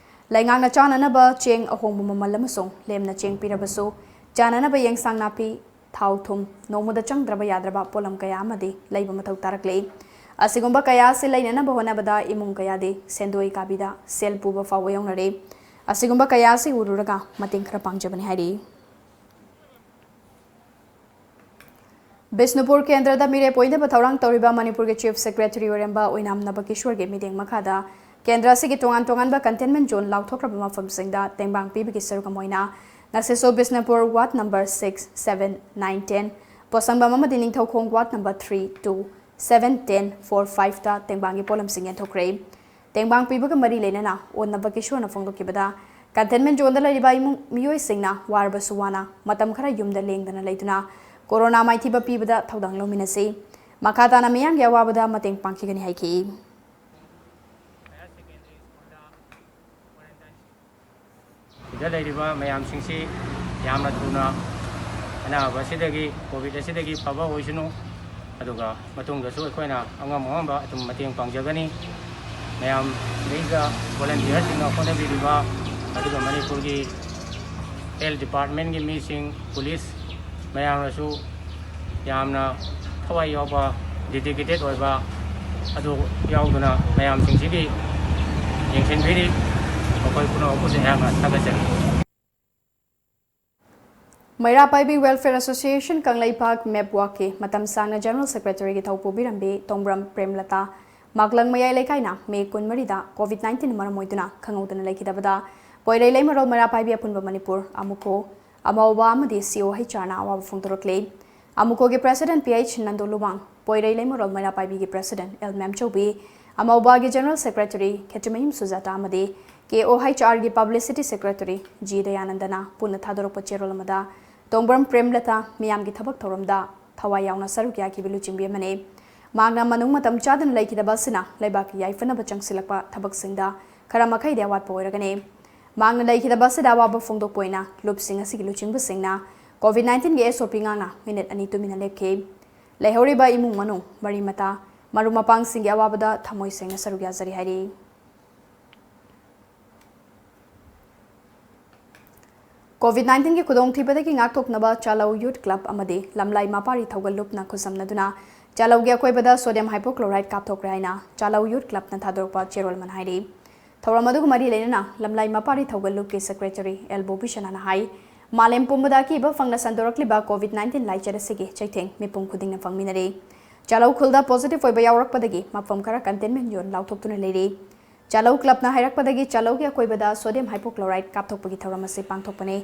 ꯂꯩꯉꯥꯛꯅ ꯆꯥꯅꯅꯕ ꯆꯦꯡ ꯑꯍꯣꯡꯕ ꯃꯃꯜ ꯑꯃꯁꯨꯡ ꯂꯦꯝꯅ ꯆꯦꯡ ꯄꯤꯔꯕꯁꯨ, ꯆꯥꯅꯅꯕ ꯌꯦꯟꯁꯥꯡ ꯅꯥꯄꯤ, ꯊꯥꯎ ꯊꯨꯝ, ꯅꯣꯡꯃꯗ ꯆꯪꯗ꯭ꯔꯕ ꯌꯥꯗ꯭ꯔꯕ ꯄꯣꯠꯂꯝ ꯀꯌꯥ ꯑꯃꯗꯤ ꯂꯩꯕ ꯃꯊꯧ ꯇꯥꯔꯛꯂꯦ꯫ ꯑꯁꯤꯒꯨꯝꯕ ꯀꯌꯥ ꯑꯁꯤ ꯂꯩꯅꯅꯕ ꯍꯣꯠꯅꯕꯗ ꯏꯃꯨꯡ ꯀꯌꯥꯗꯤ ꯁꯦꯟꯗꯣꯏ ꯀꯥꯕꯤꯗ ꯁꯦꯜ ꯄꯨꯕ ꯐꯥꯎꯕ ꯌꯧꯅꯔꯦ꯫ ꯑꯁꯤꯒꯨꯝꯕ ꯀꯌꯥ ꯑꯁꯤ ꯎꯔꯨꯔꯒ ꯃꯇꯦꯡ ꯈꯔ ꯄꯥꯡꯖꯕꯅꯤ ꯍꯥꯏꯔꯤ꯫ ꯕꯤꯁꯅꯨꯄꯨꯔ ꯀꯦꯟꯗ꯭ꯔꯗ ꯃꯤꯔꯦꯞ ꯑꯣꯏꯅꯕ ꯊꯧꯔꯥꯡ ꯇꯧꯔꯤꯕ ꯃꯅꯤꯄꯨꯔꯒꯤ Chief Secretary ꯑꯣꯏꯔꯝꯕ ꯑꯣꯏꯅꯥꯝ ꯅꯕꯀꯤꯁꯣꯔꯒꯤ ꯃꯤꯠꯌꯦꯡ ꯃꯈꯥꯗ ꯀꯦꯟꯗ꯭ꯔ ꯑꯁꯤꯒꯤ ꯇꯣꯉꯥꯟ ꯇꯣꯉꯥꯟꯕ containment zone ꯂꯥꯎꯊꯣꯛꯈ꯭ꯔꯕ ꯃꯐꯝꯁꯤꯡꯗ ꯇꯦꯡꯕꯥꯡ ꯄꯤꯕꯒꯤ ꯁꯔꯨꯛ ꯑꯃ ꯑꯣꯏꯅ ꯉꯁꯤꯁꯨ Bishnupur ward number six, seven, nine, ten, ꯄꯣꯁꯪꯕꯝ ꯑꯃꯗꯤ Ningthoukhong ward number three, two, seven, ten, four, five ꯇ ꯇꯦꯡꯕꯥꯡꯒꯤ ꯄꯣꯠꯂꯝꯁꯤꯡ ꯌꯦꯟꯊꯣꯛꯈ꯭ꯔꯦ꯫ ꯇꯦꯡꯕꯥꯡ ꯄꯤꯕꯒ ꯃꯔꯤ ꯂꯩꯅꯅ ꯑꯣꯟꯅꯕ ꯀꯤꯁꯣꯔꯅ ꯐꯣꯡꯗꯣꯛꯈꯤꯕꯗ, containment zoneꯗ ꯂꯩꯔꯤꯕ ꯏꯃꯨꯡ ꯃꯤꯑꯣꯏꯁꯤꯡꯅ ꯋꯥꯔꯕꯁꯨ ꯋꯥꯅ ꯃꯇꯝ ꯈꯔ ꯌꯨꯝꯗ ꯂꯦꯡꯗꯅ ꯂꯩꯗꯨꯅ ꯀꯣꯔꯣꯅꯥ ꯃꯥꯏꯊꯤꯕ ꯄꯤꯕꯗ ꯊꯧꯗꯥꯡ ꯂꯧꯃꯤꯟꯅꯁꯤ꯫ ꯃꯈꯥ ꯇꯥꯅ ꯃꯤꯌꯥꯝꯒꯤ ꯑꯋꯥꯕꯗ ꯃꯇꯦꯡ ꯄꯥꯡꯈꯤꯒꯅꯤ ꯍꯥꯏꯈꯤ꯫ ꯁꯤꯗ ꯂꯩꯔꯤꯕ ꯃꯌꯥꯝꯁꯤꯡꯁꯤ ꯌꯥꯝꯅ ꯊꯨꯅ ꯑꯅꯥꯕ ꯑꯁꯤꯗꯒꯤ, ꯀꯣꯚꯤꯗ ꯑꯁꯤꯗꯒꯤ ꯐꯕ ꯑꯣꯏꯁꯅꯨ꯫ ꯑꯗꯨꯒ ꯃꯇꯨꯡꯗꯁꯨ ꯑꯩꯈꯣꯏꯅ ꯑꯉꯝ ꯑꯉꯝꯕ ꯑꯗꯨꯝ ꯃꯇꯦꯡ ꯄꯥꯡꯖꯒꯅꯤ꯫ ꯃꯌꯥꯝꯗꯩꯗ volunteerꯁꯤꯡꯅ ꯍꯣꯠꯅꯕꯤꯔꯤꯕ, ꯑꯗꯨꯒ ꯃꯅꯤꯄꯨꯔꯒꯤ health departmentꯀꯤ ꯃꯤꯁꯤꯡ, police ꯃꯌꯥꯝꯅꯁꯨ ꯌꯥꯝꯅ ꯊꯋꯥꯏ ꯌꯥꯎꯕ, dedicated ꯑꯣꯏꯕ ꯑꯗꯨ ꯌꯥꯎꯗꯨꯅ ꯃꯌꯥꯝꯁꯤꯡꯁꯤꯒꯤ ꯌꯦꯡꯁꯤꯟꯕꯤꯔꯤ꯫ ꯃꯈꯣꯏ ꯄꯨꯝꯅꯃꯛꯄꯨꯁꯨ ꯑꯩꯍꯥꯛꯅ ꯊꯥꯒꯠꯆꯔꯤ꯫ ꯃꯩꯔꯥ ꯄꯥꯏꯕꯤ Welfare Association ꯀꯪꯂꯩꯄꯥꯛ MEPWACꯀꯤ ꯃꯇꯝ ꯁꯥꯡꯅ General Secretaryꯒꯤ ꯊꯧ ꯄꯨꯕꯤꯔꯝꯕꯤ ꯇꯣꯡꯕ꯭ꯔꯝ ꯄ꯭ꯔꯦꯝꯂꯇꯥ, ꯃꯥꯛꯂꯪ ꯃꯌꯥꯏ ꯂꯩꯀꯥꯏꯅ ꯃꯦ ꯀꯨꯟꯃꯔꯤꯗ ꯀꯣꯚꯤꯗ ꯅꯥꯏꯟꯇꯤꯟꯅ ꯃꯔꯝ ꯑꯣꯏꯗꯨꯅ ꯈꯪꯍꯧꯗꯅ ꯂꯩꯈꯤꯗꯕꯗ ꯄꯣꯏꯔꯩ ꯂꯩꯃꯔꯣꯜ ꯃꯩꯔꯥ ꯄꯥꯏꯕꯤ ꯑꯄꯨꯟꯕ ꯃꯅꯤꯄꯨꯔ, ꯑꯃꯨꯀꯣ, ꯑꯃꯧꯕ ꯑꯃꯗꯤ COHRꯅ ꯑꯋꯥꯕ ꯐꯣꯡꯗꯣꯔꯛꯂꯤ꯫ ꯑꯃꯨꯀꯣꯒꯤ President PH Nando ꯂꯨꯃꯥꯡ, ꯄꯣꯏꯔꯩ ꯂꯩꯃꯔꯣꯜ ꯃꯩꯔꯥ ꯄꯥꯏꯕꯤꯒꯤ President L ꯃꯦꯝꯆꯧꯕꯤ, ꯑꯃꯧꯕꯥꯒꯤ General Secretary ꯈꯦꯇ꯭ꯔꯤꯃꯌꯨꯝ ꯁꯨꯖꯥꯇꯥ ꯑꯃꯗꯤ KOHRꯒꯤ Publicity Secretary G ꯗꯌꯥꯅꯟꯗꯅ ꯄꯨꯟꯅ ꯊꯥꯗꯣꯔꯛꯄ ꯆꯦꯔꯣꯜ ꯑꯃꯗ ꯇꯣꯡꯕ꯭ꯔꯝ ꯄ꯭ꯔꯦꯝꯂꯇꯥ ꯃꯤꯌꯥꯝꯒꯤ ꯊꯕꯛ ꯊꯧꯔꯝꯗ ꯊꯋꯥꯏ ꯌꯥꯎꯅ ꯁꯔꯨꯛ ꯌꯥꯈꯤꯕ ꯂꯨꯆꯤꯡꯕꯤ ꯑꯃꯅꯤ꯫ ꯃꯍꯥꯛꯅ ꯃꯅꯨꯡ ꯃꯇꯝ ꯆꯥꯗꯅ ꯂꯩꯈꯤꯗꯕ ꯑꯁꯤꯅ ꯂꯩꯕꯥꯛꯀꯤ ꯌꯥꯏꯐꯅꯕ ꯆꯪꯁꯤꯜꯂꯛꯄ ꯊꯕꯛꯁꯤꯡꯗ ꯈꯔ ꯃꯈꯩꯗꯤ ꯑꯋꯥꯠꯄ ꯑꯣꯏꯔꯒꯅꯤ꯫ ꯃꯍꯥꯛꯅ ꯂꯩꯈꯤꯗꯕ ꯑꯁꯤꯗ ꯑꯋꯥꯕ ꯐꯣꯡꯗꯣꯛꯄ ꯑꯣꯏꯅ ꯂꯨꯞꯁꯤꯡ ꯑꯁꯤꯒꯤ ꯂꯨꯆꯤꯡꯕꯁꯤꯡꯅ COVID nineteenꯒꯤ SOP ꯉꯥꯛꯅ ꯃꯤꯅꯤꯠ ꯑꯅꯤ ꯇꯨꯃꯤꯟꯅ ꯂꯦꯞꯈꯤ꯫ ꯂꯩꯍꯧꯔꯤꯕ ꯏꯃꯨꯡ ꯃꯅꯨꯡ, ꯃꯔꯤ ꯃꯇꯥ, ꯃꯔꯨꯞ ꯃꯄꯥꯡꯁꯤꯡꯒꯤ ꯑꯋꯥꯕꯗ ꯊꯃꯣꯏ ꯁꯦꯡꯅ ꯁꯔꯨꯛ ꯌꯥꯖꯔꯤ ꯍꯥꯏꯔꯤ꯫ COVID nineteenꯒꯤ ꯈꯨꯗꯣꯡꯊꯤꯕꯗꯒꯤ ꯉꯥꯛꯊꯣꯛꯅꯕ ꯆꯥꯂꯧ Youth Club ꯑꯃꯗꯤ ꯂꯝꯂꯥꯏ ꯃꯄꯥꯔꯤ ꯊꯧꯒꯜ ꯂꯨꯞꯅ ꯈꯨꯠꯁꯝꯅꯗꯨꯅ ꯆꯥꯂꯧꯒꯤ ꯑꯀꯣꯏꯕꯗ sodium hypochlorite ꯀꯥꯞꯊꯣꯛꯈ꯭ꯔꯦ ꯍꯥꯏꯅ ꯆꯥꯂꯧ Youth Clubꯅ ꯊꯥꯗꯣꯔꯛꯄ ꯆꯦꯔꯣꯜ ꯑꯃꯅ ꯍꯥꯏꯔꯤ꯫ ꯊꯧꯔꯝ ꯑꯗꯨꯒ ꯃꯔꯤ ꯂꯩꯅꯅ ꯂꯝꯂꯥꯏ ꯃꯄꯥꯔꯤ ꯊꯧꯒꯜ ꯂꯨꯞꯀꯤ Secretary ꯑꯦꯜ ꯕꯣꯕꯤꯁꯅꯥꯅ ꯍꯥꯏ, ꯃꯥꯂꯦꯝ ꯄꯨꯝꯕꯗ ꯑꯀꯤꯕ ꯐꯪꯅ ꯁꯟꯗꯣꯔꯛꯂꯤꯕ COVID nineteen ꯂꯥꯏꯆꯠ ꯑꯁꯤꯒꯤ ꯆꯩꯊꯦꯡ ꯃꯤꯄꯨꯝ ꯈꯨꯗꯤꯡꯅ ꯐꯪꯃꯤꯟꯅꯔꯤ꯫ ꯆꯥꯂꯧ ꯈꯨꯜꯗ positive ꯑꯣꯏꯕ ꯌꯥꯎꯔꯛꯄꯗꯒꯤ ꯃꯐꯝ ꯈꯔ containment zone ꯂꯥꯎꯊꯣꯛꯇꯨꯅ ꯂꯩꯔꯤ꯫ ꯆꯥꯂꯧ Clubꯅ ꯍꯥꯏꯔꯛꯄꯗꯒꯤ ꯆꯥꯂꯧꯒꯤ ꯑꯀꯣꯏꯕꯗ sodium hypochlorite ꯀꯥꯞꯊꯣꯛꯄꯒꯤ ꯊꯧꯔꯝ ꯑꯁꯤ ꯄꯥꯡꯊꯣꯛꯄꯅꯤ꯫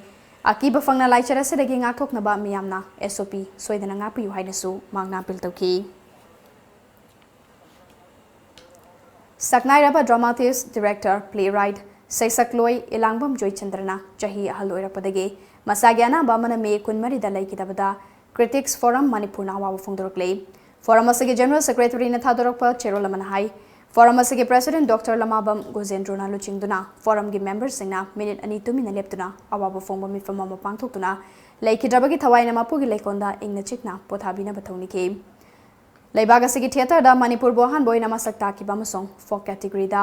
ꯑꯀꯤꯕ ꯐꯪꯅ ꯂꯥꯏꯆꯠ ꯑꯁꯤꯗꯒꯤ ꯉꯥꯛꯊꯣꯛꯅꯕ ꯃꯤꯌꯥꯝꯅ S O P ꯁꯣꯏꯗꯅ ꯉꯥꯛꯄꯤꯌꯨ ꯍꯥꯏꯅꯁꯨ ꯃꯍꯥꯛꯅ appeal ꯇꯧꯈꯤ꯫ ꯁꯛꯅꯥꯏꯔꯕ dramatist, director, playwright, ꯁꯩꯁꯛꯂꯣꯏ ꯏꯂꯥꯡꯕꯝ ꯖꯣꯏꯆꯟꯗ꯭ꯔꯅ ꯆꯍꯤ ꯑꯍꯜ ꯑꯣꯏꯔꯛꯄꯗꯒꯤ ꯃꯁꯥꯒꯤ ꯑꯅꯥꯕ ꯑꯃꯅ ꯃꯦ ꯀꯨꯟꯃꯔꯤꯗ ꯂꯩꯈꯤꯗꯕꯗ Critics Forum ꯃꯅꯤꯄꯨꯔꯅ ꯑꯋꯥꯕ ꯐꯣꯡꯗꯣꯔꯛꯂꯤ꯫ Forum ꯑꯁꯤꯒꯤ General Secretaryꯅ ꯊꯥꯗꯣꯔꯛꯄ ꯆꯦꯔꯣꯜ ꯑꯃꯅ ꯍꯥꯏ, Forum ꯑꯁꯤꯒꯤ President Doctor ꯂꯃꯥꯕꯝ ꯒꯣꯖꯦꯟꯗ꯭ꯔꯣꯅ ꯂꯨꯆꯤꯡꯗꯨꯅ Forumꯒꯤ memberꯁꯤꯡꯅ ꯃꯤꯅꯤꯠ ꯑꯅꯤ ꯇꯨꯃꯤꯟꯅ ꯂꯦꯞꯇꯨꯅ ꯑꯋꯥꯕ ꯐꯣꯡꯕ ꯃꯤꯐꯝ ꯑꯃ ꯄꯥꯡꯊꯣꯛꯇꯨꯅ ꯂꯩꯈꯤꯗ꯭ꯔꯕꯒꯤ ꯊꯋꯥꯏꯅ ꯃꯄꯨꯒꯤ ꯂꯩꯀꯣꯜꯗ ꯏꯪꯅ ꯆꯤꯛꯅ ꯄꯣꯊꯥꯕꯤꯅꯕ ꯊꯧꯅꯤꯈꯤ꯫ ꯂꯩꯕꯥꯛ ꯑꯁꯤꯒꯤ theatreꯗ ꯃꯅꯤꯄꯨꯔꯕꯨ ꯑꯍꯥꯟꯕ ꯑꯣꯏꯅ ꯃꯁꯛ ꯇꯥꯛꯈꯤꯕ ꯑꯃꯁꯨꯡ folk categoryꯗ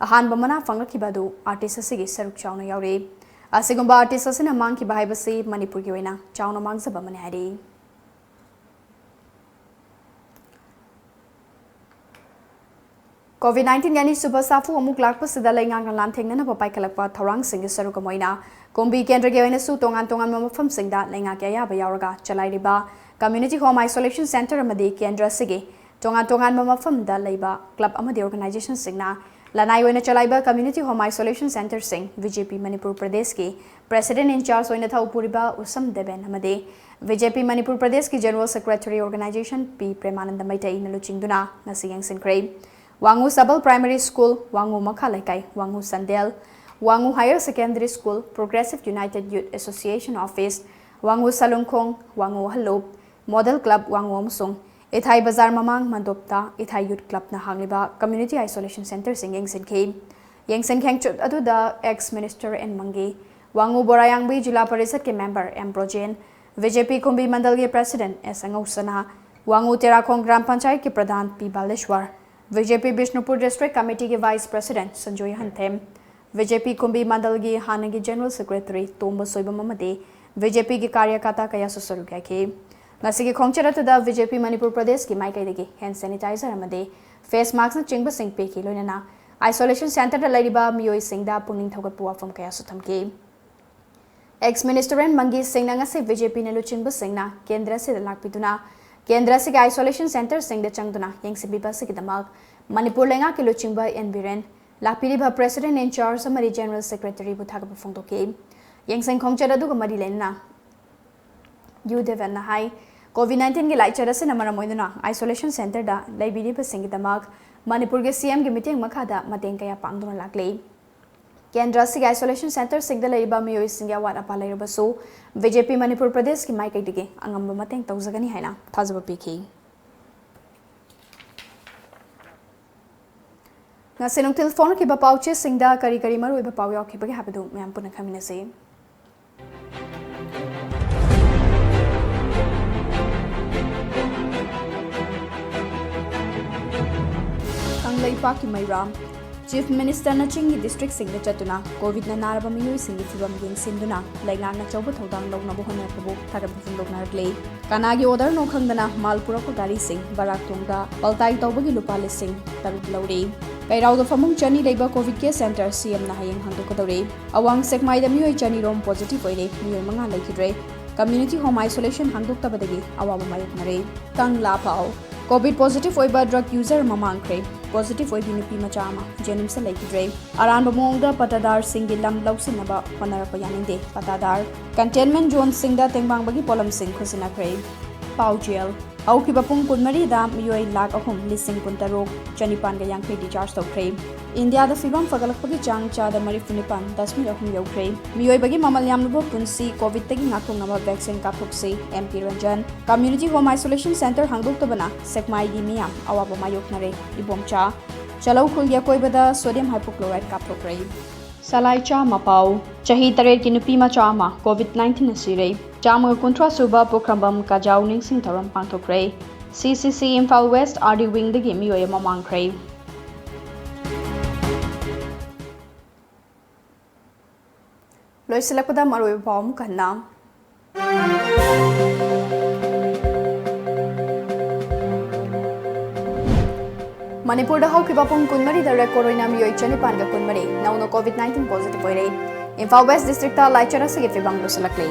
ꯑꯍꯥꯟꯕ ꯃꯅꯥ ꯐꯪꯂꯛꯈꯤꯕ ꯑꯗꯨ artist ꯑꯁꯤꯒꯤ ꯁꯔꯨꯛ ꯆꯥꯎꯅ ꯌꯥꯎꯔꯤ꯫ ꯑꯁꯤꯒꯨꯝꯕ artist ꯑꯁꯤꯅ ꯃꯥꯡꯈꯤꯕ ꯍꯥꯏꯕꯁꯤ ꯃꯅꯤꯄꯨꯔꯒꯤ ꯑꯣꯏꯅ ꯆꯥꯎꯅ ꯃꯥꯡꯖꯕ ꯑꯃꯅꯤ ꯍꯥꯏꯔꯤ꯫ COVID nineteen ꯑꯅꯤꯁꯨꯕ ꯁꯥꯐꯨ ꯑꯃꯨꯛ ꯂꯥꯛꯄꯁꯤꯗ ꯂꯩꯉꯥꯛꯅ ꯂꯥꯟꯊꯦꯡꯅꯅꯕ ꯄꯥꯏꯈꯠꯂꯛꯄ ꯊꯧꯔꯥꯡꯁꯤꯡꯒꯤ ꯁꯔꯨꯛ ꯑꯃ ꯑꯣꯏꯅ ꯀꯨꯝꯕꯤ ꯀꯦꯟꯗ꯭ꯔꯒꯤ ꯑꯣꯏꯅꯁꯨ ꯇꯣꯉꯥꯟ ꯇꯣꯉꯥꯟꯕ ꯃꯐꯝꯁꯤꯡꯗ ꯂꯩꯉꯥꯛꯀꯤ ꯑꯌꯥꯕ ꯌꯥꯎꯔꯒ ꯆꯂꯥꯏꯔꯤꯕ Community Home Isolation Center ꯑꯃꯗꯤ ꯀꯦꯟꯗ꯭ꯔ ꯑꯁꯤꯒꯤ ꯇꯣꯉꯥꯟ ꯇꯣꯉꯥꯟꯕ ꯃꯐꯝꯗ ꯂꯩꯕ club ꯑꯃꯗꯤ organizationꯁꯤꯡꯅ ꯂꯅꯥꯏ ꯑꯣꯏꯅ ꯆꯂꯥꯏꯕ Community Home Isolation Centerꯁꯤꯡ, BJP Manipur ꯄ꯭ꯔꯗꯦꯁꯀꯤ President in charge ꯑꯣꯏꯅ ꯊꯧ ꯄꯨꯔꯤꯕ ꯎꯁꯝ ꯗꯦꯕꯦꯟ ꯑꯃꯗꯤ BJP ꯃꯅꯤꯄꯨꯔ ꯄ꯭ꯔꯗꯦꯁꯀꯤ General Secretary organization P ꯄ꯭ꯔꯦꯃꯥꯅꯟꯗ ꯃꯩꯇꯩꯅ ꯂꯨꯆꯤꯡꯗꯨꯅ ꯉꯁꯤ ꯌꯦꯡꯁꯤꯟꯈ꯭ꯔꯦ꯫ ꯋꯥꯉꯨ ꯁꯕꯜ Primary School, ꯋꯥꯉꯨ ꯃꯈꯥ ꯂꯩꯀꯥꯏ, ꯋꯥꯉꯨ ꯁꯟꯗꯦꯜ, ꯋꯥꯉꯨ Higher Secondary School, Progressive United Youth Association Office, ꯋꯥꯉꯨ ꯁꯂꯨꯡꯈꯣꯡ, ꯋꯥꯉꯨ ꯑꯍꯜꯂꯨꯞ, Model Club ꯋꯥꯉꯨ ꯑꯃꯁꯨꯡ ꯏꯊꯥꯏ ꯕꯖꯥꯔ ꯃꯃꯥꯡ ꯃꯟꯗꯣꯞꯇ ꯏꯊꯥꯏ Youth Clubꯅ ꯍꯥꯡꯂꯤꯕ Community Isolation Centerꯁꯤꯡ ꯌꯦꯡꯁꯤꯟꯈꯤ꯫ ꯌꯦꯡꯁꯤꯟ ꯈꯦꯡꯆꯨꯠ ꯑꯗꯨꯗ ex Minister ꯑꯦꯟ ꯃꯪꯒꯤ, ꯋꯥꯉꯨ ꯕꯣꯔꯥꯌꯥꯡꯕꯤ ꯖꯤꯂꯥ ꯄꯔꯤꯁꯠꯀꯤ member M Brojen, BJP Kumbi ꯃꯟꯗꯜꯒꯤ President ꯑꯦꯁ ꯑꯉꯧꯁꯅꯥ, ꯋꯥꯉꯨ ꯇꯦꯔꯥꯈꯣꯡ ꯒ꯭ꯔꯥꯝ ꯄꯟꯆꯥꯌꯠꯀꯤ ꯄ꯭ꯔꯙꯥꯟ ꯄꯤ ꯕꯥꯂꯦꯁ꯭ꯋꯔ, BJP Bishnupur District Committeeꯒꯤ Vice President Sanjoy ꯍꯟꯊꯦꯝ, BJP Kumbi ꯃꯟꯗꯜꯒꯤ ꯍꯥꯟꯅꯒꯤ General Secretary ꯇꯣꯝꯕ ꯁꯣꯏꯕꯝ ꯑꯃꯗꯤ BJPꯒꯤ ꯀꯥꯔꯌꯀꯔꯇꯥ ꯀꯌꯥꯁꯨ ꯁꯔꯨꯛ ꯌꯥꯈꯤ꯫ ꯉꯁꯤꯒꯤ ꯈꯣꯡꯆꯠ ꯑꯗꯨꯗ ꯕꯤ ꯖꯦ ꯄꯤ ꯃꯅꯤꯄꯨꯔ ꯄ꯭ꯔꯗꯦꯁꯀꯤ ꯃꯥꯏꯀꯩꯗꯒꯤ ꯍꯦꯟ ꯁꯦꯅꯤꯇꯥꯏꯖꯔ ꯑꯃꯗꯤ ꯐꯦꯁ ꯃꯥꯛꯁꯅꯆꯤꯡꯕꯁꯤꯡ ꯄꯤꯈꯤ, ꯂꯣꯏꯅꯅ ꯑꯥꯏꯁꯣꯂꯦꯁꯟ ꯁꯦꯟꯇꯔꯗ ꯂꯩꯔꯤꯕ ꯃꯤꯑꯣꯏꯁꯤꯡꯗ ꯄꯨꯛꯅꯤꯡ ꯊꯧꯒꯠꯄ ꯋꯥꯐꯝ ꯀꯌꯥꯁꯨ ꯊꯝꯈꯤ꯫ ꯑꯦꯛꯁ ꯃꯤꯅꯤꯁꯇꯔ ꯑꯦꯟ ꯃꯪꯒꯤ ꯁꯤꯡꯅ ꯉꯁꯤ ꯕꯤ ꯖꯦ ꯄꯤꯅ ꯂꯨꯆꯤꯡꯕꯁꯤꯡꯅ ꯀꯦꯟꯗ꯭ꯔ ꯑꯁꯤꯗ ꯂꯥꯛꯄꯤꯗꯨꯅ ꯀꯦꯟꯗ꯭ꯔ ꯑꯁꯤꯒꯤ ꯑꯥꯏꯁꯣꯂꯦꯁꯟ ꯁꯦꯟꯇꯔꯁꯤꯡꯗ ꯆꯪꯗꯨꯅ ꯌꯦꯡꯁꯤꯟꯕꯤꯕ ꯑꯁꯤꯒꯤꯗꯃꯛ ꯃꯅꯤꯄꯨꯔ ꯂꯩꯉꯥꯛꯀꯤ ꯂꯨꯆꯤꯡꯕ ꯑꯦꯟ ꯕꯤꯔꯦꯟ, ꯂꯥꯛꯄꯤꯔꯤꯕ ꯄ꯭ꯔꯦꯁꯤꯗꯦꯟꯠ ꯏꯟ ꯆꯥꯔꯖ ꯑꯃꯗꯤ ꯖꯦꯅꯔꯦꯜ ꯁꯦꯀ꯭ꯔꯦꯇꯔꯤꯕꯨ ꯊꯥꯒꯠꯄ ꯐꯣꯡꯗꯣꯛꯈꯤ꯫ ꯌꯦꯡꯁꯤꯟ ꯈꯣꯡꯆꯠ ꯑꯗꯨꯒ ꯃꯔꯤ ꯂꯩꯅꯅ ꯌꯨ ꯗꯦꯕꯟꯅ ꯍꯥꯏ, ꯀꯣꯚꯤꯗ ꯅꯥꯏꯟꯇꯤꯟꯒꯤ ꯂꯥꯏꯆꯠ ꯑꯁꯤꯅ ꯃꯔꯝ ꯑꯣꯏꯗꯨꯅ ꯑꯥꯏꯁꯣꯂꯦꯁꯟ ꯁꯦꯟꯇꯔꯗ ꯂꯩꯕꯤꯔꯤꯕꯁꯤꯡꯒꯤꯗꯃꯛ ꯃꯅꯤꯄꯨꯔꯒꯤ ꯁꯤ ꯑꯦꯝꯒꯤ ꯃꯇꯦꯡ ꯃꯈꯥꯗ ꯃꯇꯦꯡ ꯀꯌꯥ ꯄꯥꯡꯗꯨꯅ ꯂꯥꯛꯂꯤ꯫ ꯀꯦꯟꯗ꯭ꯔ ꯑꯁꯤꯒꯤ ꯑꯥꯏꯁꯣꯂꯦꯁꯟ ꯁꯦꯟꯇꯔꯁꯤꯡꯗ ꯂꯩꯔꯤꯕ ꯃꯤꯑꯣꯏꯁꯤꯡꯒꯤ ꯑꯋꯥꯠ ꯑꯄꯥ ꯂꯩꯔꯕꯁꯨ ꯕꯤ ꯖꯦ ꯄꯤ ꯃꯅꯤꯄꯨꯔ ꯄ꯭ꯔꯗꯦꯁꯀꯤ ꯃꯥꯏꯀꯩꯗꯒꯤ ꯑꯉꯝꯕ ꯃꯇꯦꯡ ꯇꯧꯖꯒꯅꯤ ꯍꯥꯏꯅ ꯊꯥꯖꯕ ꯄꯤꯈꯤ꯫ ꯉꯁꯤ ꯅꯨꯡꯊꯤꯜ ꯐꯣꯡꯂꯛꯈꯤꯕ ꯄꯥꯎꯆꯦꯁꯤꯡꯗ ꯀꯔꯤ ꯀꯔꯤ ꯃꯔꯨꯑꯣꯏꯕ ꯄꯥꯎ ꯌꯥꯎꯈꯤꯕꯒꯦ ꯍꯥꯏꯕꯗꯨ ꯃꯌꯥꯝ ꯄꯨꯟꯅ ꯈꯪꯃꯤꯟꯅꯁꯤ꯫ ꯀꯪꯂꯩꯄꯥꯛꯀꯤ ꯃꯩꯔꯥ꯫ ꯆꯤꯐ ꯃꯤꯅꯤꯁꯇꯔꯅ ꯆꯤꯡꯒꯤ ꯗꯤꯁꯇ꯭ꯔꯤꯛꯁꯤꯡꯗ ꯆꯠꯇꯨꯅ ꯀꯣꯚꯤꯗꯅ ꯅꯥꯔꯕ ꯃꯤꯑꯣꯏꯁꯤꯡꯒꯤ ꯐꯤꯚꯝ ꯌꯦꯡꯁꯤꯟꯗꯨꯅ ꯂꯩꯉꯥꯛꯅ ꯑꯆꯧꯕ ꯊꯧꯗꯥꯡ ꯂꯧꯅꯕ ꯍꯣꯠꯅꯔꯛꯄꯕꯨ ꯊꯥꯒꯠꯄ ꯐꯣꯡꯗꯣꯛꯅꯔꯛꯂꯤ꯫ ꯀꯅꯥꯒꯤ ꯑꯣꯔꯗꯔꯅꯣ ꯈꯪꯗꯅ ꯃꯥꯜ ꯄꯨꯔꯛꯄ ꯒꯥꯔꯤꯁꯤꯡ ꯕꯔꯥꯛ ꯇꯣꯡꯗ ꯄꯜꯇꯥꯏ ꯇꯧꯕꯒꯤ ꯂꯨꯄꯥ ꯂꯤꯁꯤꯡ ꯇꯔꯨꯛ ꯂꯧꯔꯤ꯫ ꯀꯩꯔꯥꯎꯗ ꯐꯃꯨꯡ ꯆꯅꯤ ꯂꯩꯕ ꯀꯣꯚꯤꯗ ꯀꯦꯌꯔ ꯁꯦꯟꯇꯔ ꯁꯤ ꯑꯦꯝꯅ ꯍꯌꯦꯡ ꯍꯥꯡꯗꯣꯛꯀꯗꯧꯔꯤ꯫ ꯑꯋꯥꯡ ꯁꯦꯛꯃꯥꯏꯗ ꯃꯤꯑꯣꯏ ꯆꯅꯤꯔꯣꯝ ꯄꯣꯖꯤꯇꯤꯚ ꯑꯣꯏꯔꯦ, ꯃꯤꯑꯣꯏ ꯃꯉꯥ ꯂꯩꯈꯤꯗ꯭ꯔꯦ꯫ ꯀꯝꯃ꯭ꯌꯨꯅꯤꯇꯤ ꯍꯣꯝ ꯑꯥꯏꯁꯣꯂꯦꯁꯟ ꯍꯥꯡꯗꯣꯛꯇꯕꯗꯒꯤ ꯑꯋꯥꯕ ꯃꯥꯌꯣꯛꯅꯔꯦ꯫ ꯀꯪꯂꯥ ꯄꯥꯎ꯫ ꯀꯣꯚꯤꯗ ꯄꯣꯖꯤꯇꯤꯚ ꯑꯣꯏꯕ ꯗ꯭ꯔꯒ ꯌꯨꯖꯔ ꯑꯃ ꯃꯥꯡꯈ꯭ꯔꯦ꯫ ꯄꯣꯖꯤꯇꯤꯚ ꯑꯣꯏꯕꯤ ꯅꯨꯄꯤ ꯃꯆꯥ ꯑꯃ ꯖꯦꯅꯤꯝꯁꯇ ꯂꯩꯈꯤꯗ꯭ꯔꯦ꯫ ꯑꯔꯥꯟꯕ ꯃꯑꯣꯡꯗ ꯄꯠꯇꯥꯗꯥꯔꯁꯤꯡꯒꯤ ꯂꯝ ꯂꯧꯁꯤꯟꯅꯕ ꯍꯣꯠꯅꯔꯛꯄ ꯌꯥꯅꯤꯡꯗꯦ꯫ ꯄꯠꯇꯥꯗꯥꯔ ꯀꯟꯇꯦꯟꯃꯦꯟ ꯖꯣꯟꯁꯤꯡꯗ ꯇꯦꯡꯕꯥꯡꯕꯒꯤ ꯄꯣꯠꯂꯝꯁꯤꯡ ꯈꯨꯠꯁꯤꯟꯅꯈ꯭ꯔꯦ꯫ ꯄꯥꯎꯖꯦꯜ꯫ ꯍꯧꯈꯤꯕ ꯄꯨꯡ ꯀꯨꯟꯃꯔꯤꯗ ꯃꯤꯑꯣꯏ ꯂꯥꯈ ꯑꯍꯨꯝ ꯂꯤꯁꯤꯡ ꯀꯨꯟꯇꯔꯨꯛ ꯆꯅꯤꯄꯥꯟꯒ ꯌꯥꯡꯈꯩ ꯗꯤꯆꯥꯔꯖ ꯇꯧꯈ꯭ꯔꯦ꯫ ꯏꯟꯗꯤꯌꯥꯗ ꯐꯤꯕꯝ ꯐꯒꯠꯂꯛꯄꯒꯤ ꯆꯥꯡ ꯆꯥꯗ ꯃꯔꯤꯐꯨ ꯅꯤꯄꯥꯟ ꯗꯁꯃꯤꯛ ꯑꯍꯨꯝ ꯌꯧꯈ꯭ꯔꯦ꯫ ꯃꯤꯑꯣꯏꯕꯒꯤ ꯃꯃꯜ ꯌꯥꯝꯂꯕ ꯄꯨꯟꯁꯤ ꯀꯣꯚꯤꯗꯇꯒꯤ ꯉꯥꯛꯊꯣꯛꯅꯕ ꯚꯦꯛꯁꯤꯟ ꯀꯥꯞꯊꯣꯛꯁꯤ, M P Ranjan. Community home isolation centre ꯍꯥꯡꯗꯣꯛꯇꯕꯅ ꯁꯦꯛꯃꯥꯏꯒꯤ ꯃꯤꯌꯥꯝ ꯑꯋꯥꯕ ꯃꯥꯌꯣꯛꯅꯔꯦ꯫ ꯏꯕꯣꯝꯆꯥ꯫ ꯆꯂꯧ ꯈꯨꯜꯒꯤ ꯑꯀꯣꯏꯕꯗ ꯁꯣꯗꯤꯌꯝ ꯍꯥꯏꯄꯣꯀ꯭ꯂꯣꯔꯥꯏꯗ ꯀꯥꯞꯊꯣꯛꯈ꯭ꯔꯦ꯫ ꯁꯂꯥꯏꯆꯥ ꯃꯄꯥꯎ꯫ ꯆꯍꯤ ꯇꯔꯦꯠꯀꯤ ꯅꯨꯄꯤ ꯃꯆꯥ ꯑꯃ ꯀꯣꯚꯤꯗ ꯅꯥꯏꯟꯇꯤꯟꯅ ꯁꯤꯔꯦ꯫ ꯆꯥꯝꯃꯒ ꯀꯨꯟꯊ꯭ꯔꯥ ꯁꯨꯕ ꯄꯣꯈ꯭ꯔꯝꯕꯝ ꯀꯥꯖꯥꯎ ꯅꯤꯡꯁꯤꯡ ꯊꯧꯔꯝ ꯄꯥꯡꯊꯣꯛꯈ꯭ꯔꯦ꯫ ꯁꯤ ꯁꯤ ꯁꯤ ꯏꯝꯐꯥꯜ ꯋꯦꯁ꯭ꯠ ꯑꯥꯔ ꯗꯤ ꯋꯤꯡꯗꯒꯤ ꯃꯤꯑꯣꯏ ꯑꯃ ꯃꯥꯡꯈ꯭ꯔꯦ꯫ ꯂꯣꯏꯁꯤꯜꯂꯛꯄꯗ ꯃꯔꯨꯑꯣꯏꯕ ꯄꯥꯎ ꯑꯃꯨꯛ ꯍꯟꯅ꯫ ꯃꯅꯤꯄꯨꯔꯗ ꯍꯧꯈꯤꯕ ꯄꯨꯡ ꯀꯨꯟꯃꯔꯤꯗ record ꯑꯣꯏꯅ ꯃꯤꯑꯣꯏ ꯆꯅꯤꯄꯥꯟꯒ ꯀꯨꯟꯃꯔꯤ ꯅꯧꯅ COVID nineteen positive ꯑꯣꯏꯔꯦ꯫ ꯏꯝꯐꯥꯜ West districtꯇ ꯂꯥꯏꯆꯠ ꯑꯁꯤꯒꯤ ꯐꯤꯕꯝ ꯂꯨꯁꯤꯜꯂꯛꯂꯤ꯫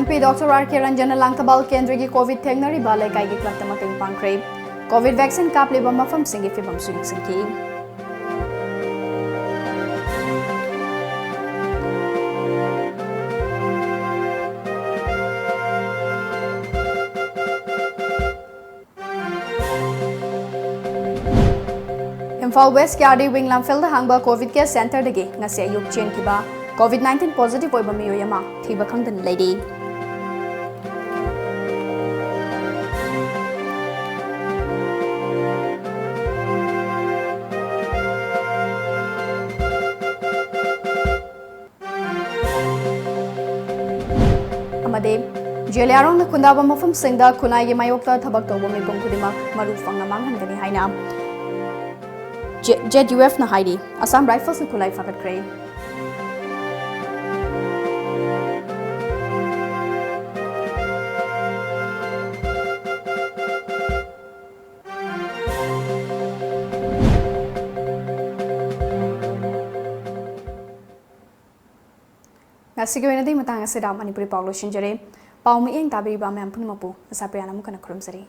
MP Doctor R K Ranjanꯅ Langthabal ꯀꯦꯟꯗ꯭ꯔꯒꯤ COVID ꯊꯦꯡꯅꯔꯤꯕ ꯂꯩꯀꯥꯏꯒꯤ clubꯇ ꯃꯇꯦꯡ ꯄꯥꯡꯈ꯭ꯔꯦ꯫ COVID vaccine ꯀꯥꯞꯂꯤꯕ ꯃꯐꯝꯁꯤꯡꯒꯤ ꯐꯤꯕꯝꯁꯨ ꯌꯦꯡꯁꯤꯟꯈꯤ꯫ ꯏꯝꯐꯥꯜ Westꯀꯤ R D Wing ꯂꯝꯐꯦꯜꯗ ꯍꯥꯡꯕ COVID care centreꯗꯒꯤ ꯉꯁꯤ ꯑꯌꯨꯛ ꯆꯦꯟꯈꯤꯕ COVID nineteen positive ꯑꯣꯏꯕ ꯃꯤꯑꯣꯏ ꯑꯃ ꯊꯤꯕ ꯈꯪꯗꯅ ꯂꯩꯔꯤ꯫ ꯑꯃꯗꯤ ꯖꯦꯂꯤꯌꯥꯡꯔꯣꯡꯗ ꯈꯨꯟꯗꯥꯕ ꯃꯐꯝꯁꯤꯡꯗ ꯈꯨꯟꯅꯥꯏꯒꯤ ꯃꯥꯌꯣꯛꯇ ꯊꯕꯛ ꯇꯧꯕ ꯃꯤꯄꯨꯝ ꯈꯨꯗꯤꯡꯃꯛ ꯃꯔꯨ ꯐꯪꯅ ꯃꯥꯡꯍꯟꯒꯅꯤ ꯍꯥꯏꯅ J-, ZUFꯅ ꯍꯥꯏꯔꯤ꯫ Assam Riflesꯅ ꯈꯨꯠꯂꯥꯏ ꯐꯥꯒꯠꯈ꯭ꯔꯦ꯫ ꯉꯁꯤꯒꯤ ꯑꯣꯏꯅꯗꯤ ꯃꯇꯥꯡ ꯑꯁꯤꯗ ꯃꯅꯤꯄꯨꯔꯤ ꯄꯥꯎ ꯂꯣꯏꯁꯤꯟꯖꯔꯦ꯫ ꯄꯥꯎ ꯃꯤꯠꯌꯦꯡ ꯇꯥꯕꯤꯔꯤꯕ ꯃꯌꯥꯝ ꯄꯨꯝꯅꯃꯛꯄꯨ ꯑꯁꯥꯄ꯭ꯔꯤꯌꯥꯅ ꯑꯃꯨꯛ ꯍꯟꯅ ꯈꯨꯔꯨꯝꯖꯔꯤ꯫